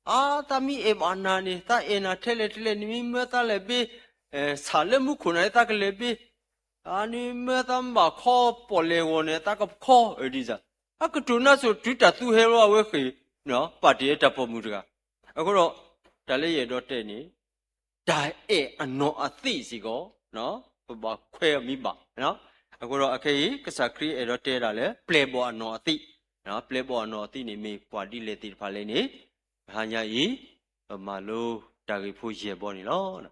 အါ သးမ့ၢ်အဲၣ်ဘၣ်နၤန့ၣ် သးအဲၣ်နၤထဲလဲၣ်ထဲလဲၣ် နမ့ၢ်မၢသးလဲၤဘ့ ဆၣ်လၢမူခိၣ်နၤန့ၣ် သးကလဲၤဘ့ အနမၢသးမ့ၢ်ဘၣ်ခီပီၣ်လဲၣ်ဂီၤန့ၣ် သးကခီအဒံးစၢ်, အကတိၤနၢ်စိၤတုၤတၢ်သူဟဲလီၤ အဝဲဃ့ၢ် ပာ်တ့ၢ်တၢ်ပိာ်မုၣ်တဂၤ, အဃိဒီး တၢ်လၢယအဲၣ်ဒိးတဲန့ၣ် တၢ်အဲၣ်အနီၢ်အသံၣ်စ့ၢ်ကီး ပဘၣ်ခွဲးအီၤမ့ၢ်ဘၣ်, အဃိဒီးအခဲအံၤ ကစၢ်ခရံာ်အဲၣ်ဒိးတဲဒၣ်လၢ ပျဲၢ်ဘီၣ်အနီၢ်အသံၣ်, ပျဲၢ်ဘီၣ်အနီၢ်အသံၣ်န့ၣ် မ့ၢ်ပှၤဒ်လဲၣ်သ့ၣ်တဖၣ်လဲၣ်န့ၣ်, တဟါညါအံၤ ပမၤလိတၢ်ဂ့ၢ်ဖိယဲၢ်ဘီန့ၣ်လီၤ.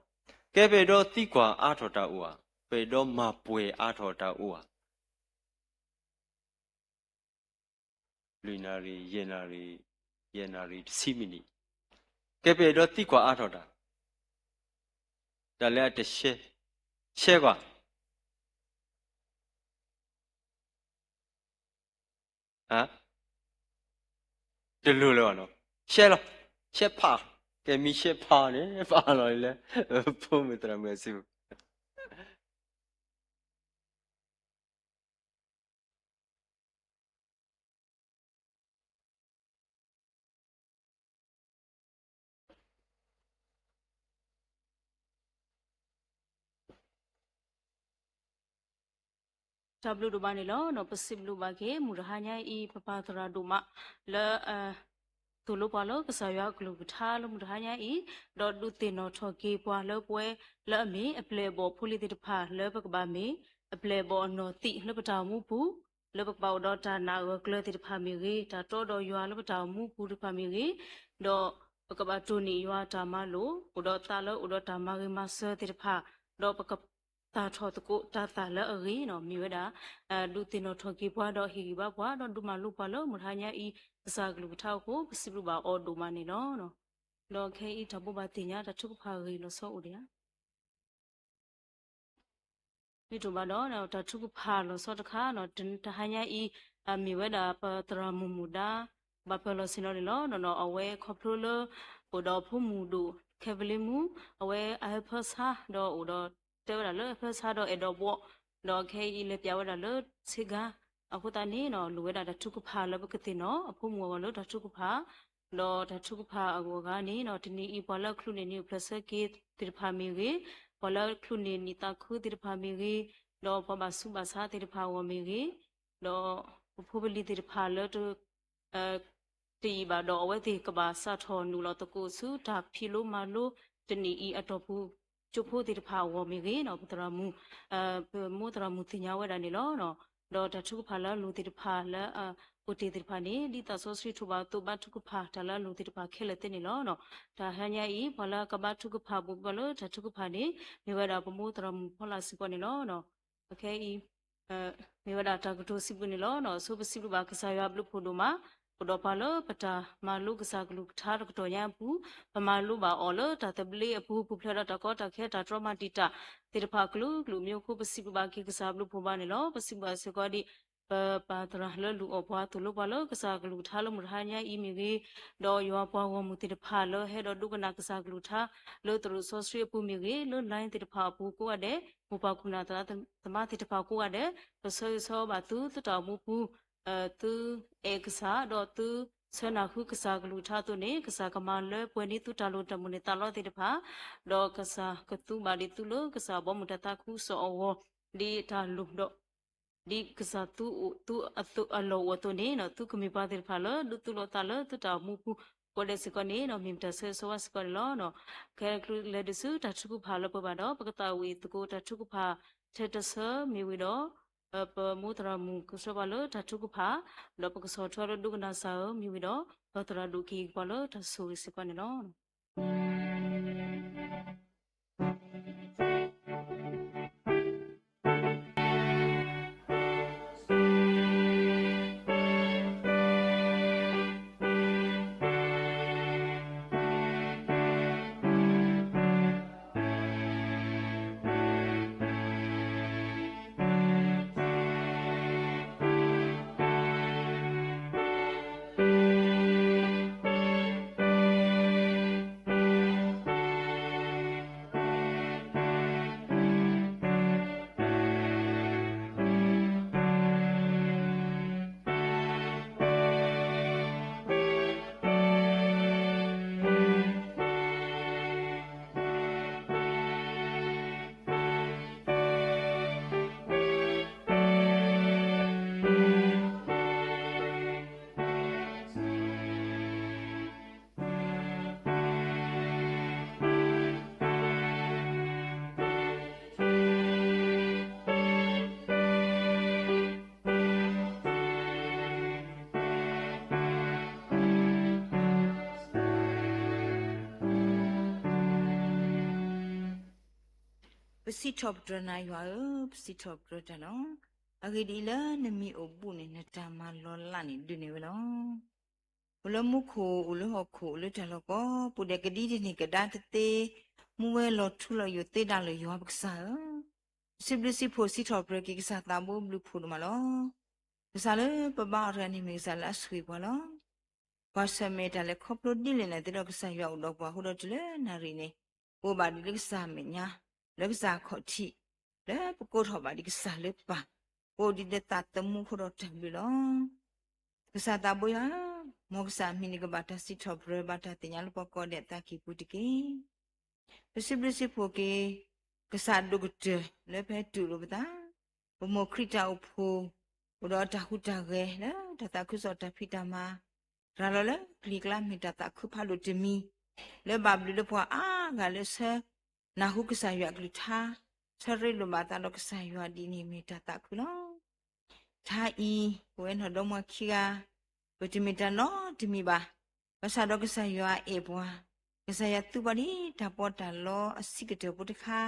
ကဲ ပအဲၣ်ဒိးသံကွၢ်အါထီၣ်တၢ်အိၣ်ဧါ, ပအဲၣ်ဒိးမၤပှဲၤအါထီၣ်တၢ်အိၣ်ဧါ, လွံၢ်နၣ်ရံၣ်, ယဲၢ်နၣ်ရံၣ်, ယဲၢ်နၣ်ရံၣ်တဆံမံးနံး, ကဲ ပအဲၣ်ဒိးသံကွၢ်အါထီၣ်တၢ်, တၢ်လၢအတရှဲ, ရှဲကွၢ် တလိၣ်လၢၤဘၣ်နီၤ, ရှဲလီၤ, ရှဲဖး, ကဲမ့ၢ်ရှဲဖးန့ၣ် ဖးလီၤလၢ ဖိမုၣ်သရၣ်မုၣ်အစုပူၤ တၢ်ဘျုးဒိၣ်မးန့ၣ်လီၤ. ပစံးဘျုးဘၣ်က့ၤ မုၢ်တဟါညါအံၤ ပပၢ်သရၣ်ဒိၣ်မး လၢ သိၣ်လိပှၤလၢကစၢ်ယွၤအကလုၢ်ကထါလၢမုၢ်တဟါညါအံၤ, ဒီးဒုးသ့ၣ်နီၣ်ထီၣ်က့ၤပှၤလၢပဝဲလၢအမ့ၢ်အပျဲၢ်အဘီၣ်ဖိလံၤသ့ၣ်တဖၣ် လၢပကဘၣ်မ့ၢ်အပျဲၢ်အဘီၣ်အနီၢ်သံၣ်လၢပတၢ်အိၣ်မူပူၤ, လၢပကဘၣ်အိၣ်ဒီးတၢ်နာ်အဂၢၢ်ကျၢၤသ့ၣ်တဖၣ်မ့ၢ်ဂ့ၤ, တၢ်တီဒီးယွၤလၢပတၢ်အိၣ်မူပူၤသ့ၣ်တဖၣ်မ့ၢ်ဂ့ၤ, ဒီးပကဘၣ်တိၢ်န့ၢ်ယွၤတၢ်မၤလိာ်, အိၣ်ဒီးသးလၢအိၣ်ဒီးတၢ်မၤဂ့ၤမၤစၢၤသ့ၣ်တဖၣ်, ဒီးပက သၣ်ထီၣ်သကိးတၢ်သၣ်လၢအဂ့ၤန့ၣ် မ့ၢ်ဝဲဒၣ် ဒုးသ့ၣ်နီၣ်ထီၣ်က့ၤပှၤဒီးဟ့ၣ်ဂံၢ်ဘါပှၤ ဒီးဒုးမၤလိပှၤလၢမုၢ်တဟါညါအံၤ ကစၢ်အကလုၢ်ကထါအဃိ ပစံးဘျုးဘၣ်အီၤဒိၣ်မးန့ၣ်လီၤ. ဒီးခဲအံၤတၢ်ဘိးဘၣ်သ့ၣ်ညါ တၢ်ထုကဖၣ်အဂ့ၢ်လီၤဆီအိၣ်ဒံးဧါ. မ့ၢ်တအိၣ်ဘၣ်ဒီး တၢ်ထုကဖၣ်လီၤဆီတခါ တဟါညါအံၤ မ့ၢ်ဝဲဒၣ်ပသရၣ်မုၣ်မုၣ်ဒါ ဘၣ်ပၢၢ်လီၤဆ့ၣ်နီၤန့ၣ်လီၤ. ဒီးအဝဲခီဖျိလၢ အိၣ်ဒီးဖိမုၣ်ဒိၣ် ခဲပလ့မူ အဝဲအဟၢဖၢဆါ ဒီးအိၣ်ဒီး တဲဝဲဒၣ်လၢအဟၢဖၢဆါဒီးအဲၣ်ဒိးဘှီး ဒီးခဲအံၤလဲၤပၠးဝဲဒၣ်လၢဆ့ကၤ အဃိသတးန့ၣ် လိၣ်ဝဲဒၣ်တၢ်ထုကဖၣ်လၢပကသ့ၣ်နီၣ်အဖိမုၣ်အဂီၢ်လၢတၢ်ထုကဖၣ် ဒီးတၢ်ထုကဖၣ်အဂီၢ်အဂၤန့ၣ် တနံၤအံၤ ပှၤလၢအချုးန့ၢ်နံၣ်အိၣ်ဖျဲၣ်ဆၢက့ၤသ့ၣ်တဖၣ်မ့ၢ်ဂ့ၤ, ပှၤလၢအချုးန့ၢ်နံၣ်သးခုသ့ၣ်တဖၣ်မ့ၢ်ဂ့ၤ, ဒီးပှၤဘၣ်ဆူးဘၣ်ဆါသ့ၣ်တဖၣ်အဂီၢ်မ့ၢ်ဂ့ၤ, ဒီးပဖိပလံၤသ့ၣ်တဖၣ်လၢ တယံာ်ဘၣ်ဒီး အဝဲသ့ၣ်ကဘၣ်စးထီၣ်နုာ်လီၤသကိးဆူတၢ်ဖံးလိမၤလိ တနံၣ်အံၤအတီၢ်ပူၤ ကၠိဖိသ့ၣ်တဖၣ်အဂီၢ်မ့ၢ်ဂ့ၤ, ပသရၣ်မုၣ် ပမိၢ်သရၣ်မုၣ်သ့ၣ်ညါဝဲဒၣ်န့ၣ်လီၤ. ဒီးတၢ်ထုကဖၣ်လၢအလိၣ်သ့ၣ်တဖၣ်လၢအအိၣ်တ့ၢ်သ့ၣ်တဖၣ်န့ၣ် ဒ်သးစီဆှံထိးဘၣ်အသိး ဘါထုကဖၣ်တၢ်လၢအလိၣ်သ့ၣ်တဖၣ်ခဲလၢာ်သ့န့ၣ်လီၤ. တဟါညါအံၤ ပှၤလၢအကဘါထုကဖၣ်ဘူးကဘီလၢတၢ်ထုကဖၣ်န့ၣ် မ့ၢ်ဝဲဒၣ်ပမိၢ်သရၣ်မုၣ်ဖီလာ်စ့ၢ်ကီးန့ၣ်လီၤ. အခဲအံၤ မ့ၢ်ဝဲဒၣ်တၢ်ကတိၤစံးဘျုးန့ၣ်လီၤ. ဆိပစံးဘျုးဘၣ်ကစၢ်ယွၤအဘျုးဖှိၣ်ဒိၣ်မး အိၣ်ဒီးပှၤလၢပတၢ်မၤလိကစၢ်ကလုၢ်ကထါတကတီၢ်ညါအပူၤ ပမၤလိဘၣ်အီၤလၢတၢ်သဘျ့အပူၤ ပူၤဖျဲးဒီးတၢ်ကီတၢ်ခဲတၢ်တြီမၤတံာ်တာ်သ့ၣ်တဖၣ်အကလုာ်ကလုာ်မ့ၢ်အိၣ်ခိပစံးဘျုးဘၣ်က့ၤကစၢ်အဘျုးဖှိၣ်ဘၣ်န့ၣ်လီၤ. ပစံးဘျုးစ့ၢ်ကီးဒံး ပပၢ်သရၣ်လၢလူၤအီၣ်ပှၤသိၣ်လိပှၤလၢကစၢ်ကလုၢ်ကထါလၢမုၢ်တဟါညါအံၤမ့ၢ်ဂ့ၤ, ဒီးယွၤပှၤဂီၢ်မုၢ်သ့ၣ်တဖၣ်လၢဟဲဒီးဒိကနၣ်ကစၢ်ကလုၢ်ကထါ လၢသရိာ်စီဆှံအပူၤမ့ၢ်ဂ့ၤ, လၢ line သ့ၣ်တဖၣ်အပူၤကိးဂၤဒဲး, မိၢ်ပၢ်ခိၣ်နၢ်သရၣ်သမါသ့ၣ်တဖၣ်ကိးဂၤဒဲး, ပဆၢဂ့ၤဆၢဝါဘၣ်သု သုတၢ်အိၣ်မူပူၤ သုအဲၣ်ကစၢ် ဒီးသုဆၢနၢ်ဃုကစၢ်ကလုၢ်ကထါအသိးန့ၣ် ကစၢ်ကမၤလၢပှဲၤန့ၢ်သုတၢ်လိၣ်တၢ်မုၢ်န့ၢ်သးလီသ့ၣ်တဖၣ်, ဒီးကစၢ်ကသူဘၣ်ဒံးသုလၢကစၢ်အဘီအမုၢ်တၢ်သးခုကစီၣ်အဂီၢ်, ဒ်တၢ်လိၣ်ဒီး ဒ်ကစၢ်သုအိၣ်သုအလီၢ်အိၣ်အသိးန့ၣ် သုကမ့ၢ်ပှၤသ့ၣ်တဖၣ်လၢ ဒုးသုးလိာ်သးလၢသုတၢ်အိၣ်မူပူၤ ကိးဂၤဒဲးစ့ၢ်ကီးန့ၣ် မ့ၢ်မတၤဆၢဂ့ၤဆၢဝါစ့ၢ်ကီးန့ၣ်လီၤ. ခဲကလုာ်လဲၤဒုးဆူတၢ်ထုကဖၣ်လၢပှဲၤဘၣ်ဒီး ပကသးဝံၣ်သကိးတၢ်ထုကဖၣ်ထဲတဆၢမ့ၢ်ဝံၤဒီး ပမိၢ်သရၣ်မုၣ်ကဆှၢပှၤလၢတၢ်ထုကဖၣ်, ဒီးပကဆီၣ်ထွဲလၢဒိကနၣ်စၢ်ဧၢမ့ၢ်ဝံၤဒီး ပသရၣ်ဒိၣ်က့ၤပှၤလၢတၢ်ဆိၣ်ဂ့ၤစ့ၢ်ကီးန့ၣ်လီၤ. ပစံးထီၣ်ပတြၢၤနၤယွၤဧၢ, ပစံးထီၣ်ပတြၢၤတၢ်လီၤ. အဂ့ၢ်ဒ်အံၤ, လၢနမံၤအိၣ်ဘူးန့ၣ် နတၢ်မၤလီၤလးန့ၣ် ဒုးန့ၢ်ဝဲလီၤ. အိၣ်လၢမူခိၣ်, အိၣ်လၢဟီၣ်ခိၣ်, အိၣ်လၢတၢ်လီၢ်ကိးပူၤဒဲး, ကဒံတန့ၢ်ကဒါတသ့, မူဝဲလီၤထူလီၤယိာ်သ့ဒၣ်လၢယွၤပကစၢ်ဧၢ. ပစံးဘျုးစံးဖှိၣ်စံးထီၣ်ပတြၢၤက့ၤ ကစၢ်သးဘိဘျုးဖှိၣ်ဒိၣ်မးလီၤ. ကစၢ်လၢပဘါအီၤတဂၤန့ၣ် မ့ၢ်ကစၢ်လၢအဆိၣ်ဂ့ၤပှၤလီၤ. ပှၤဆၢၣ်မဲာ်တၢ်လဲၤခီဖျိဒ်လဲၣ်လဲၣ်သ့ဒီး ကစၢ်ယွၤအိၣ်ဒီးပှၤအဃိဒီး တုၤလၢနၣ်ရံၣ်န့ၣ် ပအိၣ်ဘၣ်ဒံးလၢကစၢ်အမဲာ်ညါ, လၢကစၢ်အခီၣ်ထံး, လၢပကိးထီၣ်ဘၣ်ဒံးကစၢ်လၢပၢ်, ပအိၣ်ဒံးလၢသးသမူအဃိဒီးတၢ်ဘျုးလီၤ. ကစၢ်သးဘိယွၤ, မ်ကစၢ်အမံၤန့ၣ်ကဘၣ်တၢ်စံးထီၣ်ပတြၢၤ ဘၣ်တၢ်သ့ၣ်ညါလၢပှၤကိးဂၤဒဲးအသးကံၢ်ပူၤတက့ၢ်. ပစံးဘျုးစံးဖှိၣ်က့ၤ ကစၢ်ဒိၣ်ကတၢၢ်လၢဖဲတူၢ်လိာ်ပသး, ပမိၢ်ခရံာ်တၢ်အိၣ်ဖှိၣ်, အိၣ်ဒီးတၢ်ဟူးတၢ်ဂဲၤလၢတၢ်သးခုကစီၣ်တၢ်ဖံးတၢ်မၤ, ရၤလီၤလၢပျံၤကျါ မ့ၢ်တၢ်သးခုဖးဒိၣ်တမံၤ, လၢဘၣ်ဘျုးလၢပှၤအါဂၤလၢဆၢနၢ်ဟူကစၢ်ယွၤအကလုၢ်ကထါ, ဆၢရ့လိာ်ဘၣ်သးဒီးကစၢ်ယွၤဒ်န့ၣ် မ့ၢ်တၢ်သးခုလီၤ. တဟါအံၤ ပဝဲနီၢ်ဒီမါခံဂၤ ပတမ့ၢ်တၢ်နီတမံၤဘၣ်. ဘၣ်ဆၣ်ဒီးကစၢ်ယွၤအဲၣ်ပှၤ, ကစၢ်ယွၤသူပှၤဒ်တၢ်ပီးတၢ်လီအဆံးကတၢၢ်ဖိတခါ,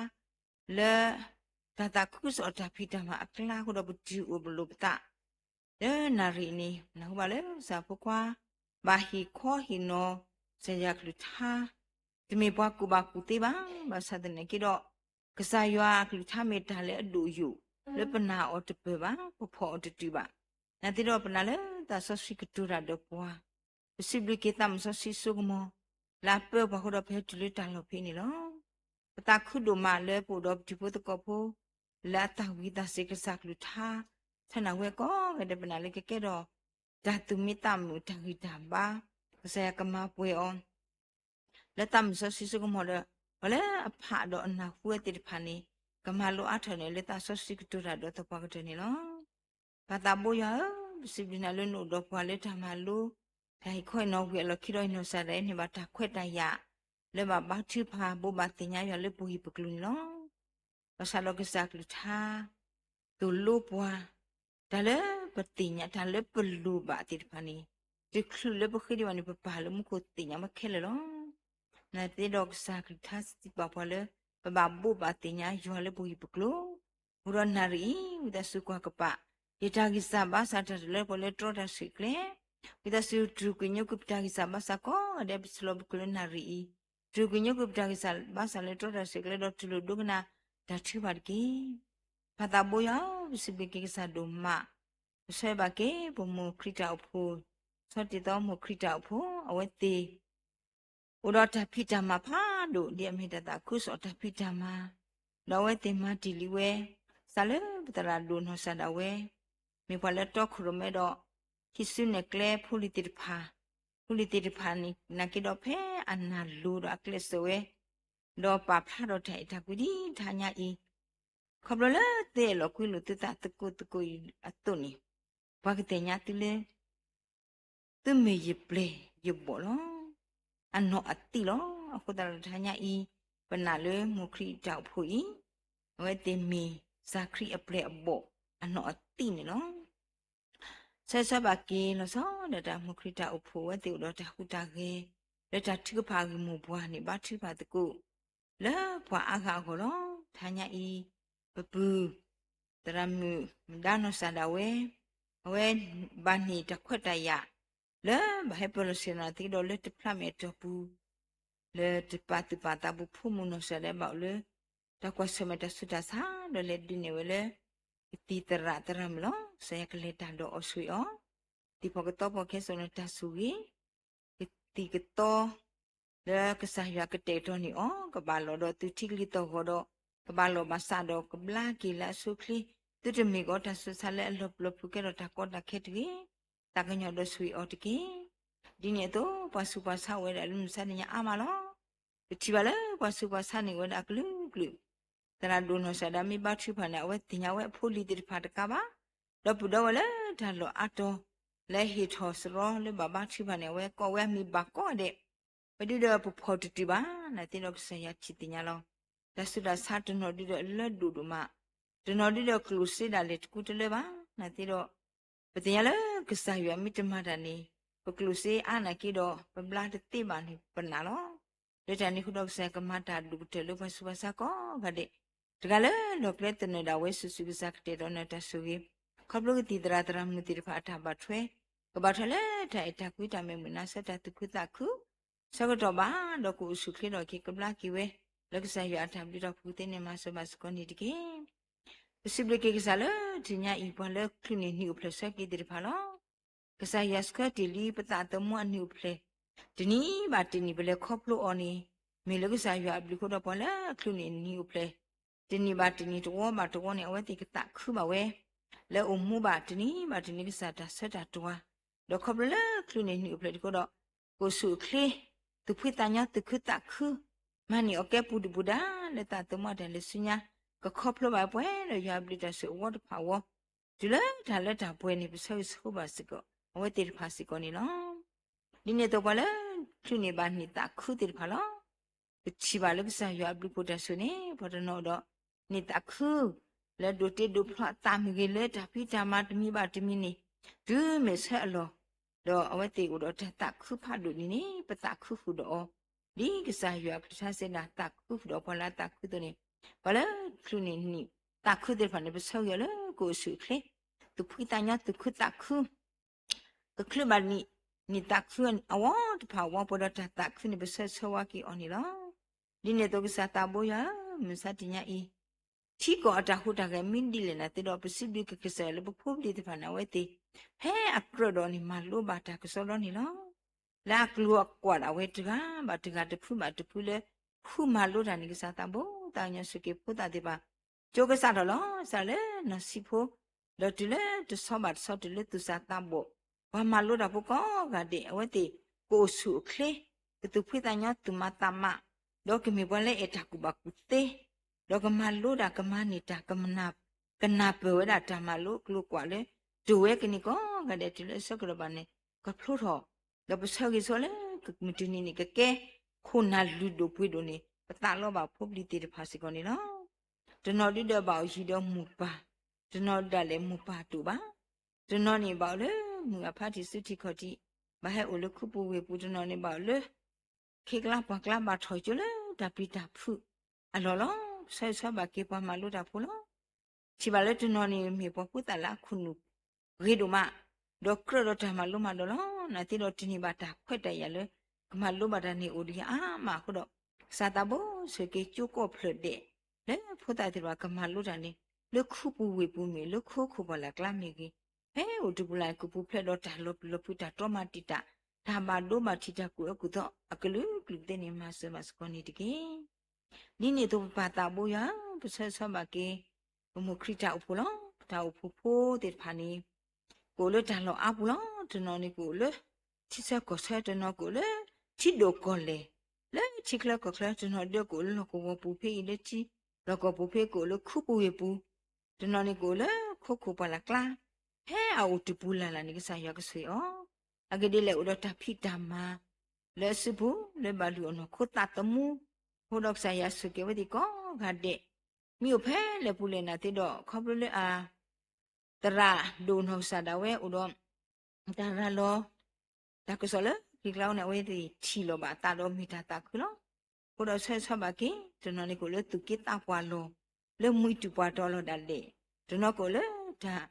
လၢတၢ်သးခုကစီၣ်တၢ်ဖံးတၢ်မၤအကျါအဃိဒီး ပတုၤအိၣ်ပလိာ်ပသး လၢနၣ်ရံၣ်န့ၣ် နၢ်ဟူဘၣ်လၢကစၢ်ဖိခွါ ဘၣ်ဟ့ၣ်ခီဟ့ၣ်နီၤ ကစၢ်ယွၤကလုၢ်ကထါ တမ့ၢ်ပှၤကူၣ်ဘၣ်ကူၣ်သ့ဘၣ်. ဘၣ်ဆၣ်သနာ်က့ဒီး ကစၢ်ယွၤအကလုၢ်ကထါမ့ၢ်တၢ်လၢအဒိၣ်အယိာ် လၢပနာ်အီၤတပၢၢ်ဘၣ်, ပဖီၣ်အီၤတတုၤဘၣ်. နာ်သက့ဒီး ပနာ်လၢသးစီဆှံကတိၤတၢ်ဒီးပှၤ, ပစံးဘျုးက့ၤသးစီဆှံအစိကမီၤ လၢအပၢပှၤအဃိဒီး ပဟဲတုၤလၢတၢ်လီၢ်ဖဲအံၤန့ၣ်လီၤ. ပသးခုဒိၣ်မးလၢပအိၣ်ဒီးပတံၤဖိသကိးဖိ လၢအသၣ်ဝံၤသးစ့ၤ ကစၢ်ကလုၢ်ကထါ ဆၢနၢ်ဝဲကိးဂၤဒဲး, ပနာ်လၢကကဲထီၣ် တၢ်သူၣ်မံသးမုာ်, တၢ်ဂံၢ်တၢ်ဘါ, ကစၢ်ယွၤကမၤပှဲၤအီၤ လၢသးစီဆှံအစိကမီၤဒီး ပှၤလၢအဖးဒီးအနၢ်ဟူဝဲသ့ၣ်တဖၣ်န့ၣ် ကမၤလိအါထီၣ်န့ၢ် လၢသးစီဆှံကတိၤတၢ်ဒီးသပှၢ်ကတၢၢ်န့ၣ်လီၤ. ပၢ်သးဘိယွၤဧၢ, ပစံးဘျုးနၤလၢနအိၣ်ဒီးပှၤလၢတၢ်မၤလိ တၢ်ဟ့ၣ်ခီဟ့ၣ်နီၤဝံၤအလီၢ်ခံဒီး နီၢ်ကစၢ်ဒၣ်ဝဲန့ၢ်ဘၣ်တၢ်ခွဲးတၢ်ယာ် လၢဘၣ်ဘါထုကဖၣ် ဘိးဘၣ်သ့ၣ်ညါယွၤလၢပူၤဟံၣ်ပကျိၤန့ၣ်လီၤ. ဘၣ်ဆၣ်ဒီးကစၢ်ကလုၢ်ကထါ သိၣ်လိပှၤ တၢ်လၢပသ့ၣ်ညါ တၢ်လၢပလိၣ်ဘၣ်သ့ၣ်တဖၣ်န့ၣ် တချုးလၢပဃ့ဒံးဘၣ်န့ၣ် ပပၢ်လၢမူခိၣ်သ့ၣ်ညါဝဲခဲလၢာ်လီၤ. နာ်သက့ဒီးကစၢ်ကလုၢ်ကထါစံးဘၣ်ပှၤလၢ ပဘၣ်ဘိးဘၣ်သ့ၣ်ညါယွၤလၢပူၤဟံၣ်ပကျိၤ, အဃိဒီးနၣ်ရံၣ်အံၤ ဝံသးစူၤကွၢ်ကပာ် ယတၢ်ဂံၢ်စၢ်ဘါစၢ်တၢ်တလၢပှဲၤလၢတြီတၢ်ဆှဲးကျဲ, ဝံသးစူၤတြူာ်ကွံာ်ညိကွံာ်ပတၢ်ဂံၢ်စၢ်ဘါစၢ်ကိးဂၤဒဲး ပဆၢလီၤပကျိၤလၢနၣ်ရံၣ်အံၤ, တြူာ်ကွံာ်ညိကွံာ်ပတၢ်ဂံၢ်စၢ်ဘါစၢ်လၢတြီတၢ်ဆှဲးကျဲ ဒီးတူၢ်လိာ်ဒိကနၣ်တၢ်ထုကဖၣ်တက့ၢ်. ပၢ်သးဘိယွၤဧၢ, ပစံးဘျုးက့ၤကစၢ်ဒိၣ်မး, ပဆၢဘၣ်က့ၤ ပမိၢ်ခရံာ်တၢ်အိၣ်ဖှိၣ်, ဆီတ့ၢ်သီမိၢ်ခရံာ်တၢ်အိၣ်ဖှိၣ် အဝဲသ့ၣ် အိၣ်ဒီးတၢ်ဖံးတၢ်မၤဖးဒိၣ် ဒ်အမ့ၢ်တၢ်သးခုကစီၣ်တၢ်ဖံးတၢ်မၤ, ဒီးအဝဲသ့ၣ်မၤတ့ၢ်လံဝဲ စးလၢပသရၣ်ဒိၣ်နီၢ်ကစၢ်ဒၣ်ဝဲ မ့ၢ်ပှၤလၢတီခိၣ်ရိၣ်မဲဒီး ဟံးစုနဲၣ်ကျဲဖိလံၤသ့ၣ်တဖၣ်, ဖိလံၤသ့ၣ်တဖၣ်န့ၣ် နာ်က့ဒီးဖဲအနၢ်လိၤဒီးအကျဲးစၢးဝဲ ဒီးပာ်ဖျါထီၣ်တၢ်အဲၣ်တၢ်ကွံဒ်တဟါညါအံၤ, ခီဖျိလၢသုအဲၣ်လီၤကွံလိာ်သုသးသကိးသကိးအံၤအသိးန့ၣ်, ပှၤကသ့ၣ်ညါသုလၢ သုမ့ၢ်ယပျဲၢ်ယဘီၣ်လီၤ. အနီၢ်အသံၣ်လီၤ. အဃိသတးဒီးတဟါညါအံၤ, ပနာ်လၢမိၢ်ခရံာ်တၢ်အိၣ်ဖှိၣ်အံၤ, အဝဲသ့ၣ်မ့ၢ်ကစၢ်ခရံာ်အပျဲၢ်အဘီၣ် အနီၢ်အသံၣ်န့ၣ်လီၤ. ဆၢဆၢဘၣ်က့ၤလီၤဆီဒၣ်တၢ် မိၢ်ခရံာ်တၢ်အိၣ်ဖှိၣ် အဝဲသ့ၣ်အိၣ်ဒီးတၢ်ဟူးတၢ်ဂဲၤ လၢတၢ်ထုကဖၣ်အဂ့ၢ်မိၢ်ပှၢ်န့ၣ် ဘါထုကဖၣ်သကိး လၢပှၤအါဂၤအဂီၢ်လီၤ. တဟါညါအံၤ, ပပုၢ် သရၣ်မုၣ်ဒါနီၢ်ကစၢ်ဒၣ်ဝဲ, အဝဲဘၣ်န့ၢ်တၢ်ခွဲးတၢ်ယာ် လၢဘၣ်ဟဲပၢလီၤဆ့ၣ်နီၤသ့ဒီး လၢတဖျါမဲာ်အတီၢ်ပူၤ လၢတပာ်သူၣ်ပာ်သးပူၤ ဖိမုၣ်နီၢ်ကစၢ်ဒၣ်ဝဲဘၣ်အိၣ်လၢ တၢ်ကွၢ်ဆၢၣ်မဲာ်တၢ်ဆူးတၢ်ဆါ ဒီးလဲၤဒုးနဲၣ်ဝဲလၢ ကသံၣ်သရၣ်သရၣ်မုၣ်လီၤ. ကစၢ်ယွၤကလဲၤတၢ်ဒီးအီၤဆိၣ်ဂ့ၤအီၤ, သံၣ်ဖီၣ်ကသီဖီၣ်ခဲစိာ်န့ၣ်တၢ်ဆိၣ်ဂ့ၤ ကသံၣ်ကသီ လၢကစၢ်ယွၤကတဲာ်ကတီၤန့ၢ်အီၤ ကဘၣ်လီၤဒီးသုထံကလံၤသီၣ်ဂီၤဒီး ကဘၣ်လီၢ်ဘၣ်စးဒီးကဘျါက့ၤလၢအဆိအချ့, သုတမ့ၢ်ကအီၤတၢ်ဆူးတၢ်ဆါလၢအလီၤပျီဖုးကဲထီၣ်တၢ်ကီတၢ်ခဲတဂ့ၤ, သးကညီၤဒီးဆိၣ်ဂ့ၤအီၤတက့ၢ်. ဒ်န့ၣ်အသိး ပှၤဆူးပှၤဆါအိၣ်ဝဲဒၣ်လၢမုၢ်ဆါတနံၤညါအါမးလီၤ. ပထံၣ်ဘၣ်လၢပှၤဆူးပှၤဆါန့ၣ်အိၣ်ဝဲဒၣ်အကလုာ်ကလုာ် သရၣ်ဒိၣ်နီၢ်ကစၢ်ဒၣ်မ့ၢ်ဘါထုကဖၣ်န့ၣ် အဝဲသ့ၣ်ညါဝဲအဖိလံၤသ့ၣ်တဖၣ်တကးဘၣ်, ဒီးပှၤဒိးဝဲလၢတၢ်လီၢ်အါတီၤ လၢဟ့ၣ်ထီၣ်စရီလၢဘၣ်ဘါထုကဖၣ်န့ၣ် အဝဲကိးဝဲအမံၤဘၣ်ကိးဂၤဒဲး, ဝဲဒုဒီးပဖီၣ်တတုၤဘၣ်, နာ်သက့ဒီးကစၢ်ယွၤထံၣ်သ့ၣ်ညါလီၤ. တၢ်ဆူးတၢ်ဆါတနီၤဒုဒီးအလၢဒိၣ်ဒိၣ်မး, တနီၤဒုဒီးကျိၣ်စ့ဒၣ်လဲာ်တကူတလၢဘၣ်, နာ်သက့ဒီး ပသ့ၣ်ညါလၢကစၢ်ယွၤမ့ၢ်တမၤတၢ်န့ၣ် ပကျိၣ်စ့အါနာ်က့ဒီး ပဘျါတသ့ဘၣ်န့ၣ်ပနာ်လီၤ. လၢတၢ်န့ၣ်အဃိဒီးကစၢ်ယွၤကမၤတၢ်ဒိၣ်ကတၢၢ်လၢပှၤဆူးပှၤဆါကိးဂၤဒဲး, တဂၤလၢလီၢ်ကျဲသနၢၣ်ဒၣ်ဝဲစုာ်စုာ် ကစၢ်ကတဲာ်ကတီၤနၤတၢ်ဆိၣ်ဂ့ၤ, ခီဖျိကသံၣ်သရၣ်သရၣ်မုၣ်သ့ၣ်တဖၣ်အတၢ်ဘၣ်ထွဲ, ကဘၣ်ထွဲလၢတၢ်အဲၣ်တၢ်ကွံတၢ်မဲာ်မုာ်နါဆၢတၢ်သူၣ်ခုသးခု ဆၢကတီၢ်ဘၣ်ဒီးကအိၣ်ဆူၣ်ချ့ဒီးက့ၤကဘျါက့ၤဝဲ လၢကစၢ်ယွၤအတၢ်ဘျုးတၢ်ဖှိၣ်သ့န့ၣ် မၤစၢၤဘၣ်စ့ၢ်ကီးန့ၣ်တက့ၢ်. ပစံးဘျုးက့ၤကစၢ်လၢတနံၤညါအံၤ ပှၤလၢချုးန့ၢ်နံၣ်အိၣ်ဖျဲၣ်ဆၢက့ၤသ့ၣ်တဖၣ်လီၤ. ကစၢ်ယွၤဆှၢတ့ၢ်လံပသးသမူအနံၣ်အိၣ်ဖျဲၣ် တနံၤဘၣ်တနံၤ ပလဲၤခီဖျိအီၤန့ၣ် မ့ၢ်လၢကစၢ်ယွၤအဘျုးအဃိဒီး ပှၤလၢချုးန့ၢ်နံၣ်အိၣ်ဖျဲၣ် တနံၤဘၣ်တနံၤ တဝီဘၣ်တဝီန့ၣ် အဝဲသ့ၣ်ကသးခုဘၣ်ဝဲ လၢအိၣ်မူဘၣ်တနံၤဘၣ်တနံၤ ကစၢ်တၢ်ဆၢတၢ်တွၤ, ဒီးခီဖျိလၢချုးန့ၢ်နံၣ်အိၣ်ဖျဲၣ်တခီဒီး ကအိၣ်ဆူၣ်အိၣ်ချ့ သူၣ်ဖှံသးညီ သူၣ်ခုသးခု မၤန့ၢ်အီၤကဲပူၤဒုၣ်ပူၤဒါ လၢသးသမူအတၢ်လဲၤဆူညါ ကခီဖျိဘၣ်ပှဲၤဒီးယွၤအဘျုးတၢ်ဆိၣ်အဂီၢ်တဖၣ်အဂီၢ်, တုၤလၢတၢ်လၢတၢ်ပှဲၤန့ၣ် ပဆၢဂ့ၤဆၢဝါဘၣ်စ့ၢ်ကီး အဝဲသ့ၣ်တဖၣ်စ့ၢ်ကီးန့ၣ်လီၤ. ဒ်န့ၣ်အသိးပှၤလၢချုးန့ၢ်ဘၣ်နံၣ်သးခုသ့ၣ်တဖၣ်လီၤ. ပထံၣ်ဘၣ်လၢကစၢ်ယွၤအဘျုးအဖှိၣ်တၢ်ဆိၣ်ဂ့ၤန့ၣ် ပှၤတနီၤဒီး နံၣ်သးခု လၢဒိးတ့ဒိးဖျီအသးမ့ၢ်ဂ့ၤ လၢတၢ်ဖံးတၢ်မၤတမံၤဘၣ်တမံၤန့ၣ် တုၤမ့ၢ်ဆၢအလီၢ် ဒီးအဝဲသ့ၣ်အိၣ်ဒီးတၢ်သးခုဖးဒိၣ်န့ၣ်န့ၣ် ပသးခုဃုာ်ဒီးအီၤ, ဒ်ကစၢ်ယွၤအကလုၢ်ကထါစံးဒၣ် သးခုဃုာ်ဒီးပှၤလၢအသးခုအသိးန့ၣ်, ပှၤလၢချုးန့ၢ်နံၣ်သးခုသ့ၣ်တဖၣ်န့ၣ် ပဆၢဂ့ၤအီၤလၢကအိၣ်ဆူၣ်အိၣ်ချ့, သူၣ်ဖှံသးညီ သူၣ်ခုသးခု ကချုးဘၣ်နံၣ် နံၣ်သးခုအဝီတဖၣ်အဝီပှဲၤဒီးတၢ်သးခုန့ၣ် ပဆၢဂ့ၤဆၢဝါက့ၤအီၤန့ၣ်လီၤ. ဒ်န့ၣ်အသိးကစၢ်သးဘိယွၤဧၢ, မုၢ်မဆါတနံၤအံၤ ထံကီၢ်အတၢ်ဟူးတၢ်ဂဲၤမ့ၢ်ဒ်လဲၣ်န့ၣ်သ့ဒီး ပစံးဘျုးက့ၤကစၢ်ယွၤလၢပဖိပလံၤသ့ၣ်တဖၣ်န့ၣ် အဝဲသ့ၣ် ဖဲအကြၢးဒီးန့ၣ် မၤလိဘၣ်တၢ်ကစီဒီန့ၣ်လီၤ. လၢအကျိၤအကွာ်ဒၣ်ဝဲတဂၤဘၣ်တဂၤ တဖုဘၣ်တဖုလၢ ဃုမၤလိတၢ်န့ၣ် ကစၢ်သးဘိ သးကညီၤစူၢ်က့ၤဖိသၣ်သ့ၣ်တဖၣ် ကၠိကစၢ်ထီၣ်လီၤ. စးလၢနီၢ်ဆံးဖိ ဒီးတုၤလၢတဆီဘၣ်တဆီ တုၤလၢသူၣ်စၢ်သးဘီၣ် ပှၤမၤလိတၢ်ဖိကိးဂၤဒဲး အဝဲသ့ၣ် ကအိၣ်ဆူၣ်အိၣ်ချ့ ကသူၣ်ဖှံသးညီ သူၣ်မၤသးမး ဒီးကမ့ၢ်ပှၤလၢအဲၣ်တၢ်ကူၣ်ဘၣ်ကူၣ်သ့ ဒီးကမၤလိတၢ် ကမၤန့ၢ်တၢ် ကနၢ်ပၢၢ်ဝဲဒၣ်တၢ်မၤလိအကျိၤအကွာ်လၢ တိၢ်ဝဲကန့ၢ်ကိးဂၤဒဲး တုၤလၢအဆၢကတီၢ်ဘၣ်န့ၣ် ကဖျိထီၣ် ဒီးပဆၢဂ့ၤဆၢဝါလၢ မုၢ်တနံၤန့ၣ် ကကဲခိၣ်နၢ်လုၢ်ဒိၣ်ပှ့ၤဒိၣ်န့ၣ် ပသးလီဘၣ်ဖိပလံၤသ့ၣ်တဖၣ်စ့ၢ်ကီးန့ၣ်လီၤ. တနီၤဒုဒီးဘၣ်အိၣ်ယံၤဒီးမိၢ်ပၢ်, တနီၤဒၣ်လဲာ်မိၢ်ပၢ်တအိၣ်ဘၣ်. တနီၤန့ၣ် ဘၣ်အိၣ်လၢမုၢ်အဖါတံၢ်စုထံၣ်ခီၣ်ထံး, ဘၣ်ဟဲအိၣ်လၢခူပူၤဝ့ၢ်ပူၤ, တနီၤန့ၣ် ဘၣ်အိၣ်လၢ ခ့ကျါပှၢ်ကျါ ဘၣ်ထီၣ်ကၠိလၢတၢ်ပျံၤတၢ်ဖုးအလီၢ်လီၤ. ဆၢဂ့ၤဆၢဝါဘၣ်က့ၤပှၤမၤလိတၢ်ဖိလီၤ. ထံၣ်ဘၣ်လၢတနီၤန့ၣ် မ့ၢ်ပှၤဖိသၣ်လၢအခိၣ်နူာ်ဂ့ၤဒိၣ်မး, ဒီးကြၢးဒီးတၢ်မၤလိမၤဒိးလီၤ. နာ်သက့ဒီး တန့ၢ်ဘၣ်တၢ်ခွဲးတၢ်ယာ်လၢ ကမၤလိဘၣ်တၢ်န့ၣ်အိၣ်ဒံးအါမးအဃိဒီး ကစၢ်သးဘိစ့ၢ်ကီး ကၠိကီၢ်ဖျၢၣ်ဒဲး လၢဖိသၣ်သ့ၣ်တဖၣ်ကမၤလိတၢ်န့ၣ် လၢခူပူၤဝ့ၢ်ပူၤမ့ၢ်ဂ့ၤ, လၢခိခိၣ်ပှၢ်လၢ်ကျါမ့ၢ်ဂ့ၤ, ဖဲအိၣ်တပူၤလၢ် ကပူၤဖျဲးဒီးတၢ်လီၤပျံၤလီၤဖုး တၢ်တြီမၤတံာ်တာ် တၢ်ဘၣ်ဒိဘၣ်ထံး တၢ်ကူၣ်အၢကူၣ်သီအကလုာ်ကလုာ်သ့ၣ်န့ၣ် မၤစၢၤဘၣ်စ့ၢ်ကီးန့ၣ်တက့ၢ်. ဒ်န့ၣ်အသိးပပၢ်သးဘိယွၤဧၢ, ပဆၢဂ့ၤဆၢဝါဘၣ်က့ၤ ပမိၢ်ခရံာ်တၢ်အိၣ်ဖှိၣ်လီၤ. ပတၢ်အိၣ်ဖှိၣ်ဖိသ့ၣ်တဖၣ်န့ၣ် ကအိၣ်လၢတၢ်လီၢ်အါပူၤလီၤ. တနီၤန့ၣ်ကအိၣ်လၢ ထံဆၢကီၢ်ဆၢ, တနီၤကအိၣ်လၢ ထံဒိၣ်ကီၢ်လဲၢ်, လၢထံချၢကီၢ်ချၢ, တနီၤဒုကအိၣ်လၢလီၢ်ကဝီၤပူၤဖဲအံၤ, လၢထံလီၢ်ကဝီၤပူၤဖဲကအိၣ်လၢခူပူၤဝ့ၢ်ပူၤ, တနီၤန့ၣ်ကအိၣ်လၢခိခိၣ်ပှၢ်လၢ်ကျါ, ဖဲအအိၣ်တပူၤလၢ်လၢ်န့ၣ် ကစၢ်ယွၤကဆိၣ်ဂ့ၤအီၤ. အဂ့ၢ်ဒ်လဲၣ် အိၣ်ဒီးတၢ်ဖံးတၢ်မၤ လၢအစုပူၤ လၢဘၣ်လုၢ်အီၣ်နီၢ်ခိသးသမူ, အဃိဒီးကစၢ်ယွၤဆိၣ်ဂ့ၤဝဲသ့ၣ်ကိးဂၤဒဲး, မ့ၢ်အိၣ်ဖဲလဲၣ်ပူၤလဲၣ်နာ်သက့ဒီး ခီဖျိလၢအ သရၣ်ဒိၣ်နီၢ်ကစၢ်ဒၣ်ဝဲအိၣ်ဒီး တၢ်ရၤလီၤ တၢ်ကစီၣ်လၢ ဟံၣ်ကျါန့ၣ် အဝဲသ့ၣ်ထံၣ်လီၤဘၣ်အသးဒီးမ့ၢ်တၢ်သးခုလီၤ. အဃိဒီးဆၢဂ့ၤဆၢဝါဘၣ်က့ၤ တနီၤန့ၣ်ကအိၣ်လၢသူၣ်က့သးပှၢ်လီၢ်, လၢမှံတုာ်ပှၢ်တီၤအလီၢ်ဒၣ်လဲာ်, တနီၤကအိၣ်လၢတၢ်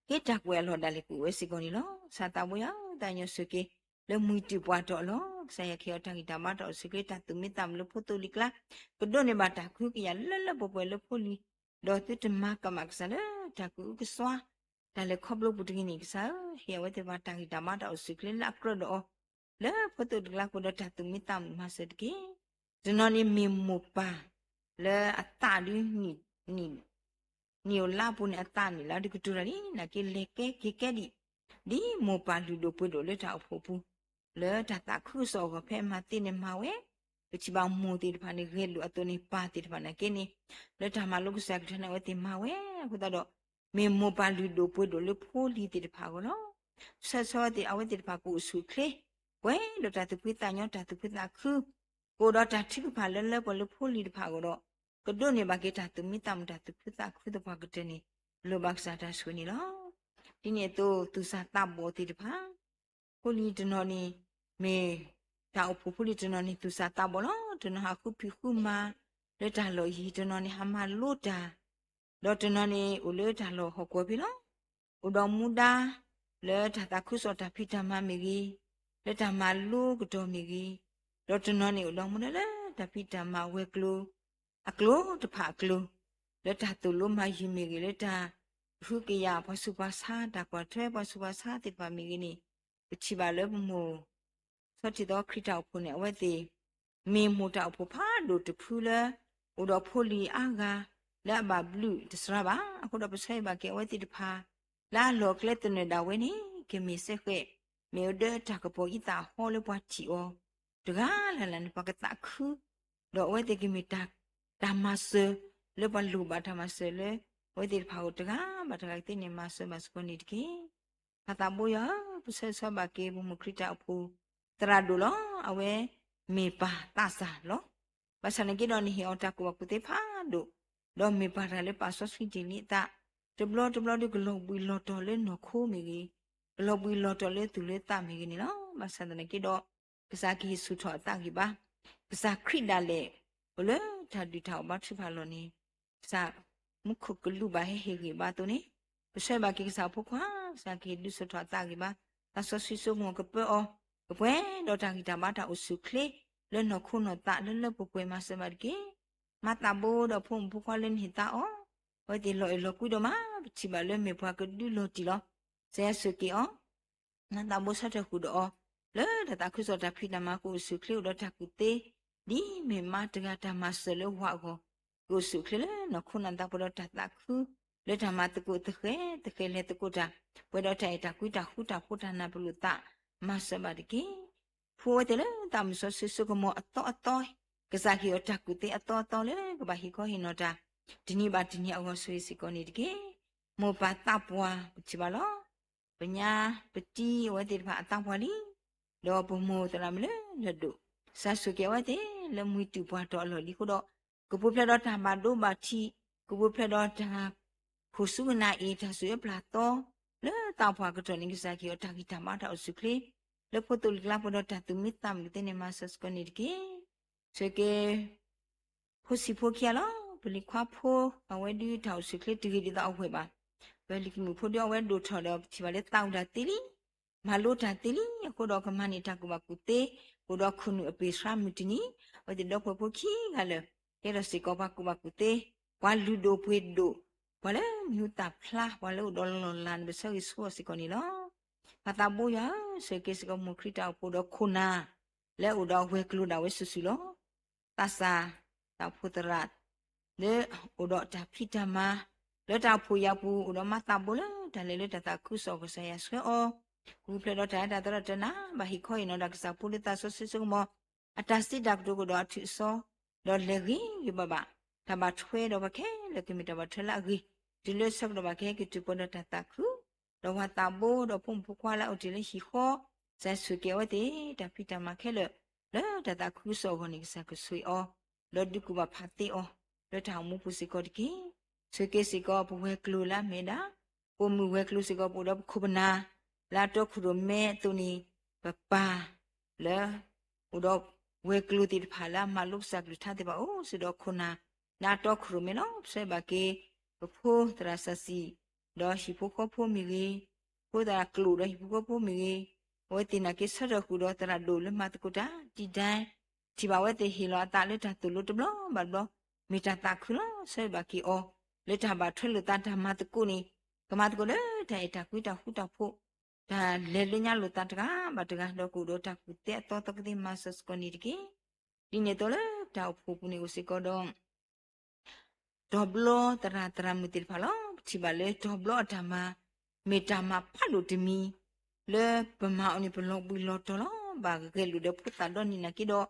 က့တၢ်ကွဲးအလီၢ်ဒၣ်လဲာ်ကအိၣ်ဝဲစ့ၢ်ကီးန့ၣ်လီၤ. ကစၢ်သးဘိယွၤ သးကညီၤဆိၣ်ဂ့ၤက့ၤ လၢမှံတုာ်ပှၢ်တီၤအလီၢ်, ကစၢ်ယွၤကဟ့ၣ်အီၤတၢ်ဂံၢ်တၢ်ဘါတၢ်အိၣ်ဆူၣ်အိၣ်ချ့ တၢ်သူၣ်မံသးမုာ်လၢဖိသိလံၤကျါ, ကဒိးန့ၢ်ဘၣ်တၢ်ကဟုကယာ်လၢလၢပှဲၤပှဲၤလၢဖိလံၤ, ဒီးသုတမၤကမၣ်ကစၢ်လၢတၢ်ကအုကစွါ တၢ်လဲၤခီဖျိပူၤတဂ့ၤန့ၣ် ကစၢ်ဧၢ, ဟ့ၣ်အဝဲသ့ၣ်တဖၣ်တၢ်ဂံၢ်တၢ်ဘါတၢ်အိၣ်ဆူၣ်အိၣ်ချ့လၢအကြၢးဒီးအီၤ လၢဖိသိတကျါဃိဒီးတၢ်သူၣ်မံသးမုာ်မၤစၢၤတက့ၢ်. တနီၤန့ၣ်မ့ၢ်မိၢ်ပၢ်လၢအသးဒုး နံၣ်အိၣ်လါအပူၤန့ၣ် အသးနံၣ်လါဒုးကတိၤတၢ်လံ နာ်က့လဲၤကဲက့ၤကဲဒံး, ဒ်မိၢ်ပၢ်လုၢ်ဒိၣ်ပှ့ၤဒိၣ်လၢတၢ်အိၣ်ဖှိၣ်ပူၤ လၢတၢ်သးခုကစီၣ်အဂီၢ် ဖဲမၤသ့န့ၣ်မၤဝဲ, ပထံၣ်ဘၣ်မိၢ်သ့ၣ်တဖၣ်န့ၣ် ဂဲၤလိာ်အသိးန့ၣ် ပၢ်သ့ၣ်တဖၣ်နာ်က့န့ၣ် လၢတၢ်မၤလိကစၢ်ကလုၢ်ကထါန့ၣ် အဝဲသ့ၣ်မၤဝဲအဃိသတးဒီး မ့ၢ်မိၢ်ပၢ်လုၢ်ဒိၣ်ပှ့ၤဒိၣ်လၢဖိလံၤသ့ၣ်တဖၣ်အဂီၢ်လီၤ. ဆၢဂ့ၤဆၢဝါသ့ၣ် အဝဲသ့ၣ်တဖၣ်ကအိၣ်ဆူၣ်အိၣ်ချ့ ပှဲၤဒီးတၢ်သူၣ်ဖှံသးညီ တၢ်သူၣ်ဖှံသးခု ကအိၣ်ဒီးတၢ်ထုကဖၣ်လၢလၢပှဲၤလၢဖိလံၤတဖၣ်အဂီၢ်ဒီး ကဒိးန့ၢ်ဘၣ်က့ၤတၢ်သူၣ်မံသးမုာ် တၢ်သူၣ်ဖှံသးခုသပှၢ်ကတၢၢ်န့ၣ် လိၣ်ဘၣ်ကစၢ်တၢ်ဆိၣ်ဂ့ၤန့ၣ်လီၤ. ဒ်န့ၣ်အသိး သူၣ်စၢ်သးဘီၣ်သ့ၣ်တဖၣ် ဖိလံၤတနီၤန့ၣ် မ့ၢ်တၢ်အိၣ်ဖှိၣ်ဖိလံၤတနီၤန့ၣ် သူၣ်စၢ်သးဘီၣ်လီၤ. တနီၤဟးဃုဖံးဃုမၤလၢတၢ်လီၢ်ယံၤ, တနီၤန့ၣ် ဟးမၤလိတၢ်, ဒီးတနီၤန့ၣ် အိၣ်လၢတၢ်လီၢ်ဟီၣ်ကဝီၤဖဲလီၤ. အိၣ်ဒီးမူဒါလၢတၢ်သးခုကစီၣ်တၢ်ဖံးတၢ်မၤမ့ၢ်ဂ့ၤ, လၢတၢ်မၤလိကတီၢ်မ့ၢ်ဂ့ၤ, ဒီးတနီၤန့ၣ် အိၣ်ဒီးမူဒါလၢတၢ်ဖံးတၢ်မၤဝဲၤကျိၤ အကျိၤတဖၣ်အကျိၤ, လၢတၢ်သိၣ်လိမၤယုၤမ့ၢ်ဂ့ၤ, လၢတၢ်ကဟုကယာ်ပှၤဆူးပှၤဆါ တၢ်ကွၢ်ထွဲပှၤဆူးပှၤဆါသ့ၣ်တဖၣ်မ့ၢ်ဂ့ၤန့ၣ်, ပထံၣ်ဘၣ်လၢပမိၢ် ဆီထံးသီခရံာ်တၢ်အိၣ်ဖှိၣ်န့ၣ် အဝဲသ့ၣ် မ့ၢ်မိၢ်တၢ်အိၣ်ဖှိၣ်ဖးဒိၣ်တဖုလၢ အိၣ်ဒီးဖိလံၤအါဂၤ လၢအဘၣ်ဘျုးတစှၤဘၣ်. အဃိဒီးပဆၢဂ့ၤဘၣ်က့ၤအဝဲသ့ၣ်တဖၣ် လၢအလီၢ်အကျဲသနၢၣ်ဒၣ်ဝဲန့ၣ် ကမ့ၢ်စ့ၢ်ကီး မ့ၢ်အဒၢတၢ်ကပီၤအံသၣ်အဟီလၢပှၤထံၣ်အီၤ တဂၤလၢ်လၢ်န့ၣ် ပှၤကသးခု ဒီးအဝဲသ့ၣ်ကမ့ၢ်တၢ်မၤစၢၤ လၢပှၤလိၣ်ဘၣ်တၢ်မၤစၢၤလၢ အဝဲသ့ၣ်တဖၣ်အဂီၢ်တဂၤဘၣ်တဂၤကသ့န့ၣ် မၤစၢၤဘၣ်စ့ၢ်ကီးန့ၣ်တက့ၢ်. ပၢ်သးဘိယွၤဧၢ, ပဆၢဂ့ၤဆၢဝါဘၣ်က့ၤ ပမိၢ်ခရံာ်တၢ်အိၣ်ဖှိၣ်သရၣ်ဒိၣ်လီၤ. အဝဲမ့ၢ်ပၢ်သးစၢ်လီၤ. ဘၣ်ဆၣ်နာ်က့ဒီး နဟ့ၣ်အီၤတၢ်ကူၣ်ဘၣ်ကူၣ်သ့ဖးဒိၣ်, ဒီးမ့ၢ်ပၢ်တဂၤလၢပာ်စီဆှံတ့ၢ်လံအသး, တဘျီတဘျီဒီး ကလီၤဘှံးလီၤတီၤလၢနီၢ်ခိမ့ၢ်ဂ့ၤ, ကလီၤဘှံးလီၤတီၤလၢသူၣ်လၢသးမ့ၢ်ဂ့ၤန့ၣ်လီၤ. ဘၣ်ဆၣ်သနာ်က့ဒီး ကစၢ်ကဟ့ၣ်ဆူၣ်ထီၣ်အသးဂံၢ်ဘါ, ကစၢ်ခရံာ်ဒၣ်လဲာ် အိၣ်လၢတၢ်ဒုၣ်တၢ်အီၣ်ဘါထုကဖၣ်အလီၢ်န့ၣ် ကစၢ်မူခိၣ်ကလူးဘၣ်ဟဲဟ့ၣ်ဂံၢ်ဘါအသိးန့ၣ်, ပဆၢဂ့ၤဘၣ်က့ၤကစၢ်အဖိခွါ, ကစၢ်ကဟ့ၣ်ဒုးဆူၣ်ထီၣ်အသးဂံၢ်ဘါ, သးစီဆှံစိကမီၤကပၢအီၤ, ကပှဲၤဒီးတၢ်ဂံၢ်တၢ်ဘါတၢ်အိၣ်ဆူၣ်အိၣ်ချ့ လၢနီၢ်ခိနီၢ်သးလၢလၢပှဲၤပှဲၤမၤစၢၤဘၣ်တက့ၢ်. မၤသးဘိဒီးဖိမုၣ်ဖိခွါလၢနဟ့ၣ်သါအီၤ, အဝဲသ့ၣ်လီၤအဲၣ်လီၤကွံဒီးမး ပထံၣ်ဘၣ်လၢမ့ၢ်ပှၤကဒုးလီၤတံၢ်လီၤ. ကစၢ်ယွၤဆိၣ်ဂ့ၤအီၤ မၤသးဘိဆၢထၢၣ်ဃုာ်ဒီးအီၤ လၢတၢ်သးခုကစီၣ်တၢ်ဖံးတၢ်မၤကအိၣ်ဆူၣ်အိၣ်ချ့အိၣ်ဒီးတၢ်ကူၣ်သ့ ဒ်မ့ၢ်မါတဂၤတၢ်မၤစၢၤလၢဝၤအဂီၢ် ကအိၣ်ဆူၣ်အိၣ်ချ့လၢနီၢ်ခိနီၢ်သးပှဲၤဒီးတၢ်သးခု လၢတၢ်မၤသကိးသဃဲၤသဃဲၤလဲၤသကိးတၢ် ပှဲၤဒီးတၢ်အဲၣ်တၢ်ကွံတၢ်ဃူတၢ်ဖိးတၢ်နၢ်ပၢၢ်လိာ်သး မၤစၢၤဘၣ်တက့ၢ်. ဖှူအဝဲသ့ၣ်လၢသးမုၢ်စီဆှံစိကမီၤအသီအသီ, ကစၢ်ဟ့ၣ်အီၤတၢ်ကူၣ်သ့အသီအသီလၢကဘၣ်ဟ့ၣ်ခီဟ့ၣ်နီၤတၢ် တနံၤဘၣ်တနံၤအဂီၢ်ဆိၣ်ဂ့ၤစ့ၢ်ကီးန့ၣ်တက့ၢ်. မိၢ်ပၢ်သးပှၢ်ပထံၣ်ဘၣ်လီၤ. ပညါပတံၤအဝဲသ့ၣ်တဖၣ်အသးပှၢ်လံ, ဒီးပမိၢ်သရၣ်မုၣ်လၢလၢၢ်ဒိၣ်, ကစၢ်ဆိၣ်ဂ့ၤအဝဲသ့ၣ်လၢမှံတုာ်ပှၢ်တီၤအလီၢ်လံအဃိဒီး ကပူၤဖျဲးဒီးတၢ်ဘၣ်ဒိဘၣ်ထံး, ကပူၤဖျဲးဒီးတၢ် ခိၣ်ဆူကနၣ်အ့ၣ် တၢ်စူၢ်အပျၢ်သီ လၢသးပှၢ်ကတီၢ်န့ၣ် ကစၢ်ဟ့ၣ်အီၤတၢ်ဂံၢ်တၢ်ဘါတၢ်အိၣ်ဆူၣ်အိၣ်ချ့ လၢဖိသိၣ်လံၤကျါပှဲၤဒီးတၢ်သူၣ်မံသးမုာ်ကသ့န့ၣ် မၤစၢၤစ့ၢ်ကီးန့ၣ်တက့ၢ်. ဆိၣ်ဂ့ၤ ဖိဆံးဖိခံဂၤလီၤ. ပလံၤခွါဖိ အဝဲဒုးတၢ်အိၣ်ဆူၣ်အိၣ်ချ့တဂ့ၤဒ်သိးအဝဲဘၣ်. ပလံၤကမုၣ်ဖိဒုးအဝဲဒိၣ်ထီၣ်ဒီး ပထံၣ်ဘၣ်လၢသးဝံၣ်တၢ်သ့လံ မၤလိတၢ်သ့လံအဃိဒီး ကမၤန့ၢ်တၢ်ကူၣ်ဘၣ်ကူၣ်သ့ အိၣ်ဒီးခိၣ်နူာ်အပ့ၢ်ဆှါမုၢ်တနံၤ, အဝဲသ့ၣ်ဒီပုၢ်ဝဲၢ်ဖိခံဂၤလၢာ် ကဲထီၣ်စ့ၢ်ကီးပှၤကူၣ်ဘၣ်ကူၣ်သ့, ပှၤလုၢ်ဒိၣ်ပှ့ၤဒိၣ်, ပှၤလၢမံၤဟူသၣ်ဖျါ ပှၤလၢအိၣ်ဒီးလီၢ်လၤန့ၣ် ပဆၢဂ့ၤဆၢဝါစ့ၢ်ကီးန့ၣ်လီၤ. ပၢ်သးဘိယွၤဧၢ, ဆိၣ်ဂ့ၤစ့ၢ်ကီးမိၢ်ခရံာ်တၢ်အိၣ်ဖှိၣ်ဒီးခိၣ်နၢ် လၢအိၣ်ဒီးဝဲၤကျိၤဒၣ်ဝဲစုာ်စုာ်လီၤ. သးစၢ် တၢ်အိၣ်ဖှိၣ်သရၣ် လၢအိၣ်ဒီးတၢ်ဖံးတၢ်မၤ လၢတၢ်အိၣ်ဖှိၣ်ယာ်ပူၤ အိၣ်ဒီးမၤသးဘိလၢတၢ်လဲၤလၢတၢ်သးခုကစီၣ် ကစၢ်ယွၤဆှၢအီၤ ကပူၤဖျဲးဒီးတၢ်အဲၣ်တၢ်သီတၢ်တနၢ် ဘၣ်ဟ့ၣ်ခီဟ့ၣ်နီၤတၢ်ကစၢ်ဖိလၢသးစီဆှံစိကမီၤ အတၢ်စံးတၢ်ကတိၤကဒီးအထုးအစီ ဒီးလဲၤဂ့ၤဂ့ၤဘၣ်ဘၣ် တၢ်ဘၣ်ထွဲဒီးပှၤခဲလၢာ်ကမ့ၢ်တၢ်ဘၣ်ထွဲလၢအဂ့ၤ တုၤလၢဆၢကတီၢ်ဘၣ်ကဟဲက့ၤတုၤပှဲၤဒီးတၢ်သးခု ဒီးပှၤသးဘိဒီးဖိမုၣ်ဖိခွါလၢအအိၣ်တ့ၢ်လၢဟံၣ်ဃီ ကစၢ်ဆိၣ်ဂ့ၤအဝဲသ့ၣ် တၢ်ဖံးတၢ်မၤခဲလၢာ် လၢတၢ်သးခုကစီၣ်အဂီၢ်န့ၣ် ကစၢ်ကဆိၣ်ဂ့ၤအီၤ ဒီးဒုးကူၣ်ဘၣ်ဖးသ့အီၤ လၢတၢ်အိၣ်မူပူၤစ့ၢ်ကီးတက့ၢ်. ဆိၣ်ဂ့ၤစ့ၢ်ကီးပဝဲၤကျိၤလၢအမ့ၢ်ဒၣ် ပိာ်မုၣ်ဝဲၤကျိၤစ့ၢ်ကီး ပအိၣ်ဒီးပခိၣ်ပနၢ် လၢအတီခိၣ်ရိၣ်မဲအသိးန့ၣ် ပပၢ် လၢ အိၣ်ဒီးဝဲၤကျိၤသ့ၣ်တဖၣ်လၢအမၤလိကစၢ်ကလုၢ်ကထါသ့ၣ်တဖၣ်အိၣ်စ့ၢ်ဒီးခိၣ်နၢ် လၢအတီခိၣ်ရိၣ်မဲလီၤ. ပဆၢဘၣ်က့ၤ ပဖိသရၣ်စီဆှံ ဒီးဟံၣ်ဖိဃီဖိမ့ၢ်ဂ့ၤ, ဖိသရၣ်ကျိာ်ဒီးဟံၣ်ဖိဃီဖိမ့ၢ်ဂ့ၤ, အဝဲသ့ၣ်နာ်က့ဆၢထၢၣ်ဃုာ်ဒီးသရၣ်ဒိၣ်လၢမၤသကိးတၢ် တံၢ်ဒဲ ထံၣ်ဘၣ်ဝဲသ့ၣ်ဟ့ၣ်လီၤအသးလၢတၢ်သိၣ်လိတဘျီဘၣ်တဘျီ မ့ၢ်တၢ်သးခုလီၤ. ဆၢဘၣ်က့ၤအီၤ လၢတၢ်ဘၣ်ထွဲလိာ်သးတၢ်မၤသကိးန့ၣ် ကမၤသကိးလၢတၢ်အဲၣ်တၢ်ကွံတၢ်ဃူတၢ်ဖိး တၢ်လဲၤလၢညါလိာ်သးတဂၤဘၣ်တဂၤ ဒီးကအိၣ်ဒီးတၢ်ကူၣ်သ့အသီသီကသ့မၤစၢၤစ့ၢ်ကီးန့ၣ်တက့ၢ်. ဒ်န့ၣ်အသိးလၢတၢ်အိၣ်ဖှိၣ်ပူၤန့ၣ်အိၣ်စ့ၢ်ကီးဒီး တီၤဘျီသရၣ်သရၣ်မုၣ်သ့ၣ်တဖၣ်လီၤ. ပထံၣ်ဘၣ်လၢတီၤဘျီအတၢ်မၤ မ့ၢ်တၢ်မၤဖးဒိၣ်တမံၤ လၢပမၤအီၤန့ၣ် ပလီၤဘှံးလီၤတီၤလီၤ. ဘၣ်ဂဲၤလိာ်ဒီးဖိသၣ်ဒီနံၤနာ်က့ဒီး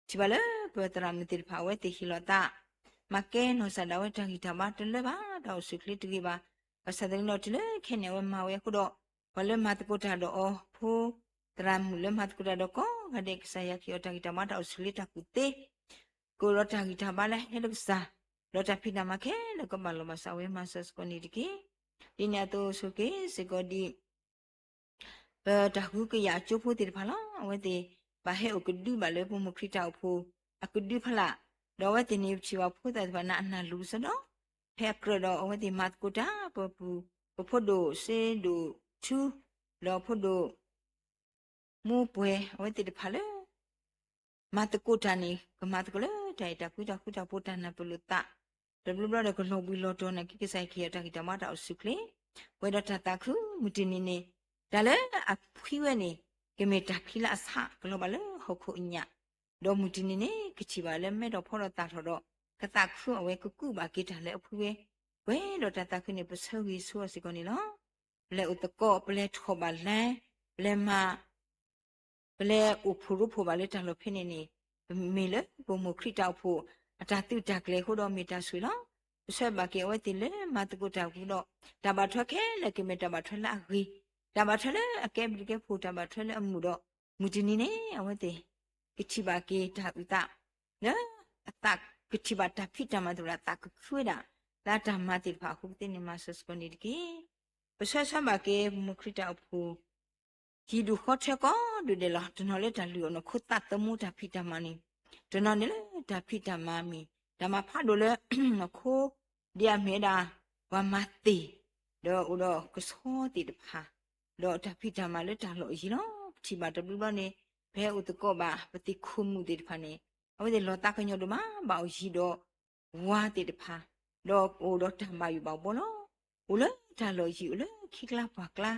ထံၣ်ဘၣ်လၢပသရၣ်မုၣ်သ့ၣ်တဖၣ်အဝဲသ့ၣ်ဟ့ၣ်လီၤသး မၤကဲနီၢ်စၢ်ဒၣ်ဝဲတၢ်ဂံၢ်တၢ်ဘါတလၢဘၣ် တၢ်အိၣ်ဆူၣ်အိၣ်ချ့တဂ့ၤဘၣ်. ဘၣ်ဆၣ်သနာ်က့ဒီးတုၤလၢခဲန့ၣ်အဝဲမၤဝဲအဃိဒီး ပှၤလၢမၤသကိးတၢ်ဒီးအီၤ ဖိသရၣ်မုၣ်လၢမၤသကိးတၢ်ဒီးကိးဂၤဒဲး ကစၢ်ယွၤဟ့ၣ်အီၤတၢ်ဂံၢ်တၢ်ဘါတၢ်အိၣ်ဆူၣ်အိၣ်ချ့တၢ်ကူၣ်သ့ ကအိၣ်ဒီးတၢ်ဂံၢ်တၢ်ဘါလၢအဟဲလၢကစၢ် ဒီးတၢ်ဖံးတၢ်မၤခဲလၢာ်ကဘၣ်လီၤဘၣ်စးဝဲမၤစၢၤစ့ၢ်ကီးန့ၣ်တက့ၢ်. ဒ်န့ၣ်အသိးဆိၣ်ဂ့ၤစ့ၢ်ကီးဒ် ပတၢ်ဃုကယာ်အကၠိဖိသ့ၣ်တဖၣ်လီၤ. အဝဲသ့ၣ်ဘၣ်ဟဲအိၣ်ကဒုဘၣ်လၢပမိၢ်ခရံာ်တၢ်အိၣ်ဖှိၣ်အကဒုဖီလာ်, ဒီးအဝဲသ့ၣ်န့ၣ်ပထံၣ်ဘၣ်ဖိသၣ်သ့ၣ်တဖၣ်န့ၣ် အနၢ်လူၤကစီဒီး ဖဲအကြၢးဒီးအဝဲသ့ၣ်မၤသကိးတၢ် ပပူၤ ပဖိဒိၣ်စ့ဒိၣ်ထူ ဒီးဖိဒိၣ် မူပှဲၤ အဝဲသ့ၣ်တဖၣ်လၢ မၤသကိးတၢ်န့ၣ် ကမၤသကိးလၢတၢ်အဲၣ်တၢ်ကွံတၢ်ဃူတၢ်ဖိးတၢ်နၢ်ပၢၢ်လိာ်သး တဘျီဘျီဒီးကလီၤဘှံးလီၤတီၤနာ်က့ ကစၢ်ယွၤဟ့ၣ်အီၤတၢ်ဂံၢ်တၢ်ဘါတၢ်အိၣ်ဆူၣ်အိၣ်ချ့ ပှဲၤဒီးတၢ်သးခု မုၢ်တနံၤန့ၣ် တၢ်လၢအဖှံဝဲန့ၣ် ကမ့ၢ်တၢ်ဖံးလၢအဆး ကလီၤဘၣ်လၢဟီၣ်ခိၣ်အညၣ် ဒီးမုၢ်တနံၤန့ၣ် ကထံၣ်ဘၣ်လၢမဲထီၣ်ဖီထီၣ်သၣ်ထီၣ်ဒီး ကသးခုအဝဲ ကကူးဘၣ်က့ၤတၢ်လၢအဖှံဝဲ ပှဲၤဒီးတၢ်သးခုန့ၣ် ပဆၢဂ့ၤဆၢဝါစ့ၢ်ကီးန့ၣ်လီၤ. ပလဲၤအိၣ်သကိး ပလဲၤထီၣ်ဘၣ်လဲၤ ပလဲၤမၤ ပလဲၤအိၣ်ဖှိၣ်ရိဖှိၣ်ဘၣ်လၢတၢ်လီၢ်ဖဲန့ၣ်န့ၣ် မ့ၢ်လၢပမိၢ်ခရံာ်တၢ်အိၣ်ဖှိၣ် အတၢ်သုးတၢ်ကျဲၤအဃိဒီးမ့ၢ်တၢ်ဆိၣ်ဂ့ၤလီၤ. ပဆၢဘၣ်က့ၤအဝဲသ့ၣ်လၢမၤသကိးတၢ်အပူၤဒီး တၢ်ဘၣ်ထွဲခဲလၢာ်ကမ့ၢ်တၢ်ဘၣ်ထွဲလၢအဂ့ၤ, တၢ်ဘၣ်ထွဲလၢအကဲဘျုးကဲဖှိၣ် တၢ်ဘၣ်ထွဲလၢအမုာ်ဒီး မုၢ်တနံၤန့ၣ် အဝဲသ့ၣ် ကထံၣ်ဘၣ်က့ၤတၢ်အုၣ်သး လၢအသးကထံၣ်ဘၣ်တၢ်ဖံးတၢ်မၤသ့ၣ်တဖၣ် အသးကခုဝဲဒၣ် လၢအတၢ်မၤသ့ၣ်တဖၣ်အဃိကသ့န့ၣ် မၤစၢၤစ့ၢ်ကီးန့ၣ်တက့ၢ်. ပဆၢဆၢဘၣ်က့ၤ ပမိၢ်ခရံာ်တၢ်အိၣ်ဖှိၣ် ဟံၣ်ဒူၣ်ဃီထၢကိးဒူၣ်ဒဲးလီၤ. တနီၤလၢတၢ်လုၢ်အီၣ်နီၢ်ခိသးသမူတၢ်ဖံးတၢ်မၤန့ၣ်, တနီၤန့ၣ်လၢတၢ်ဖံးတၢ်မၤမ့ၢ် တၢ်မၤဖးဒိၣ်လၢ နီၢ်ခိ ဒ်အမ့ၢ်ဝဲဒၣ် ပှၤမၤသ့ၣ် ဒီးအိၣ်ဒီးကဆီသ့ၣ်တဖၣ် ဒီးတၢ်ဖံးတၢ်မၤလၢတၢ်လီၢ်ယံၤလီၤ. ပထံၣ်ဘၣ်တဘျီဘျီန့ၣ် ဖဲအိၣ်သကိးဘၣ် ပသ့ၣ်ခိၣ်မုၣ်သ့ၣ်တဖၣ်န့ၣ် အဝဲသ့ၣ်လီၤသးကညီၤဒိၣ်မး ဘၣ်အီၤယံၤဒီး ဝၤသ့ၣ်တဖၣ်, ဒီးအိၣ်ဒီးတၢ်ဘၣ်ယိၣ်ဘၣ်ဘှီလီၤ. အိၣ်လၢတၢ်လီၢ်ယံၤ အိၣ်လၢခံကျါပှၢ်ကျါ,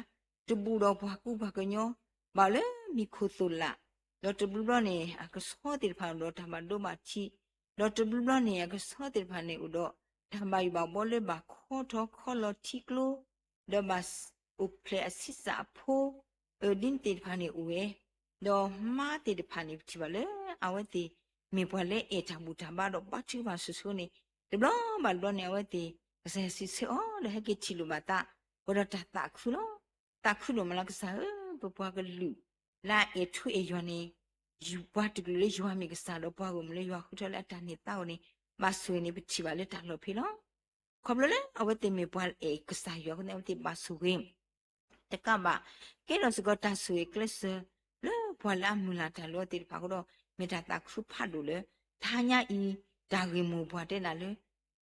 တဘူးဒီးပှၤကူပှၤကညီ, ဘၣ်အိၣ်လၢမံၤခိၣ်သိၣ်လး, ဒီးတဘျီဘျီန့ၣ် အကဆီသ့ၣ်တဖၣ်အိၣ်ဒီးတၢ်ဘၣ်ဒိဘၣ်ထံး, ဒီးတဘျီဘျီန့ၣ် အကဆီသ့ၣ်တဖၣ်န့ၣ် အိၣ်ဒီးတၢ်ဘၣ်ယိၣ်ဘၣ်ဘှီလၢဘၣ်ခီထီၣ်ခီလီၤထံကျိ ဒီးဘၣ်အိၣ်ဖျဲၣ်အဆံးစၢ်အဖိ, အၢ ဒ်န့ၣ်သ့ၣ်တဖၣ်န့ၣ်အိၣ်ဝဲ, ဒီးမါသ့ၣ်တဖၣ်န့ၣ် ပထံၣ်ဘၣ်လၢအဝဲသ့ၣ် မ့ၢ်ပှၤလၢအဲၣ်တၢ်ဘူၣ်တၢ်ဘါဒီးဘါထုကဖၣ်ဆိၣ်ဆိၣ်န့ၣ် တဘျီဘၣ်တဘျီန့ၣ် အဝဲသ့ၣ် ကစၢ်ယွၤစံးဆၢအီၤ ဒီးဟဲက့ၤထံၣ်လိာ်ဘၣ်သး, ပှဲၤဒီးတၢ်သးခုလီၤ. သးခုဒိၣ်မးလၢကစၢ်ဧၢ, ပပှၤကလုာ်လၢအအဲၣ်ထူအဲၣ်ယွၤန့ၣ် ပှၤတကလုာ်လၢယွၤမ့ၢ်ကစၢ်ဒီးပှၤဂီၢ်မုၢ်လၢယွၤဃုထၢလၢအတၢ်န့ၢ်သါအီၤန့ၣ် ဘၣ်ဆိၣ်ဂ့ၤန့ၣ် ပထံၣ်ဘၣ်လၢတၢ်လီၢ်ဖဲလီၤ. ခီဖျိလၢအဝဲသ့ၣ်မ့ၢ်ပှၤအဲၣ်ကစၢ်ယွၤအဃိန့ၣ် အဝဲသ့ၣ်ဘၣ်ဆိၣ်ဂ့ၤ တကးဘၣ်, ကဲထီၣ်စ့ၢ်ကီးတၢ်ဆိၣ်ဂ့ၤကျဲးစၢးလၢပှၤလၢအမုၢ်လၢ်တၢ်လၢအဝဲသ့ၣ်တဖၣ်အဃိဒီး မ့ၢ်တၢ်သးခုဖးဒိၣ်လၢ တဟါညါအံၤ တၢ်ဂ့ၢ်မိၢ်ပှၢ်တဲဒၣ်လၢ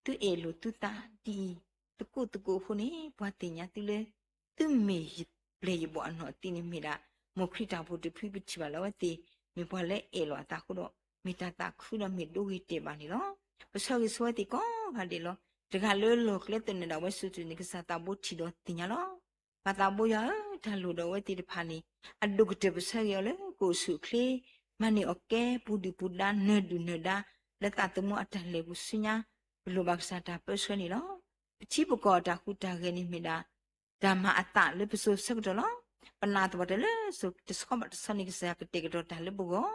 သုအဲၣ်လိာ်သုသးဒ်အံၤ သကိးသကိးအဃိန့ၣ် ပှၤသ့ၣ်ညါသုလၢ သုမ့ၢ်ယပျဲၢ်ယဘီၣ်အနီၢ်သံးန့ၣ်မ့ၢ်ဒၣ် မိၢ်ခရံာ်တၢ်အိၣ်ဖှိၣ်တဖု ပထံၣ်ဘၣ်လၢအဝဲသ့ၣ် မ့ၢ်ပှၤလၢအဲၣ်လီၤအသးအဃိဒီး မ့ၢ်တၢ်သးခုဒီးမ့ၢ်ဒိဂ့ၤတဲာ်ဘၣ်န့ၣ်လီၤ. ပဆၢဂ့ၤဆၢဝါသ့ၣ်ကိးဂၤဒဲးလီၤ. တဂၤလၢလီၢ်ကျဲသနၢၣ်ဒၣ်ဝဲစုာ်စုာ်န့ၣ် ကစၢ်သးဘိထံၣ်ဒီးသ့ၣ်ညါလီၤ. ပသးဘိယွၤဧၢ, တၢ်လိၣ်ဒီးအဝဲသ့ၣ်တဖၣ်န့ၣ် အဒိၣ်ကတၢၢ်ပဆၢဂ့ၤအီၤလၢကအိၣ်ဆူၣ်အိၣ်ချ့, မၤန့ၢ်အီၣ်ကဲပူၤဒုၣ်ပူၤဒါ နၢၤဒုၣ်နၢၤဒါ လၢသးသမူအတၢ်လဲၤပူၤဆူညါ, ပလိၣ်ဘၣ်ကစၢ်တၢ်ပၢဆှၢန့ၣ်လီၤ. ပထံပကီၢ်အတၢ်ဟူးတၢ်ဂဲၤန့ၣ်မ့ၢ်ဒၣ် တၢ်မၤအသးလၢပစိၤဆၢကတီၢ်လီၤ. ပနာ်သပှၢ်တၢၢ်လၢစိၤတဆီဘၣ်တဆီန့ၣ် ကစၢ်ယွၤကတဲာ်ကတီၤတၢ်လၢပဂီၢ်,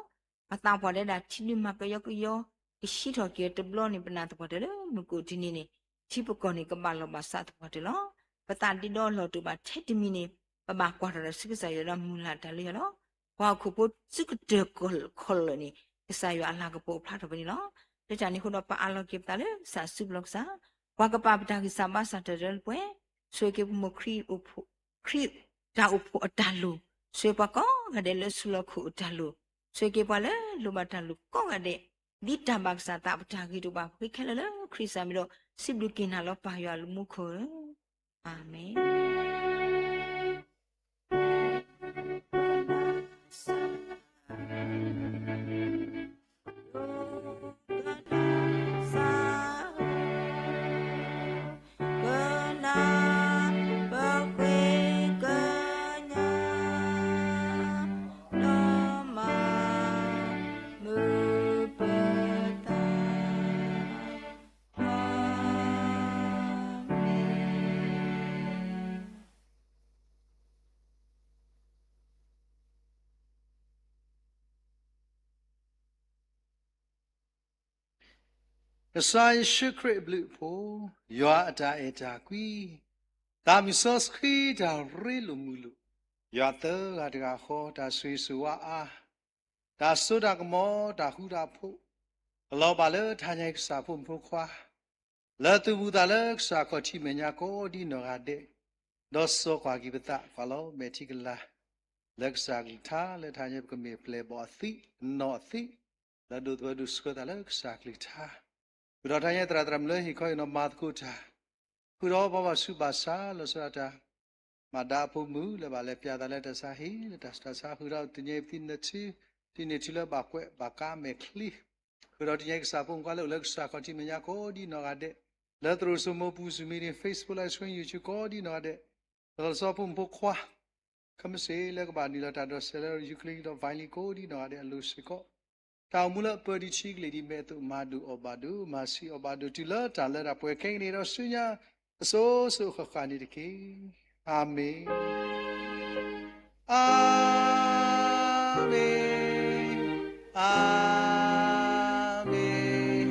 ပသးပှၢ်တဲဒၣ်ထံဒုးမၤကယီကယီ, ကဟံးထီၣ်က့ၤတဘျီန့ၣ် ပနာ်သပှၢ်တၢၢ်လၢမုၢ်ကအိၣ်တနံၤန့ၣ် ထံပကီၢ်န့ၣ် ကဘၣ်လီၢ်ဘၣ်စးသပှၢ်တၢၢ်လီၤ. ပသးဒ့ဒီလီၤတိာ်ဘၣ်ထဲတမံၤန့ၣ် ပဘၣ်ကွၢ်ထီၣ်ဒီးဆူကစၢ်ယွၤဒီးမုၢ်လၢ်တၢ်လၢယွၤလီၤ. ပှၤဟီၣ်ခိၣ်ဖိစုကတၢၢ်ခီၣ်လၢာ်န့ၣ် ကစၢ်ယွၤအလၤကပီၤဖျါထီၣ်ဖဲန့ၣ်လီၤ. လၢတၢ်န့ၣ်အဃိဒီး ပအးလီၤက့ၤပသးလၢကစၢ်အစုပူၤလီၤ. ကစၢ် ပှၤကပာ်ပတၢ်ဂံၢ်စၢ်ဘါစၢ်တၢ်တလၢပှဲၤ, ဆိၣ်ဂ့ၤက့ၤပမိၢ်ခရံာ် ခရံာ်တၢ်အိၣ်ဖှိၣ်အတၢ်လိၣ်, ဆိၣ်ဂ့ၤပှၤကိးဂၤဒဲးလၢဆူလီၢ်ခိၣ်အတၢ်လိၣ်, ဆိၣ်ဂ့ၤက့ၤပှၤလၢလိၣ်ဘၣ်တၢ်လိၣ်ကိးဂၤဒဲး, ဒ်တၢ်ဘၣ်ကစၢ်သးပတၢ်ဂ့ၤတအိၣ်ဘၣ် ပဃ့ခဲလၢာ်လၢခရံာ်စၢ်မံၤဒီး စံးဘျုးက့ၤနၤလီၤ ပၢ်ယွၤလၢမူခိၣ်ဧၢ, အၤမ့ၣ်. ကစၢ်ယ့ၣ်ၡူးခရံာ်အဘျုးအဖှိၣ်, ယွၤအတၢ်အဲၣ်တၢ်ကွံ, သးမုၢ်စီဆှံတၢ်ရ့လိာ်မုာ်လိာ်, ယွၤသၢဂၤတဂၤဃီ တၢ်ဆိၣ်ဂ့ၤဆိၣ်ဝါအါ, တၢ်စိတၢ်ကမီၤ တၢ်ဃူတၢ်ဖိး, ကလီၤဘၣ်လၢတဟါညါအံၤ ကစၢ်ဖိမုၣ်ဖိခွါ လၢသုမူသးလၢကစၢ်ခီၣ်ထံးမဲာ်ညါကိးဒ်နီၢ်ဂၤဒဲး, ဒီးစိာ်ကွၢ်က့ၤပသး ကွၢ်လီၤမဲာ်ထံကလၤ, လၢကစၢ်ကလုၢ်ကထါ လၢတဟါညါအံၤ ပကမ့ၢ်ပျဲၢ်ဘီၣ်အသံး အနီၢ်အသံး, လၢဒိးသဝီဒိးဆှၢသးလၢကစၢ်ကလုၢ်ကထါ, ဃုာ်ဒီးတဟါညါအံၤသရၣ်သရၣ်မုၣ်လၢဟ့ၣ်ခီဟ့ၣ်နီၤမၤသကိးတၢ်, ဃုာ်ဒီးပှၤဘၣ်ဆူးဘၣ်ဆါ လီၤဆီဒၣ်တၢ် မၤဒါအဖိမုၣ်လၢဘၣ်လဲၤပျးသးလၢတၢ်ဆါဟံၣ် လၢတၢ်ဆူးတၢ်ဆါ ဃုာ်ဒီးတနံၤအံၤပသံးနၢၤထံ, တနံၤထံလၢဘၣ်ကွဲးဘၣ်ကါမဲာ်ချံ, ဃုာ်ဒီးတနံၤအံၤကစၢ်ဖိမုၣ်ဖိခွါလၢအိၣ်လၢကစၢ်ခီၣ်ထံးမဲာ်ညါကိးဒ်နီၢ်ဂၤဒဲး, လၢသရိာ်စိမိၤပူၤ Zoom meeting, Facebook live stream, YouTube ကိးဒ်နီၢ်ဂၤဒဲး, လီၤဆီဖိမုၣ်ဖိခွါ ခဲမုၢ်ဆ့ၣ်လၢကဘၣ်နုာ်လီၤတၢ်ဒိးစဲးလၢ Uclinic ဒီး Vine လံကိးဒ်နီၢ်ဂၤဒဲးအလိၤစ့ၢ်ကီး, တၢ်အိၣ်မူလၢအပၢဒံးဆံးကလ့ၢ်ဒံး မ့ၢ်အသိးမၤဒိၣ်အီၣ်ဘၣ်ဒိၣ် မၤဆံးအီၣ်ဘၣ်ဒိၣ် တုၤလၢတၢ်လၢတၢ်ပှဲၤခဲကနံၣ်ဒီးဆူညါ အစိၤစိၤဃၣ်ဃၣ်န့ၣ်တက့ၢ်. အၤမ့ၣ်, အၤမ့ၣ်, အၤမ့ၣ်, အၤမ့ၣ်.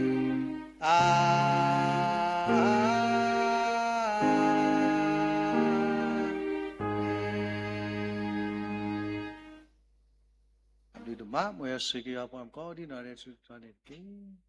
အဘျုးဒိၣ်မး မ်ယွၤဆိၣ်ဂ့ၤက့ၤပှၤကိးဒ်နီၢ်ဂၤဒဲး ဆူတၢ်န့ၣ်တက့ၢ်.